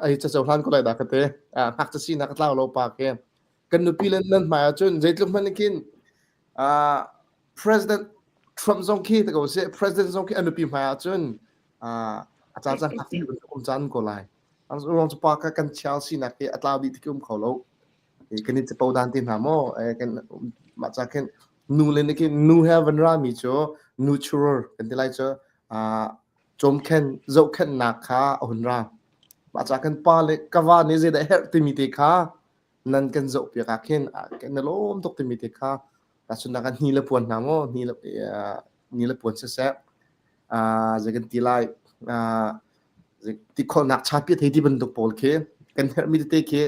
ai ca cohlan ko lai dah ka ti. Ngakchia sinak a tlau lo pa khi. Kan nupi le nan hmai ahcun zeitluk hmanh khin President Trump zong khi ti ko sih President zong khi a nupi hmai ahcun a caan caan ngakchia bantuk um caan ko lai. Ruang cu pa ka kan chial sinak hi a tlau dih ti um kho lo. Kan i capo dan te hna maw kan mah ca khin nu le nih khin nu he van ra mi cu nurturer kan ti lai cu cawmkhen zohkhenhnak kha a hun ra. Mah ca kan pa le ka va nih zeidah herh timi te kha nan kan zohpiak ah khin kan i lawm tuk timi te kha tahchunhnak ah hni le puan hna maw hni le hni le puan siseh zei kan ti lai ti kholnak chapi thei ti bantuk pawl khi kan herhmi tete khi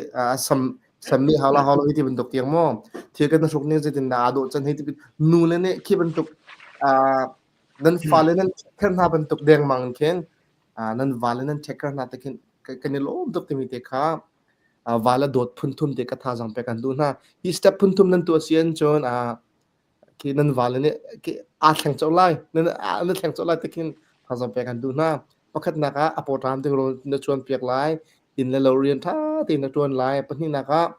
sam sammi hau la hau lo ti bantuk tiang maw thil kan hruk ning zeitin dah aa dawh can hei ti nu le nih khi bantuk nan fale nan care hna bantuk dengmang khin nan vale nan take care hna te khin kan i lawm tuk timi te kha vala dawt phun thum te ka thazaang pek an duh hna. Hi step phun thum nan tuah si ahcun khi nan vale nih khi aa thleng colh lai. Nan na thleng colh lai ti khin thazaang pek an duh hna. Pakhatnak ah a pawṭam ding rawl na chuan piak lai. Inn le lo rian ṭha tein na ṭuan lai. Pahnihnak ah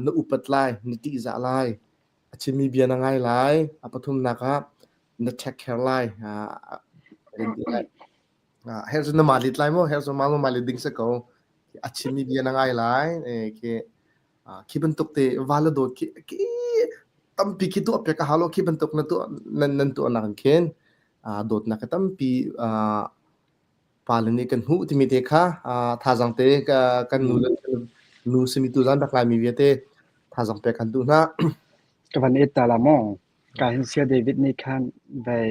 na upat lai, na ṭihzah lai. A chimmi bia na ngai lai. A pathumnak ah na take care lai. Her cu na mah lit lai maw? Her cu mah mah lit ding si ko. A chimmi bia na ngai lai. Khi khi bantuk te va le dawt khi khi tampi khi tuah piak a hau lo. Khi bantuk na tuah nan nan tuahnak in khin dawtnak ka tampi pale nih kan hmuh timi te kha thazaang te kan nu le nu simi tu zan rak laimi vialte thazaang pek kan duh hna. Ka van et ta la maw? Ka hin sia David nih khan vai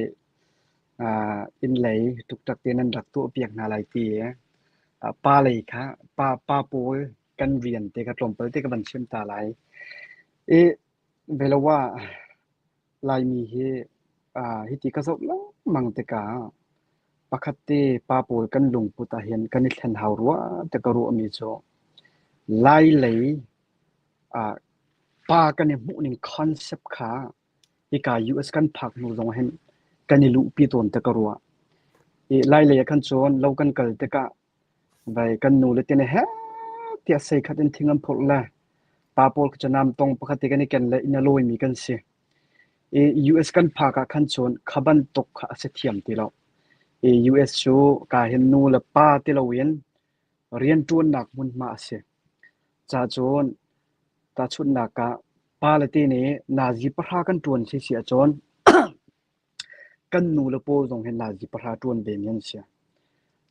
inn lei tuktak te nan rak tuahpiak hna lai ti i pa lei kha pa pa pawl kan rian te kha tlawmpal te ka van chim ta lai. I velo ah Laimi hi hiti ka zoh lengmang tikah pakhat te pa pawl kan lungput ahhin kan i thlen hau rua ti ka ruahmi cu Lai lei pa kan i hmuhning concept kha Hika US kan phak hnu zong hin kan i luhpi tawn te ka ruah. I Lailei ah khan cun lo kan kal tikah vai kan nu le te nih heh tiah sei khat in thing an phurh le pa pawl khi cu namtong pakhat te kan i ken le inn a lawimi kan si. I US kan phak ah khan cun kha bantuk kha a si thiam ti lo. I US cu ka hin nu le pa ti loin rianṭuannak hmunhma a si. Ca cun tahchunhnak ah Pale te nih nazi pahra kan ṭuan si si ahcun kan nu le pawl zong hi nazi pahra ṭuan ve mi an si.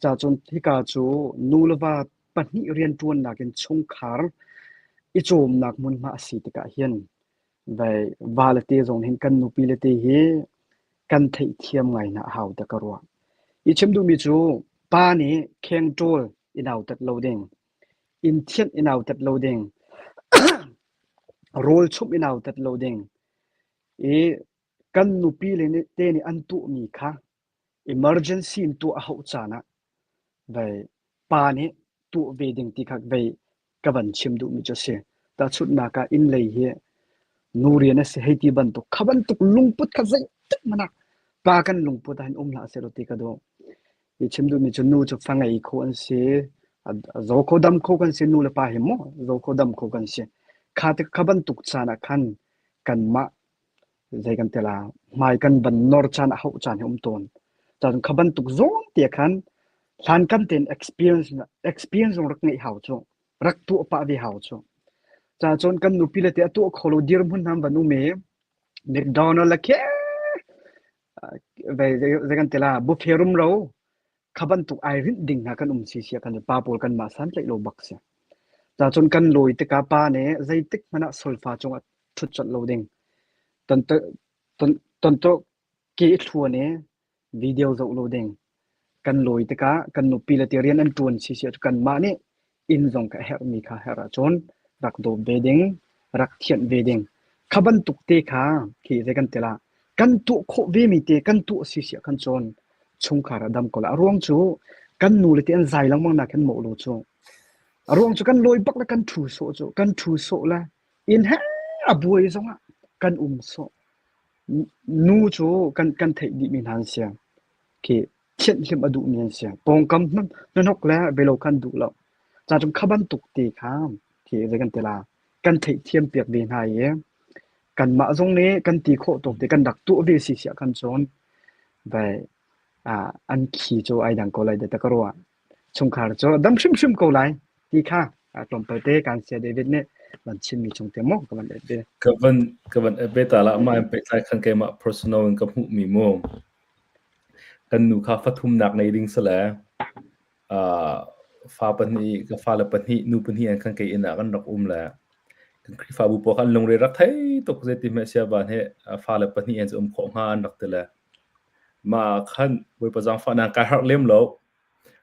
Cacun hika cu nu le va pahnih rianṭuannak in chungkhar i cawmnak hmunhma a si tikah hin vai va le te zong hin kan nupi le te hi kan theihthiam ngai hna a hau tiah ka ruah. I chim duhmi cu pa nih kheng ṭawl i nautat lo ding. Inn thianh i nautat lo ding. Rawl chumh i nautat lo ding. I kan nupi le te nih an tuahmi kha emergency in tuah a hauh caan ah vei pa nih tuah ve ding ti kha vei ka van chim duhmi cu a si. Tahchunhnak ah inn lei hi nu rian a si hei ti bantuk kha bantuk lungput kha zeitik hmanh ah pa kan lungput ah hin um hlah sehlaw ti ka duh. Hi chim duhmi cu nu cu fa ngei kho an si, a zaw kho dam kho kan si, nu le pa hi maw zaw kho dam kho kan si. Kha te kha bantuk caan ah khan kanmah zei kan ti la hmai kan van nor caan a hauh caan hi um tawn. Cun kha bantuk zawn te khan hlan kan tein experience experience zong rak ngeih hau cu rak tuah pah ve hau cu. Ca cun kan nupi le te a tuah kho lo dirhmun hna van um i McDonald le khe zei kan ti la buffet rumro kha bantuk ai rinh ding hna kan um si sia kan pa pawl kan mah santlaih lo bak si. Ca cun kan lawi tikah pa nih zeitik hmanh ah solfa cungah ṭhut colh lo ding. Ton ton ton to ke i thluan i video zoh lo ding. Kan lawi tikah kan nupi le ti rian an ṭuan si si ahcun kanmah nih inn zong kha a herhmi kha herh ahcun rak dawp ve ding, rak thianh ve ding. Kha bantuk te kha khi zei kan ti la kan tuah khawh vemi te kan tuah si si ah khan cun chungkhar a dam ko la. A ruang cu kan nu le te an zai lengmang nak hin mawh lo cu. A ruang cu kan lawi bak le kan ṭhu sawh cu kan ṭhu sawh le inn he a buai zongah kan um sawh. Nu cu kan kan theih dihmi hna an si. Khi thianhhlimh a duhmi an si. Pawngkam hnahnok le belo kha an duh lo. Ca cun kha bantuk te kha khi zei kan ti la kan theihthiam piak ve hna i kanmah zong nih kan ti khawh tawk te kan rak tuah ve si siah khan cun vai an khi cu ai dang ko lai da ka ruah. Chungkhar cu dam hrimhrim ko lai ti kha tlawmpal te kan sia David nih van chimmi chung te maw ka van et ve. Ka van ka van et ve ta la mah in pehtlai khan keimah personal in ka hmuhmi mu. Kan nu kha fathumnak nei ding sale uh, fa pahnih ka fale pahnih nu pahnih an khan kei inn ah kan rak um le kan Khrihfabu pawl kha an lungre rak thei tuk zeiti hmeh sia van he fale pahnih an um khawh hnga an rak ti le mah khan Bawipa zaangfahnak kai harh lem lo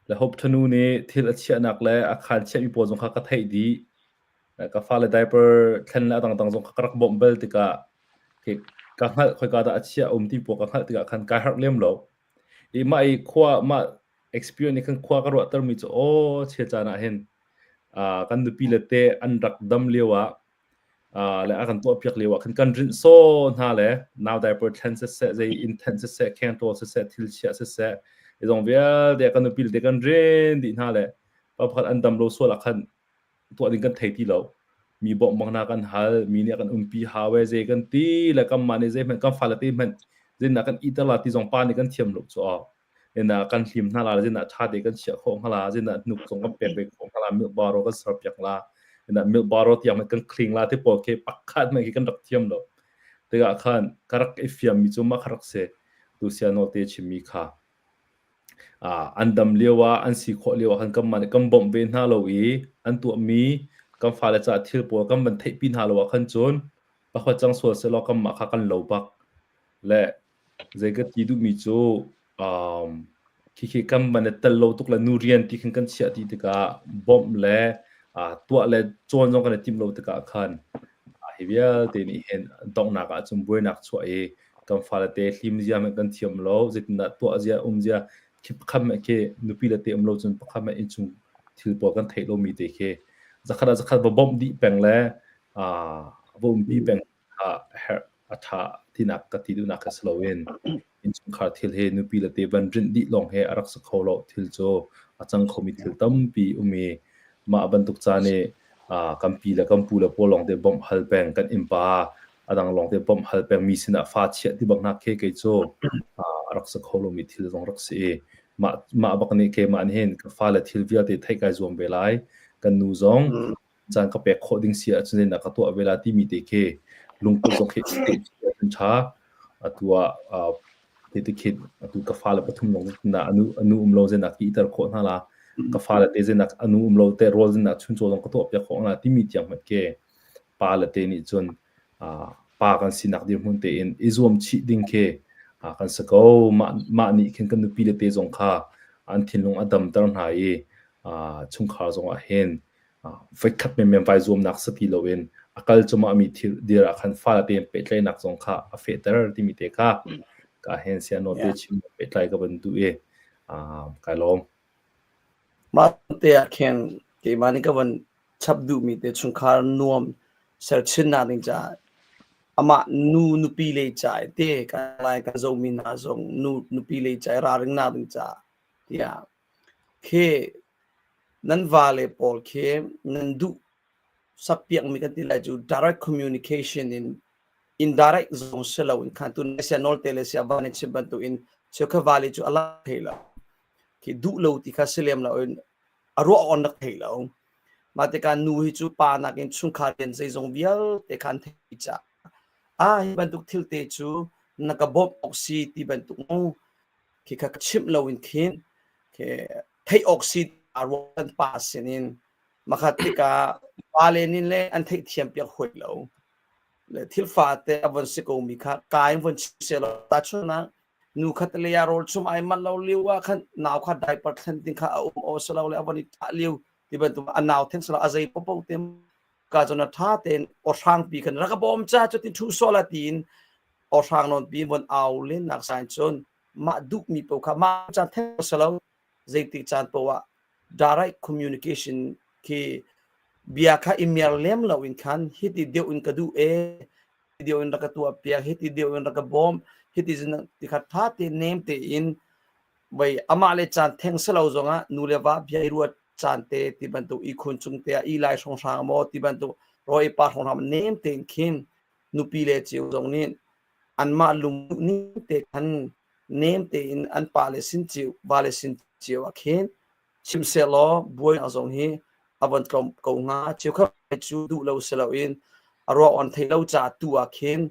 Le Hope Thanu nih thil a chiahnak le a khaan chiahmi pawl zong kha ka theih dih. Ka fale diaper thlen le a dangdang zong kha ka rak bawmh bal tikah ka hngalh khoika dah a chiah a um ti pawl ka hngalh tikah khan kai harh lem lo. I mah i khua mah experience nih khan khua ka ruahtermi cu aw chel caan ah hin kan nupi le te an rak dam lio ah le a kan tuahpiak lio ah khan kan rinh saw hna le nau diaper thlen siseh, zei inn thenh siseh, kheng ṭawl siseh, thil chiah siseh, izong vialte kan nupi le te kan rin dih hna le pa pakhat an dam lo sual ah khan tuah ding kan thei ti lo. Mi bawmh bang hna kan hal, mi nih a kan umpi hau e, zei kan ti le kanmah nih zeihmanh kan fale te hmanh zeitindah kan iter la ti zong pa nih kan thiam lo cu aw. Ina kan hlim hna la zinah ṭha te kan chiah khawh hnga la zinah hnuk zong kan pek ve khawh hnga la milk bottle kan ser piak la ina milk bottle tiang kan clean la ti pawl khi pakhat hmanh khi kan rak thiam lo tikah khan ka rak i fiam mi cu mah kha rak si tu sia nawl te chimmi kha an dam lio ah an si khawh lio ah khan kanmah nih kan bawmh ve hna lo i an tuahmi kan fale caah thil pawl kan van theihpi hna lo ah khan cun pakhat cang sual sehlaw kanmah kha kan lo bak le Zei ka ti duhmi cu um, khikhi kan van i tel lo tuk le nu rian ti khin kan chiah ti tikah bawmh le uh, tuah le cawn zong kan i timh lo tikah khan uh, hi vialte nih hin donghnak ah cun buainak chuah i kan fale te hlim zia hmanh kan thiam lo zeitindah tuah zia um zia khi pakhat hmanh khi nupi le te um lo cun pakhat hmanh innchung thil pawl kan theih lomi te khi zakhat ah zakhat va bawmh dih peng le uh, va umpi peng a herh a ṭha tinak ka ti duhnak kha si loin innchungkhar thil hi nupi le te van rinh dih lawng he a rak si kho lo thil cu a cang khomi thil tampi um i mah bantuk caan i kan pi le kan pu le pawl lawng te bawmh hal peng kan innpa a dang lawng te bawmh hal peng mi sinah fa chiah ti bak nak khi kei cu a rak si kho lomi thil zong rak si i mah mah bak nih keimah nih hin ka fale thil vialte theih kai zuam ve lai kan nu zong caan ka pek khawh ding si ahcun zeidah ka tuah ve la timi te khi lungput zong khi an ṭha. Atu ah te khi atu ka fale pathum lawng na anu anu um lo zeidah ka iter khawh hna la ka fale te zeidah anu um lo te rawl zeidah chuncaw zong ka tuah piak khawh hna timi tiang hmanh khi pa le te nih cun pa kan sinak dirhmun tein i zuam chih ding khi kan si ko. Mah mah nih khin kan nupi le te zong kha an thinlung a damter hna i chungkhar zong ah hin. Voikhat menmen vai zuamnak si ti loin a kal cuahmahmi thil dir ah khan fale tein pehtlaihnak zong kha a fehter timi te kha ka hen sia nawl te chim pehtlai ka van duh i kai lawm. Mah te ah khin keimah nih ka van chap duhmi te chungkhar nuam serchinnak ding caah amah nu nupi le ca te kan lai kan zomi hna zong nu nupi le ca ralringnak ding caah tiah khi nan vale pawl khi nan duh sakpiakmi kan ti lai cu direct communication in indirect zong si lo in khan tu sia nawl te le sia van in chim bantuk in cheukhat vale cu a lak thei lo khi duh lo ti kha si lem lo in a ruah on rak thei lo mah tikah nu hi cu pa nakin chungkhar rian zeizong vialte khan thei ca ah hi bantuk thil te cu na ka bawmh awk si ti bantuk mu khi kha chimh lo in khin khi theih awk si a ruah kan pa sinin makhat tikah pale nin le an theihthiam piak hoi lo le thil fate a von si ko mi kha ka in von chim se lo ta chunah nu khat le ya rawl chum ai man lo liu ah khan nau kha diaper thlen ding kha a um o selo le a von i tah liu ti bantuk a nau then selo a zei popo te ka chona tha ten o hrang pi khan raka bom cha chu tin thu so la tin o hrang non pi von au len nak sain chun mah duh mi po kha ma chan the selo zeitik caan poah direct communication khi bia kha i mer lem lo in khan hiti deuh in ka duh e deuh in rak ka tuah piak hiti deuh in rak ka bawm hiti ti kha tha te nem te in vai amah le caan theng selo zongah nu le va bia i ruat caan te ti bantuk i khun chung te ah i lai hrong hrang maw ti bantuk roi pa hrong hrang nem tein khin nupi le ceu zong nih anmah lung ning te khan nem tein an pale sin cio vale sin cio ah khin chim sehlaw buainak zong hi a von tlawm ko hnga. Cheukhat cu duh lo si loin a ruah on thei lo ca tu ah khin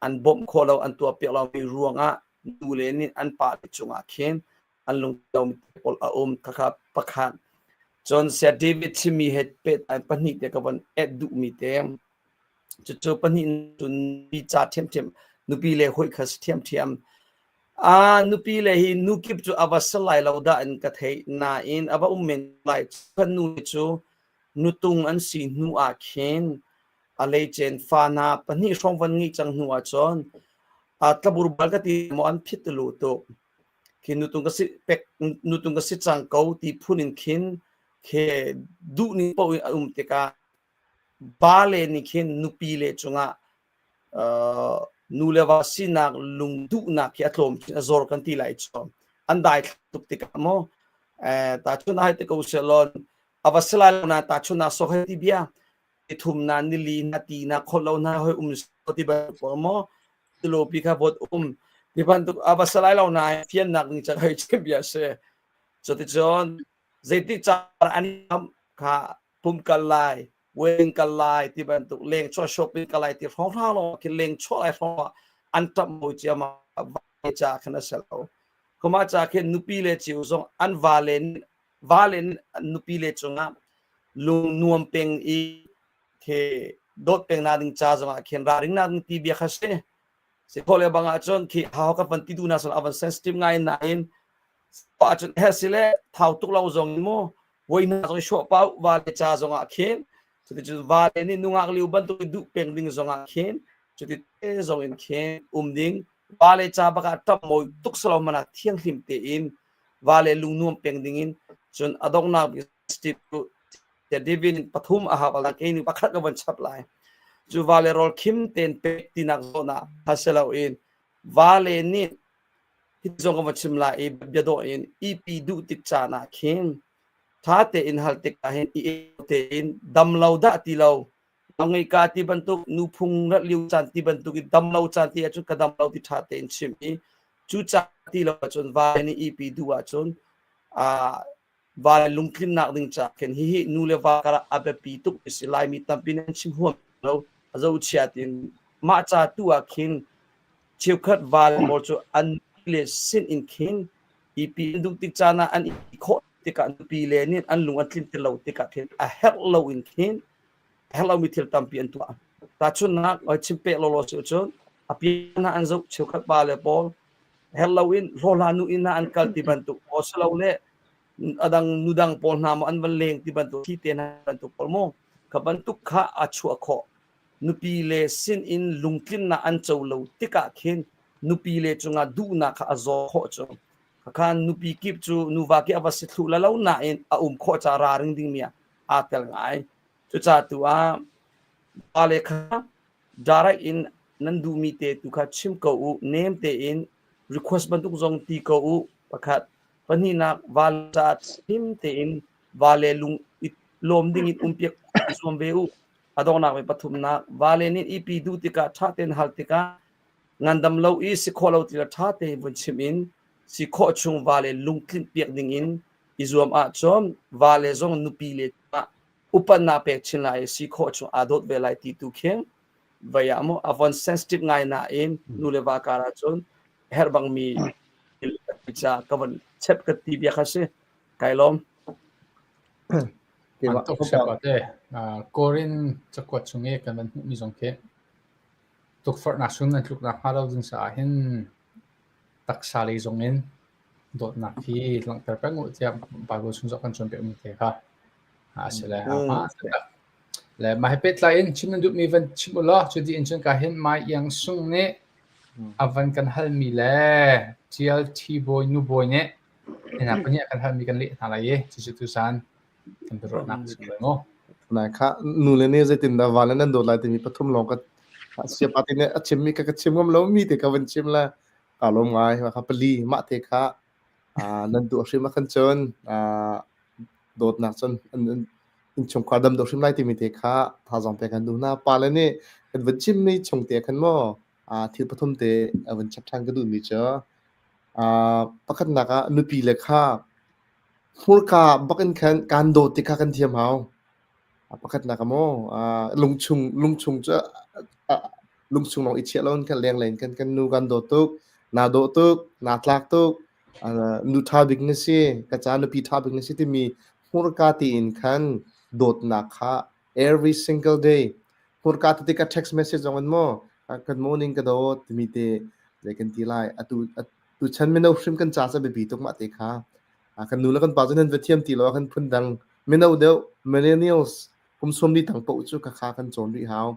an bawmh khawh lo an tuah piak lomi ruangah nule nih an pale cungah khin an lungtomi pawl a um khakha pakhat. Cun Saya David chimmi he pehtlai pahnih te ka von add duhmi te cucu pahnih cu nupi ca ṭhiamṭhiam nupi le hawi kha si ṭhiamṭhiam. Ah nupi le hi nu kip cu a va si lai lo dah in ka theih nain a va um men lai. Kan nu cu nutung an si hnu ah khin a leicen fa hna pahnih hrawng van ngeih cang hnu ah cun a tlabur bal ka ti maw an phit lu tuk. Khi nutung ka si pek nutung ka si cang ko ti phun in khin khi duh ning paoh in a um tikah Vale nih khin nupile cungah uh, nu le va sinak lungduhnak hi a tlawm chin a zor kan ti lai cu an dai tuk tikah maw eh ta chun hai te ko selon ava selai lo na ta chun na so hai ti bia ni thum na ni li na ti na khol lo na hoi um so ti ba ko mo tilo pi kha bot um ti bantuk ava selai lo na fian nak ni cha hoi chim bia se so ti chon zeitik ca an kha pum kal lai wedding kal lai ti bantuk leng chuah shopping kal lai ti hrawnghrang lawng khi leng chuah lai hrawng an ṭap mawi cia ma va ca khan a si lo kuma ca khin nupi le ciu zong an va le va le nupi le cungah lung nuam peng i khi dawt peng na ding ca zongah khin raring na ding ti bia kha si si kho le bang ah cun khi hau ka van ti du na son avan sensitive ngai nain ahcun he sile thau tuk lo zong mu voi hna zong shuah pau va le ca zong ah khin cuticun va le nih nungak liu bantuk in duh peng ding zong ah khin cuti te zong in khin um ding va le ca bak ah ṭap mawi tuk salo mana thianghlim tein va le lung nuam peng ding in cun a donghnak bik step cu David pathum a hau la kei nih pakhat ka von chap lai cu va le rawl khim ten pek tinak zawn ah haselo in va le nih Hi zong ka va chim lai i bia dawh in ipi duh tik caan ah khin ṭha tein hal tik ah hin i tein dam lo dah ti lo ngei ka ti bantuk nu phung rat liu caan ti bantuk i dam lo caan ti ahcun ka dam lo ti ṭha tein chim i cu caan ti lo ahcun va nih ipi duh ahcun va le lungtlinnak ding ca khin hihi nu le va karah a biapi tuk mi si Laimi tampi nih an chim huam lo a zohchia tiin mah ca tu ah khin cheukhat va le pawl cu an le sin in khin ipi an duh tik caan ah an i khawh tikah nupi le nih an lung an tlin ti lo tikah khin a herh lo in khin a herh lomi thil tampi an tuah tahchunhnak oi chim pek lawlaw si cun a pian an zoh cheukhat pa le pawl herh lo in hlawhhla nu inn ah an kal ti bantuk maw si lo le. Adang nudang pawl hna maw an van leng ti bantuk thi te hna bantuk pawl maw kha bantuk kha a chuah khawh. Nupi le sin in lungtlinnak an co lo tikah khin nupi le cungah duhnak kha a zaw khawh cu. Khakhan nupi kip cu nuva ki a va si thlu la lo nain a um khawh ca raring dingmi ah aa tel ngai. Cucaah tu ah vale kha direct in nan duhmi te tu kha chim ko u, nem tein request bantuk zong ti ko u. Pakhat pahnihnak vale caah him tein vale lung i lawm ding in umpiak zuam ve u. A donghnak ve pathumnak vale nih ipi duh tikah ṭha tein hal tikah ngandam lo i si khawh lo ti le ṭha tein vun chim in si khawh chung vale lungtlinh piak ding in i zuam ahcun vale zong nupi le upatnak pek chin lai i si khawh chung aa dawt ve lai ti tu khi vei ah mu a von sensitive ngai nain nu le va kar ahcun herh bangmi ca ka von chep ka ti bia kha si kai lawm. Tuk siapa te Korin cakuat chung i kan van hmuhmi zong khi tukforhnak chung nan tluknak hnga lo ding caah hin taksa lei zong in dawtnak hi langhter peng u tiah Bible chung zoh kan cawnpiakmi te kha a si le a Le mah he pehtlai in chim nan duhmi van chim u law cu dih in cun ka hin Mai Iang Sung nih a van kan halmi le Tial Thi Bawi Nu Bawi nih hina pahnih a kan halmi kan leh hna lai i cucu tuzan kan biaruahnak a si lai mu. Nai kha nu le nih zeitindah va le nan dawt lai timi pathum lawng ka siapa te nih a chimmi ka ka chim ngam lo mi te ka van chim le ka lawm ngai kha pali mah te kha nan duh hrim ah khan cun dawtnak cun innchungkhar dam dawh hrim lai timi te kha thazaang pek kan duh hna. Pa le nih kan van chimmi chung te khan maw thil pathum te a van chap ṭhan ka duhmi cu pakhatnak ah nupi le kha hmurka bak in khan kaan dawt ti kha kan thiam hau. Pakhatnak ah maw lungchung lungchung cu lungchung lawng i chiah lo in khan lenglei in khan kan nu kan dawt tuk, naa dawh tuk, naa tlak tuk, nu ṭha bik na si, ka ca nupi ṭha bik na si timi hmurka tiin khan dawtnak kha every single day hmurka tete ka text message zong in maw good morning ka dawt timi te zei kan ti lai atu tu chan mino hrim kan ca ca biapi tuk mah te kha kan nu le kan pa cu nan va thiam ti lo kan phun dang mino deuh millennials kum sawm li tang paoh cu ka kha kan cawn rih hau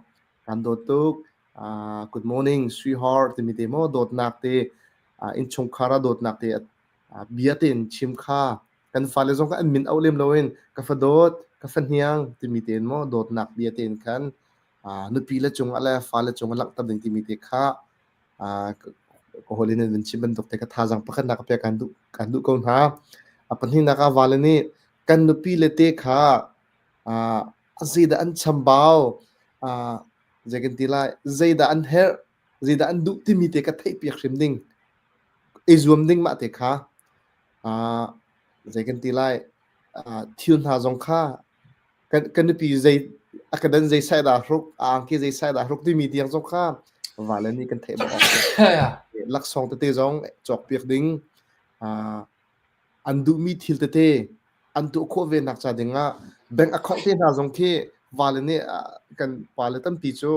kan dawt tuk good morning sweetheart timi te maw dawtnak te innchungkhar ah dawtnak te bia tein chim kha kan fale zong kha an min auh lem loin ka fa dawt ka fa hniang timi tein maw dawtnak bia tein khan nupi le cungah le fale cungah langhter ding timi te kha ka hawi nih nan chim bantuk te ka thazaang pakhatnak ka pek kan duh kan duh ko hna. A pahnihnak ah vale nih kan nupi le te kha zeidah an chambau zei kan ti lai zeidah an herh zeidah an duh timi te ka theihpiak hrim ding i zuam ding mah te kha zei kan ti lai thil hna zong kha kan kan nupi zei a ka dan zei sai dah hruk a angki zei sai dah hruk timi tiang zong kha vale nih kan theih bak awk laksawng tete zong cawkpiak ding an duhmi thil tete an tuah khawh ve nak ca ding ah bank account te hna zong khi vale nih kan pale tampi cu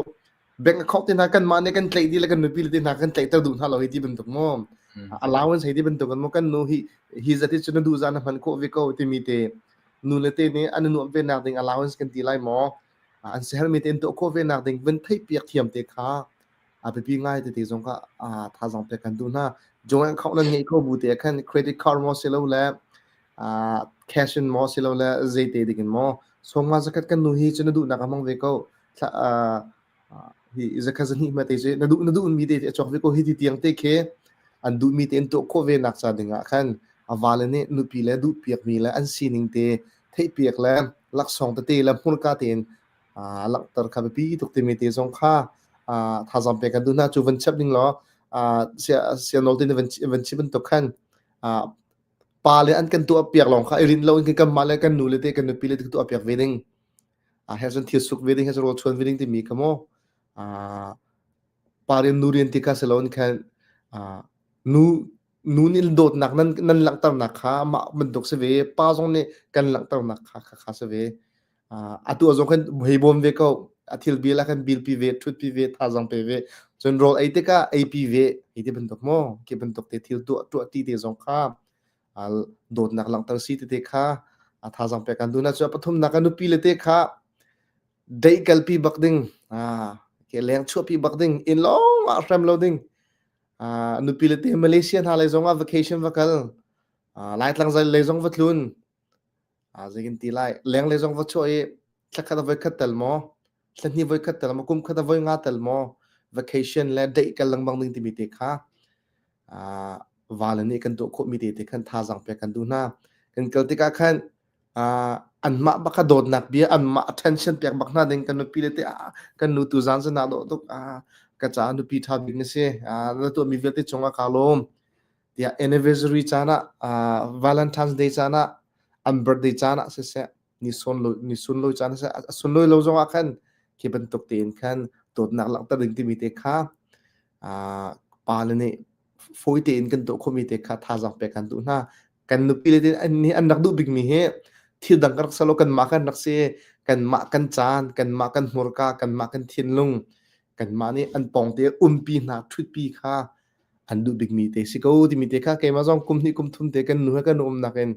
bank account te hna kanmah nih kan tlaih dih le kan nupi le te hna kan tlaihter duh hna lo hi ti bantuk mu allowance hei ti bantuk kan mu kan nu hi hi zat hi cu na duh zah na hman khawh ve ko timi te nu le te nih an nuamh ve nak ding allowance kan ti lai maw an sihermi te in tuah khawh ve nak ding vun theih piak thiam te kha a biapi ngai tete zong kha thazaang pek kan duh hna joint account nan ngeih ko bu te khan credit card maw si lo le cash in maw si lo le zeite ding in maw sawmnga zakhat kan nu hi cu na duhnak a hmang ve ko hi zakhat zahnih ma te cu na duh na duh mi te a cawk ve ko hi ti tiang te khi an duh mi te in tuah khawh ve nak ca ding ah khan a vale nih nupi le duh piak mi le an sining te theih piak le laksawng tete le hmurka tein langhter kha biapi tuk timi te zong kha thazaang pek kan duh hna cu van chap ding law sia sia nawl te van van chim bantuk khan pa le an kan tuah piak lawng kha i rin lo in kan mah le kan nu le te kan nupi le te tuah piak ve ding he cun thil suk ve ding he cun rawl chuan ve ding timi kha mu pa rian nu rian ti kha si lo in khan nu nu nih dawtnak nan nan langhternak kha mah bantuk si ve pa zong nih kan langhternak kha kha kha si ve atu zong khan hei bawm ve ko a thil bil ah khan bil pi ve thut pi ve thazang pe ve cun rawl ei tikah ei pi ve hi ti bantuk mu ki bantuk te thil tuah tuah ti te zong kha. Dawtnak langhter si tete kha a thazaang pek kan duh na cu pathumnak a nupi le te kha deih kalpi bak ding ke leng chuahpi bak ding inn lawng ah hrem lo ding nupi le te Malaysia hna lei zong ah vacation va kal Laitlang lei zong va tlun zeikin ti lai leng lei zong va chuah i thlakhat a voi khat tel maw thlahnih voi khat tel maw kum khat a voi nga tel maw vacation le deih kal lengmang ding timi te kha vale nih kan tuah khawhmi te te khan thazaang pek kan duh hna. Kan kal tikah khan anmah bak kha dawtnak bia anmah attention pek bak hna ding kan nupi le te kan nu tu zan zan dawh tuk ka caah nupi ṭha bik na si na tuahmi vialte cungah kaa lawm tiah anniversary caan ah Valentine's Day caan ah an birthday caan ah siseh ni sunlawi ni sunlawi caan siseh a sunlawi lo zongah khan khi bantuk tein khan dawtnak langhter ding timi te kha pa le nih fawi tein kan tuah khawhmi te kha thazaang pek kan duh hna. Kan nupi le nih an rak duh bikmi hi thil dang kan rak ser lo kanmah kan rak si kanmah kan caan kanmah kan hmurka kanmah kan thinlung kanmah nih an pawng te umpi hna ṭhutpi kha an duh bikmi te si ko timi te kha keimah zong kum hnih kum thum te kan nu he kan umnak in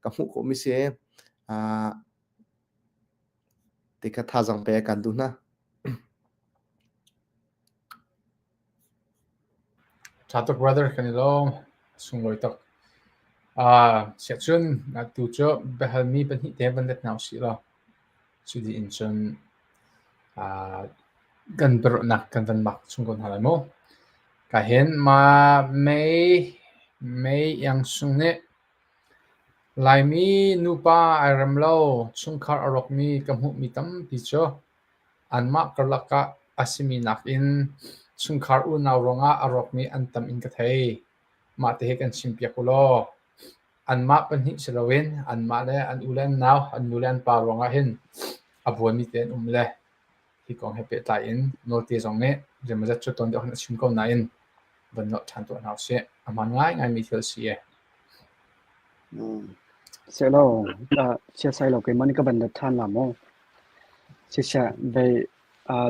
ka hmuh khawhmi si. Te kha thazaang pek kan duh hna. Ṭha tuk brother kan i lawm. Sunglawi tuk. Siahcun atu cu biahalmi pahnih te van let hna usih law cu dih in cun kan biaruahnak kan van mak chung ko hna lai mu. Ka hin ma mei mei iang sung nih Laimi nupa ai rem lo, chungkhar a rawkmi ka hmuhmi tampi cu Anmah karlak ah a simi nakin chungkhar unau ruangah a rawkmi an tam in ka thei. Mah tihi kan chimpiak u law anmah pahnih si loin anmah le an u le an nau, an nu le an pa ruangah hin a buaimi te an um le hi kong he pehtlai in Nawlte zong nih zeimawzat cu tawn deuh hin a chim ko nain van nolh ṭhan tuah hna usih. A hmaan ngaingaimi thil a si e. Sehlo, siasai lo keimah nih ka van let ṭhan la maw? Siseh, vei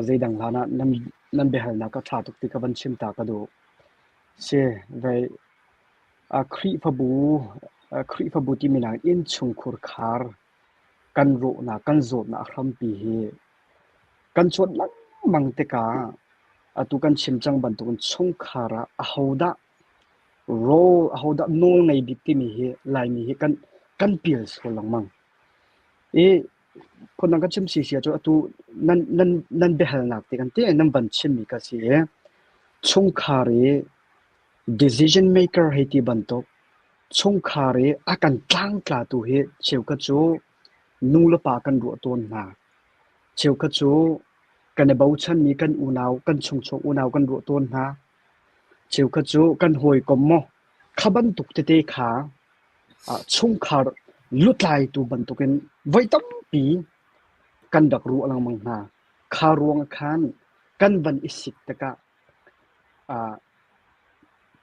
zeidang hlan ah nan nan biahalnak a ṭha tuk ti ka van chim ta ka duh. Si, vei Khrihfabu Khrihfabu timi nak innchungkhur khar kan rawhnak kan zawtnak a hrampi hi kan cuanh lengmang tikah atu kan chim cang bantukin chungkhar ah ahodah rawl ahodah nawl ngei bik timi hi Laimi hi kan kan pial sual lengmang. I phundang kan chim si si ahcun atu nan nan nan biahalnak te kan ti nan van chimmi ka si i chungkhar i decision maker hei ti bantuk chungkhar i a kan tlangtlatu hi cheukhat cu nu le pa kan ruah tawn hna. Cheukhat cu kan i bochanmi kan unau kan chungchuak unau kan ruah tawn hna. Cheukhat cu kan hawikom maw kha bantuk tete kha chungkhar lutlaitu bantukin voi tampi kan rak ruah lengmang hna. Kha ruang khan kan van i sik tikah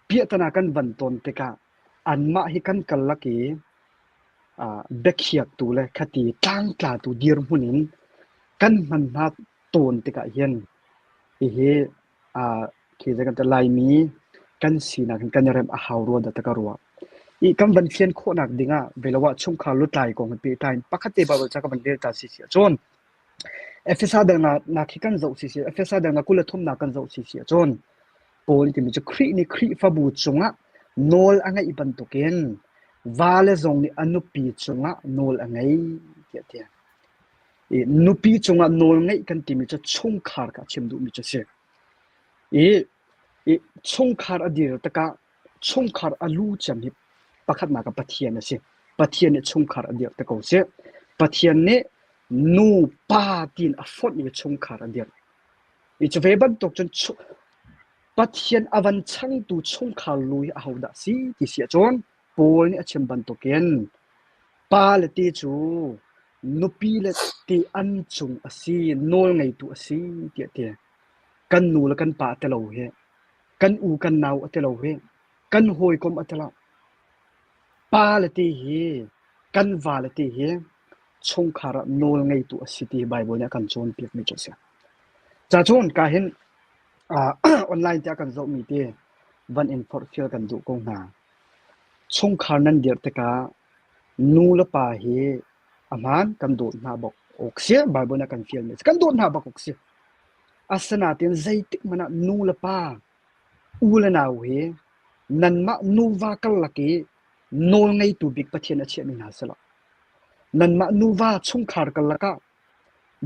piahtana kan van tawn tikah anmah hi kan karlak i biakhiaktu le khati tlangtlatu dirhmun in kan hman hna tawn tikah hin hihi Khi zei kan ti Laimi kan sinak in kan i remh a hau rua dah ti ka ruah. I kan van fian khawhnak ding ah velo ah chungkhar lutlai kong he pehtlai in pakhat te Bible ca ka van rel ta si si ahcun Efesa dal nak hi kan zoh si si Efesa dal nak 23 nak kan zoh si si ahcun Paul nih timi cu Khrih nih Khrihfabu cungah nawl a ngeih bantukin vale zong nih a nupi cungah nawl a ngei tiah a ti. I nupi cungah nawl ngeih kan timi cu chungkhar kha a chim duhmi cu a si. I, i chungkhar a dir tikah chungkhar a lu cem hi pakhatnak ah Pathian a si. Pathian nih chungkhar a dirh te ko sih. Pathian nih nu pa tiin a fonh i chungkhar a dirh. I cu ve bantuk cun Pathian a van changtu chungkhar lu hi ahodah si ti si ahcun Paul nih a chim bantukin pa le te cu nupi le te an cung a si, nawl ngeitu a si tiah a ti. Kan nu le kan pa a ti lo hi, kan u kan nau a ti lo hi, kan hawikom a ti lo. Pa le te hi, kan va le te hi chungkhar ah nawl ngeitu a si ti Baibal nih a kan cawnpiakmi cu a si. Ca cun ka hin uh, online tiah kan zohmi te van in forhfial kan duh ko hna. Chungkhar nan dirh tikah nu le pa hi a hmaan kan dawt hna bak awk si. Bible nih a kan fialmi a si. Kan dawt hna bak awk si. Asinain zeitik hmanh ah nu le pa, u le nau hi nanmah nuva karlak i nawlngeitu bik Pathian a chiahmi hna si lo. Nanmah nuva chungkhar karlak ah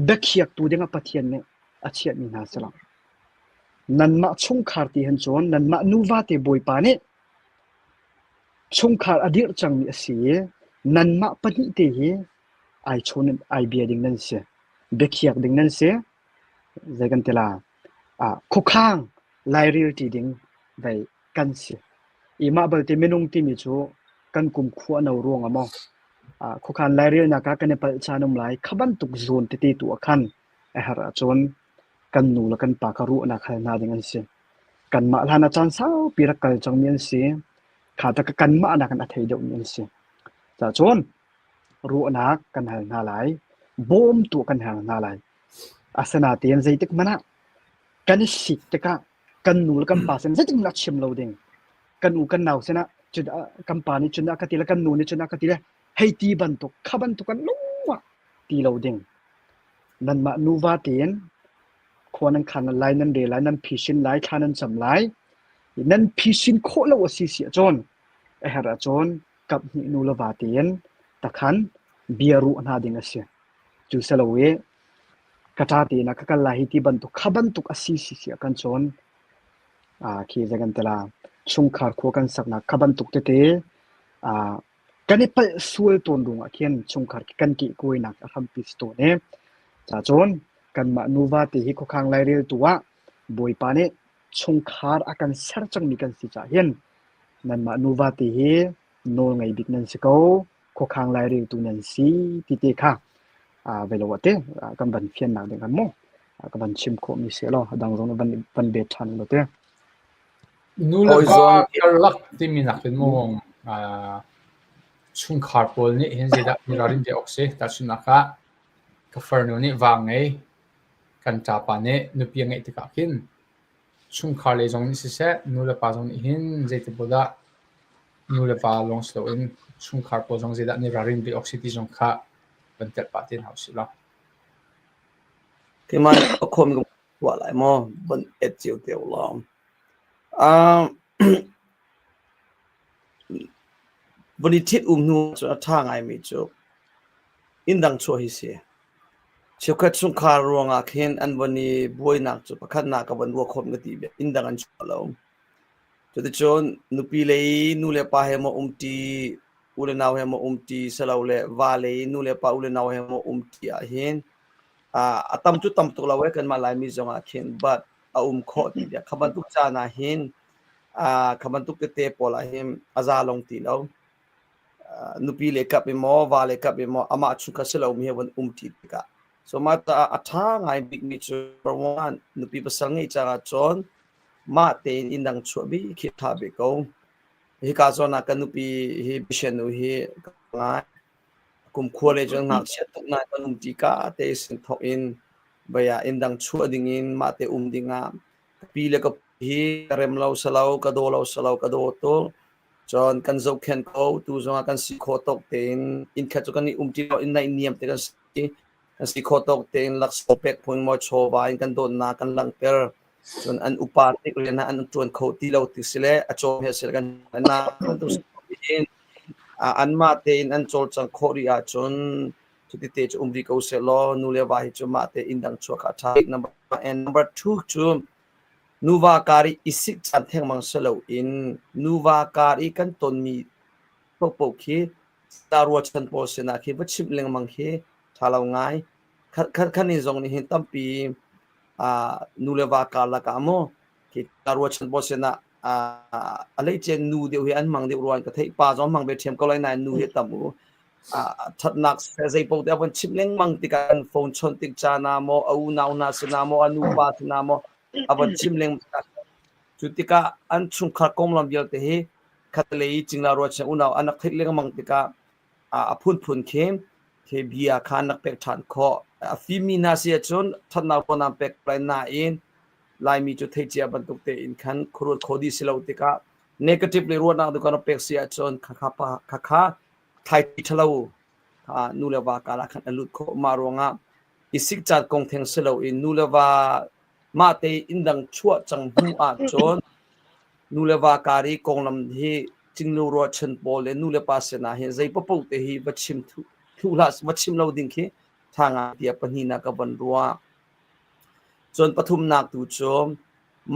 biakhiaktu dingah Pathian nih a chiahmi hna si lo. Nanmah chungkhar ti hin cun nanmah nuva te Bawipa nih chungkhar a dirh cangmi a si i nanmah pahnih te hi ai chawn in ai bia ding nan si. Biakhiak ding nan si. Zei kan ti la? Ah, khuakhang lairil ṭi ding vei kan si. I mah balte minung timi cu kan kum khua no ruang ah maw ah khuakhan lairelnak ah kan i palh caan um lai. Kha bantuk zawn tete tu ah khan a herh ahcun kan nu le kan pa kha ruahnak hal hna ding an si. Kanmah hlan ah caan saupi rak kal cangmi an si. Kha tak kanmah nakin a thei deuhmi an si. Cacun ruahnak kan hal hna lai. Bawmtu kan hal hna lai. Asinain zeitik hmanh ah kan i sik tikah kan nu le kan pa sin zeitik hmanh ah chim lo ding. Kan u kan nau sinah cun kan pa nih cun a ka ti le kan nu nih cun a ka ti le hei ti bantuk kha bantuk kan lung ah ti lo ding. Nanmah nuva tein khua nan khan lai, nan re lai, nan phisin lai, thla nan cam lai. Nan phisin khawh lo a si si ahcun a herh ahcun kap hnih nu le va tein takhan bia ruah hna ding a si. Cu si lo i ka ṭa tein ah ka kal lai hi ti bantuk kha bantuk a si si si ah kan cawn. Ah khi zei kan ti la chungkhar khua kan saknak kha bantuk tete ah kan i palh sual tawn ruangah khin chungkhar kan kehkuainak a hrampi si tawn i cacun kanmah nuva te hi khuakhang laireltu ah Bawipa nih chungkhar a kan ser cangmi kan si caah hin nanmah nuva te hi nawl ngei bik nan si ko khuakhang laireltu nan si ti te kha velo te kan van fiannak ding kan mu ka van chim khawhmi si lo a dang zong van van bet ṭhan lo te. Nu le pa karlak timi nakin mu chungkhar pawl nih hin zeidah i ralrin ve awk si? Tahchunhnak ah ka farnu nih va ngei, kan ṭapa nih nupi a ngeih tikah khin chungkhar lei zong nih siseh, nu le pa zong nih hin zeitin dah nu le pa lawng si loin chungkhar pawl zong zeidah an i ralrin ve awk si ti zong kha van telh pah te hna usih law. Keimah nih a khawm ka tuah lai maw? Van et cio te u law. Uh, von i ṭhit um hnu cun a ṭha ngaimi cu inn dang chuah hi si. Cheukhat chungkhar ruangah khin an von i buainak cu pakhatnak ka von ruah khawm ka ti bia inn dang an chuah lo. Cuticun nupi lei nu le pa he maw umṭi, u le nau he maw umṭi, silole va lei nu le pa u le nau he maw umṭi ahhin a tam cu tam tuk lo ee kanmah Laimi zongah khin but a um khawh ti bia. Kha bantuk caan ah hin kha bantuk tete pawl ah hin a za long ti lo. Nupi le kap in maw, va le kap in maw amah chungkhat si lomi he von umṭi tikah so mah caah a ṭha ngai bikmi cu number one nupi pasal ngeih cang ahcun mah tein inn dang chuah bik khi a ṭha bik ko. Hika zawn ah ka nupi hi Bishanu hi ka ngai. Kumkhua le cun ngakchia tuk nain kan um ṭi ka te sin thawk in vei ah inn dang chuah ding in mah te um ding ah ka pi le ka pu hi ka rem lo salo ka daw lo salo ka daw tuk. Cun kan zohkhenh ko tu zongah kan si khawh tawk tein inn khat cu kan i um ṭi lo inn naihniam te kan si. Kan si khawh tawk tein laksawng pek phun maw chawva in kan dawtnak kan langhter. Cun an upa tik rian ah an ṭuan kho ti lo ti si le a cawm he si le kan na bantuk in anmah tein an cawlcangh khawh rih ahcun cuti te cu um rih ko seh law nu le va hi cu mah te inn dang chuah kha a ṭha bik. Number and number two cu nuva kar i i sik caan thengmang si loin nuva kar i kan tonmi paohpaoh khi rualchan pawl sinah khi va chimh lengmang khi ṭha lo ngai. Khat ni zong nih hin tampi nu le va karlak ah maw khi rualchan pawl sinah a hleice nu deuh hi an hmang deuh rua in ka theih. Pa zong hmang ve ṭhiam ko lai nain nu hi tam u. Ṭhatnak zei paoh te a von chimh lengmang tikah an phone chawnh tik caan ah maw a unau hna sinah maw a nupa sinah maw a von chimh lengmang cu tikah an chungkhar konglam vialte hi khatlei i cingla rualchan unau an rak theih lengmang tikah a phunphun khi khi bia kha an rak pek ṭhan khawh. A fimmi hna si ahcun ṭhatnak ruahnak pek lai nain Laimi cu theih cia bantuk tein khan khuaruat kho dih si lo tikah Negative le ruahnak tu kan rak pek si ahcun khakha pa khakha thlaici ṭhalo kha nu le va karah khan a lut khawh. Mah ruangah i sikcat kong theng si loin nu le va mah te inn dang chuah cang hnu ahcun nu le va kar i konglam hi cinglu ruahchan pawl le nu le pa sinah hin zei paoh te hi va chim thlu hlah va chim lo ding khi ṭha ngai tiah pahnihnak ka von ruah. Cun pathumnak tu cu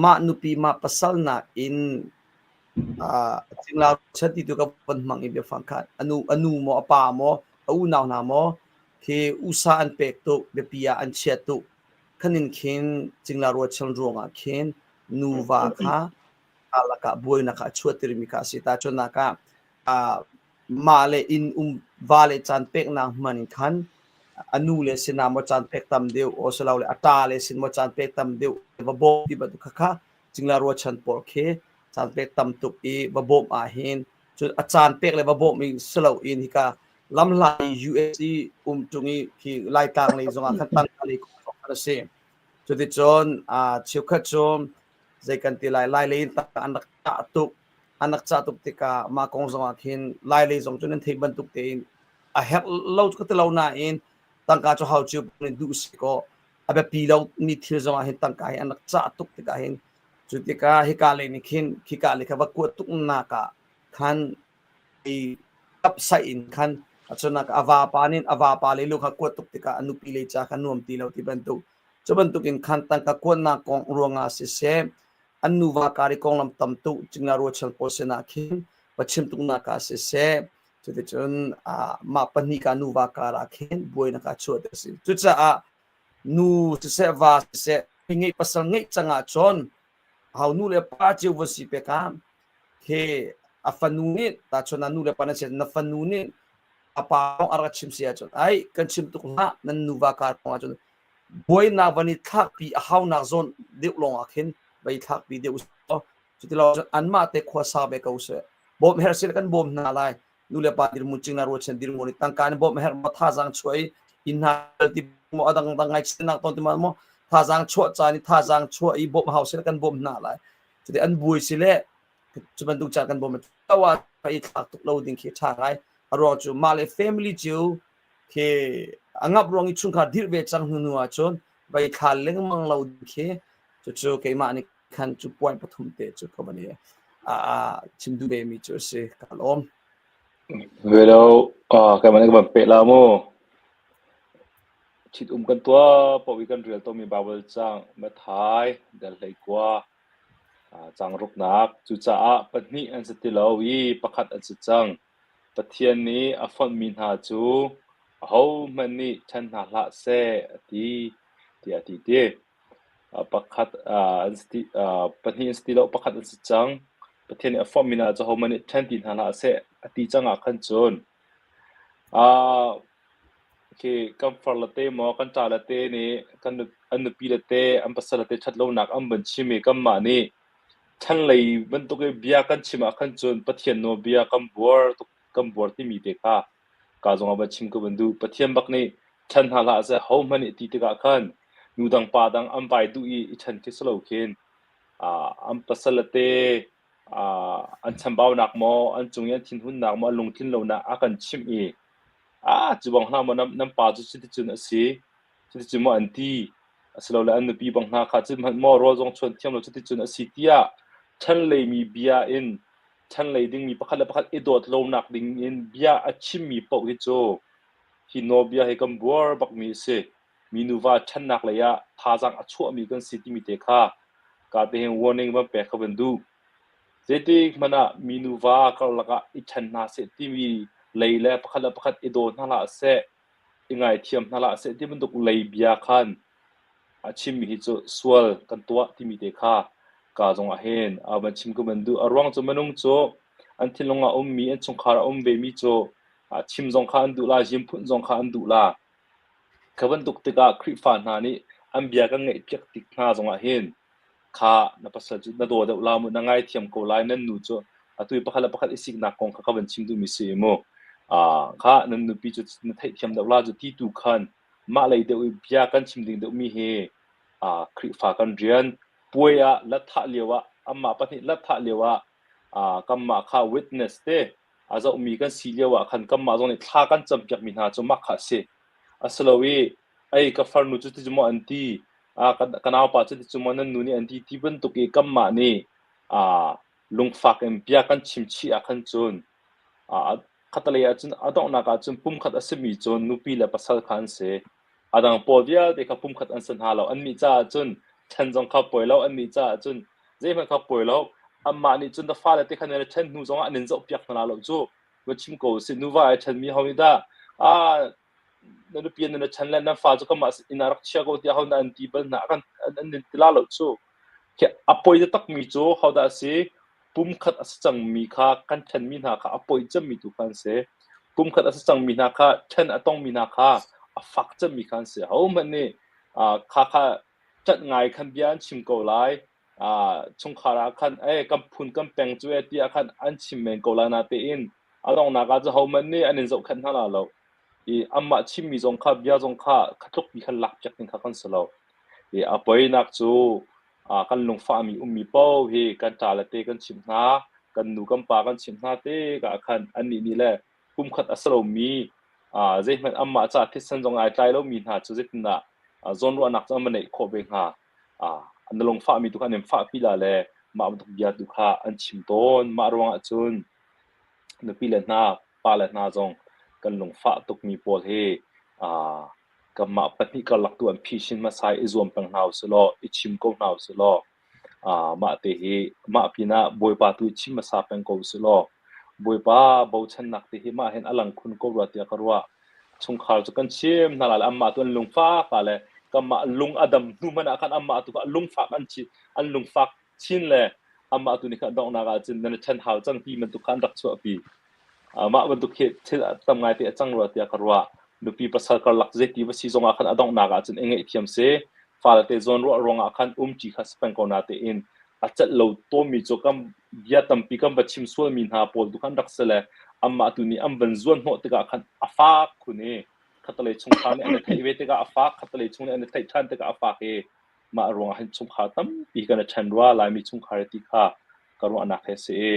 mah nupi mah pasal nakin cingla ruahchan ti tu ka von hmang i biafang kha anu anu maw a pa maw a unau hna maw khi usa an pek tuk biapi ah an chia tuk khanin khin cingla ruahchan ruangah khin nuva kha lakah buainak kha a chuahtermi kha a si. Tahchunhnak ah mah le inn um va le caan peknak hman in khan a nu le sinah maw caan pek tam deuh asilole a ṭa le sin maw caan pek tam deuh va bawm ti bantuk kha kha cingla ruachan pawl khi caan pek tam tuk i va bawmh ahhin cun a caan pek le va bawmh i si loin hika lamhla i US i um ṭung i khi Laitlang lei zongah khan tangka lei kong khan a si. Cuticun cheukhat cu zei kan ti lai Lai lei in an rak cah tuk an rak cah tuk tikah mah kong zongah khin Lai lei zong cu nan theih bantuk tein a herh lo cu ka ti lo nain tangka cu hau cio in duh si kaw a biapi lo mi thil zongah hin tangka hi an rak cah tuk tikah hin cu tikah hika lei nih khin khika lei kha va kuat tuk nak ah khan i tapsaih in khan acunak a vapa nih a vapa lei lu kha kuat tuk tikah a nupi lei ca kha nuam ti lo ti bantuk cu bantuk in khan tangka kuatnak kong ruangah siseh an nuva kar i konglam tam tuk cingla ruachal pawl sinah khin va chim tuknak ah siseh cuticun mah pahnih ka nuva kar ah khin buainak ah chuah ti a si cucaah nu siseh va siseh ngeih pasal ngeih cang ahcun hau nu le pa cio va si pek ah he a fanu nih tahchun ah nu le pa na si na fanu nih a pa kong a rak chim si ahcun ai kan chim tuk hlah nan nuva kar kong ahcun buainak van i thlakpi a haunak zawn deuh lawng ah khin va i thlakpi deuh usih cutilo cun anmah te khua sa ve ko seh bawm herh sile kan bawm hna lai nu le pa dirhmun cingla ruachan dirhmun i tangka in bawmh herh maw thazaang chuah i inn hna ti maw a dangdang ngaihchiatnak ton ti maw thazaang chuah caan i thazaang chuah i bawmh hau sile kan bawm hna lai cuti an buai sile cu bantuk caan kan bawm tawa i thlak tuk lo ding khi ṭha ngai a ruang cu mah le family cu khi a ngap ruang i chungkhar dirh ve cang hnu hnu ahcun vai thla lengmang lo ding khi cucu keimah nih khan cu point pathum te cu ka van i a chim duh ve mi cu a si ka lawm. Velo keimah nih ka van peh la mu. Ṭhit um kan tuah paoh i kan rel tawnmi Baibal cang Matthai dal 19 cang ruknak. Cucaah pahnih an si ti lo i pakhat an si cang. Pathian nih a fonhmi hna cu ahohmanh nih ṭhen hna hlah seh a ti, tiah a ti ti. Pakhat an si ti, pahnih an si ti lo, pakhat an si cang. Pathian nih a fonhmi hna cu ahohmanh nih ṭhen ti hna hlah seh a ti cang ah khan cun Khi kan farle te maw kan ṭale te nih kan an nupile te an pasal te ṭhat lonak an van chim i kanmah nih ṭhanlei bantuk i bia kan chim ah khan cun Pathian nawlbia kan buar tuk kan buar timi te kha ka zong ah van chim ka van duh. Pathian bak nih ṭhen hna hlah seh hohmanh nih ti tikah khan nu dang pa dang an vai duh i i ṭhen khi si lo khin an pasal te an chambaunak maw an cung i an thinhunnak maw an lungtlin lonak a kan chimh i ah cu bang hlah maw nan pa cu cuticun a si cuticun maw an ti asilole an nupi bang hna kha cun hmanh maw rawl zong chuan thiam lo cuticun a si tiah ṭhenleimi bia in ṭhenlei dingmi pakhat le pakhat i dawt lonak ding in bia a chimmi paoh hi cu hi nawlbia hi kan buar bakmi a si. Mi nuva ṭhennak lei ah thazaang a chuahmi kan si timi te kha ka te hin warning van pek kha van duh. Zeitik hmanh ah mi nuva karlak ah i ṭhen hna seh timi lei le pakhat le pakhat i daw hna hlah seh, i ngaithiam hna hlah seh ti bantuk lei bia khan a chimmi hi cu sual kan tuah timi te kha ka zong ah hin a van chim ka van duh. A ruang cu minung cu an thinlung ah ummi, an chungkhar ah um vemi cu chim zong kha an duh la, zimphun zong kha an duh la. Kha bantuk tikah Khrihfa hna nih an bia kan ngaihpiak tik hna zongah hin kha na pasal cu na daw deuh la mu, na ngaithiam ko lai, nan nu cu atu i pakhat le pakhat i siknak kong kha ka van chim duhmi si i mu. Kha nan nupi cu na theihthiam deuh la cu ti tu khan mah lei deuh i bia kan chim ding deuhmi hi Khrihfa kan rian puai ah latthah lio ah anmah pahnih latthah lio ah. Kanmah kha witness te a zohmi kan si lio ah khan kanmah zong nih thla kan campiakmi hna cu mah kha a si. A si lo i ei ka farnu cu ti maw an ti, ka naupa cu ti maw nan nu nih an ti ti bantuk i kanmah nih lungfak in bia kan chim chih ah khan cun khatalei ah cun a donghnak ah cun pumkhat a simi cu nupi le pasal kha an si. A dang pawl vialte kha pumkhat an si hna lo. Annih caah cun ṭhen zong kha poi lo. Annih caah cun zeihmanh kha poi lo. Anmah nih cun na fale te kha nan i ṭhen hnu zongah an in zohpiak hna lo cu. Va chim ko usih. Nuva ai ṭhenmi ho nih dah ah na nupi nan i ṭhen le nan fa cu kanmah inn ah rak chia ko tiah ho dah an ti bal hna an in ti la lo cu. Khi a poi takmi cu hodah a si? Pumkhat a si cangmi kha kan ṭhenmi hna kha a poi cemmi tu kha an si. Pumkhat a si cangmi hna kha ṭhen a tongmi hna kha a fak cemmi kha an si. Ahohmanh nih kha kha ṭanh ngai khan bia an chim ko lai. Chungkhar ah khan eh kan phun kan peng cu eh tiah khan an chim men ko lai natein a donghnak ah cu hohmanh nih an in zohkhenh hna la lo. I anmah chimmi zong kha bia zong kha kha tlukpi khan lakpiak ding kha kan si lo. I a poinak cu kan lungfahmi ummi paoh hi kan ṭale te kan chimh hna, kan nu kan pa kan chimh hna tikah khan annih nih le pumkhat a si lomi zeihmanh anmah caah thisen zong ai tlai lomi hna cu zeitindah zawnruahnak cu an va neih khawh ve hnga? Na lungfahmi tu kha an in fahpi la le mah bantuk bia tu kha an chim tawn. Mah ruangah cun nupi le hna, pa le hna zong kan lungfah tukmi pawl hi Kanmah pahnih karlak tu an phisin hmasa i zuam peng hna usih law, i chim ko hna usih law, mah te hi mah pinah Bawipa tu i chim hmasa peng ko usih law, Bawipa bochannak te hi mah hin a lang khun ko rua tiah ka ruah. Chungkhar cu kan chim hna lai le anmah tu an lungfak la le kanmah lung a dam hnu hmanh ah khan anmah tu kha lungfak an chi an lungfak chin le amah tu nih khan donghnak ah cun nan i ṭhen hau cang ti bantuk kha an rak chuahpi. Mah bantuk khi thil tam ngaite a cang rua tiah ka ruah. Nupi pasal karlak zeiti va si zongah khan a donghnak ah cun i ngaihthiam si. Fale te zawn ruah ruangah khan umṭi kha si peng ko na tein a celh lo tawnmi cu kan bia tampi kan va chim sualmi hna pawl tu khan rak si le amah tu nih an van zuan hnawh tikah khan a fak khun i khatalei chungkhar nih an i theih ve tikah a fak khatalei chung nih an i theih ṭhan tikah a fak i mah ruangah hin chungkhar tampi kan i ṭhen rua Laimi chungkhar ti kha ka ruahnak he si i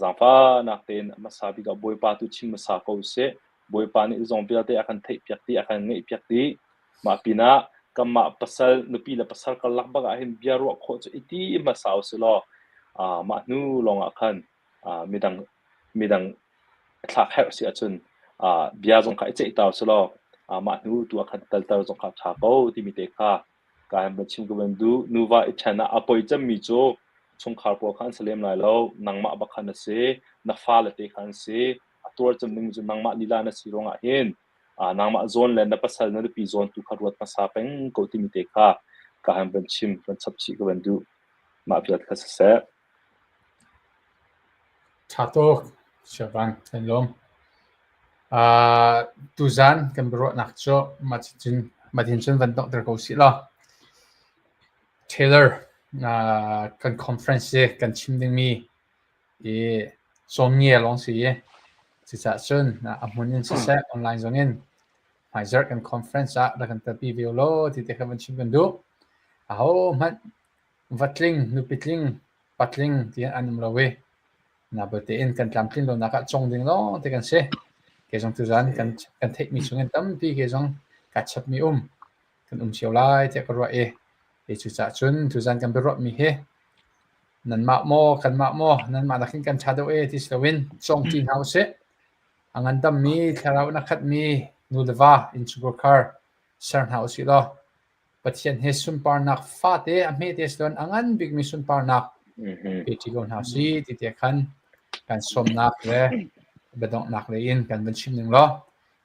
zaangfahnak tein hmasa bik ah Bawipa tu chim hmasa ko usih. Bawipa nih zong vialte a kan theihpiak dih, a kan ngeihpiak dih. Mah pinah kanmah pasal nupi le pasal karlak bak ah hin bia ruah khawh cu i ti hmasa usih law mah hnu lawngah khan midang midang thlak herh si ahcun bia zong kha i ceih ta usih law mah hnu tu ah khan talter zong kha a ṭha ko timi te kha Ka han van chim ka van duh. Nuva i ṭhen ah a poi cemmi cu chungkhar pawl kha an si lem lai lo. Nangmah bak kha na si. Na fale te kha an si. A tuar cem dingmi cu nangmah lila na si ruangah hin nangmah zawn le na pasal na nupi zawn tu kha ruat hmasa peng ko timi te kha ka han van chim van chap chih ka van duh. Mah vial kha siseh. Ṭha tuk. Siavan, kan lawm. Tuzaan kan biaruahnak cu mahtin cun van donghter ko usih law. Taylor, kan conference hi kan chim dingmi i cawngia lawng si i cucaah cun a hmun in siseh online zong in hmaizarh kan conference ah rak kan telpi ve ulaw ti te kha van chim kan duh. Ahohmanh va tling, nupi tling, patling ti an um lo i nabalte in kan tlamtlin lonak ah cong ding lawng te kan si. Kei zong tuzan kan kan theihmi chungin tampi kei zong kaa chapmi um kan um cio lai tiah ka ruah i kei cucaah cun tuzan kan biaruahmi hi nanmah maw kanmah maw nanmah nakin kan ṭha deuh e ti si loin cong ṭi hna usih. A ngandammi thlarau in a khatmi nu le va innchungkhar ser hna usih law Pathian he sunparnak fate a hmete si loin a ngan bikmi sunparnak pe ṭi ko hna si ti te khan kan sawmnak le biadonghnak lei in kan van chim ning law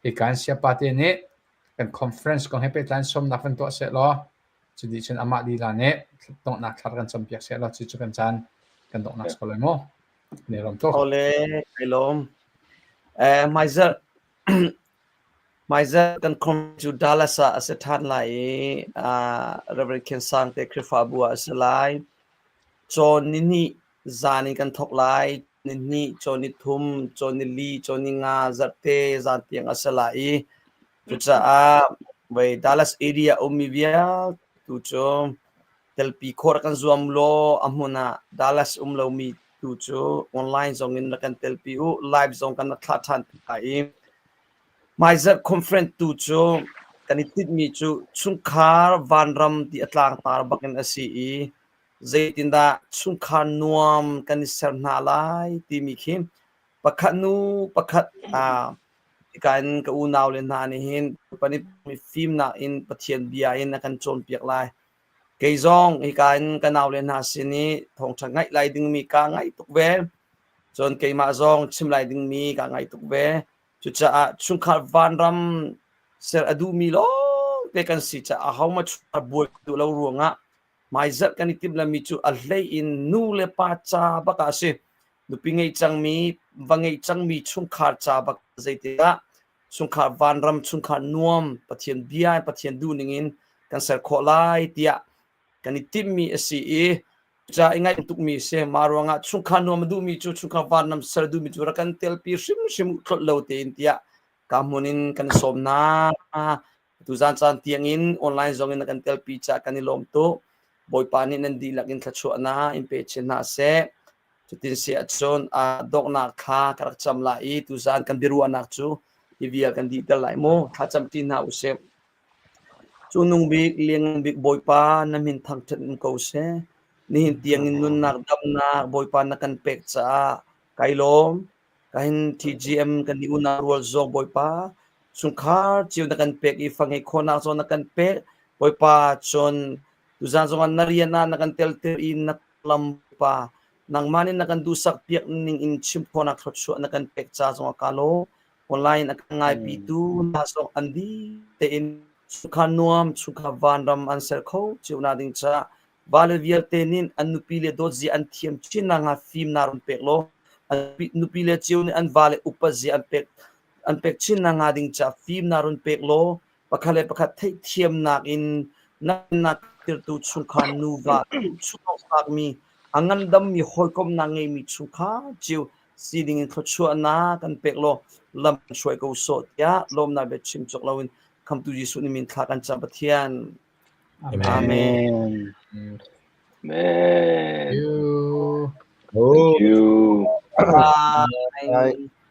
hika in siapa te nih kan conference kong he pehtlai in sawmnak van tuah seh law cu dih cun amah lila nih donghnak thlar kan campiak seh law cucu kan caan kan donghnak si ko lai mu. Kan i lawm tuk. Ole, kai lawm. Eh, hmaizarh Hmaizarh kan khom cu Dallas ah a si ṭhan lai i Reverend Khen Sang te Khrihfabu ah a si lai. Cawn nihnih zan in kan thawk lai. Nihnih, cawn nithum, cawn nili, cawn ninga, zarhte zan tiang a si lai i cucaah voi Dallas area ummi vialte tu cu telpi khawh rak kan zuam law a hmun ah Dallas um lomi. tu cu online zong in rak kan telpi u. Live zong kan rak thlah ṭhan te lai i hmaizarh conference tu cu kan i tinhmi cu chungkhar vanram ti a tlangtar bakin a si i zeitindah chungkhar nuam kan i ser hna lai timi khi pakhat nu pakhat hika in ka unau le hna nih hin fimnak in Pathian bia in a kan cawnpiak lai. Kei zong hika in ka naule hna sin i thawngṭha ngaih lai dingmi kaa ngaih tuk ve. Cun keimah zong chim lai dingmi kaa ngaih tuk ve. Cucaah chungkhar vanram ser a duhmi lawngte kan si caah ahohmanh chungkhar buai duh lo ruangah hmaizarh kan i timhlammi cu a hlei in nu le pa ca bak ah a si. Nupi ngei cangmi, va ngei cangmi chungkhar ca bak zeitindah chungkhar vanram chungkhar nuam Pathian bia Pathian duhning in kan ser khawh lai tiah kan i timhmi a si i ca i ngaih tukmi a si. Mah ruangah chungkhar nuam a duhmi cu chungkhar vanram ser duhmi cu rak kan telpi hrimhrim tlolh lo tein tiah ka hmun in kan sawm hna. Tuzaan caan tiangin online zong in na kan telpi caah kan i lawm tuk. Bawipa nih nan dihlak in thluachuahnak in pe chin hna seh. Cutin si ahcun donghnak thla ka rak cam lai i tuzaan kan biaruahnak cu hi vial kan dihter lai mu. Thla camṭi hna usih. Cu nung bik, lianngan bik Bawipa na min thangṭhat in ko seh. Nihin tiangin nunnak damnak Bawipa na kan pek caah kai lawm. Kahin TGM kan i unau rual zong Bawipa chungkhar cio na kan pek i fa ngeih khawhnak zong na kan pek. Bawipa cun tuzaan zongah na rian ah na kan telter i na lam Bawipa nangmah nih na kan duhsak piak ning in chim khawhnak thluachuah na kan pek ca zongah ka lawm. Online a kan ngaipitu hna zong an dih tein chungkhar nuam chungkhar vanram an ser kho cio na ding caah Vale vialte nih an nupile dawt zia an thiam chin nakhnga fimnak run pek law an nupile cio nih an vale upat zia an pek an pek chin nakhnga ding caah fimnak run pek law pakhat le pakhat theihthiamnak in na tirtu chungkhar nuva chuaktakmi a ngandammi hawikomhnak ngeimi chungkhar cio si ding in thluachuahnak kan pek law lam hruai ko sawh tiah lawmnak bia chim cawk loin khamtu Jesuh nih min thla kan cam Pathian. Amen. Amen. You. Thank you. Bye. Bye.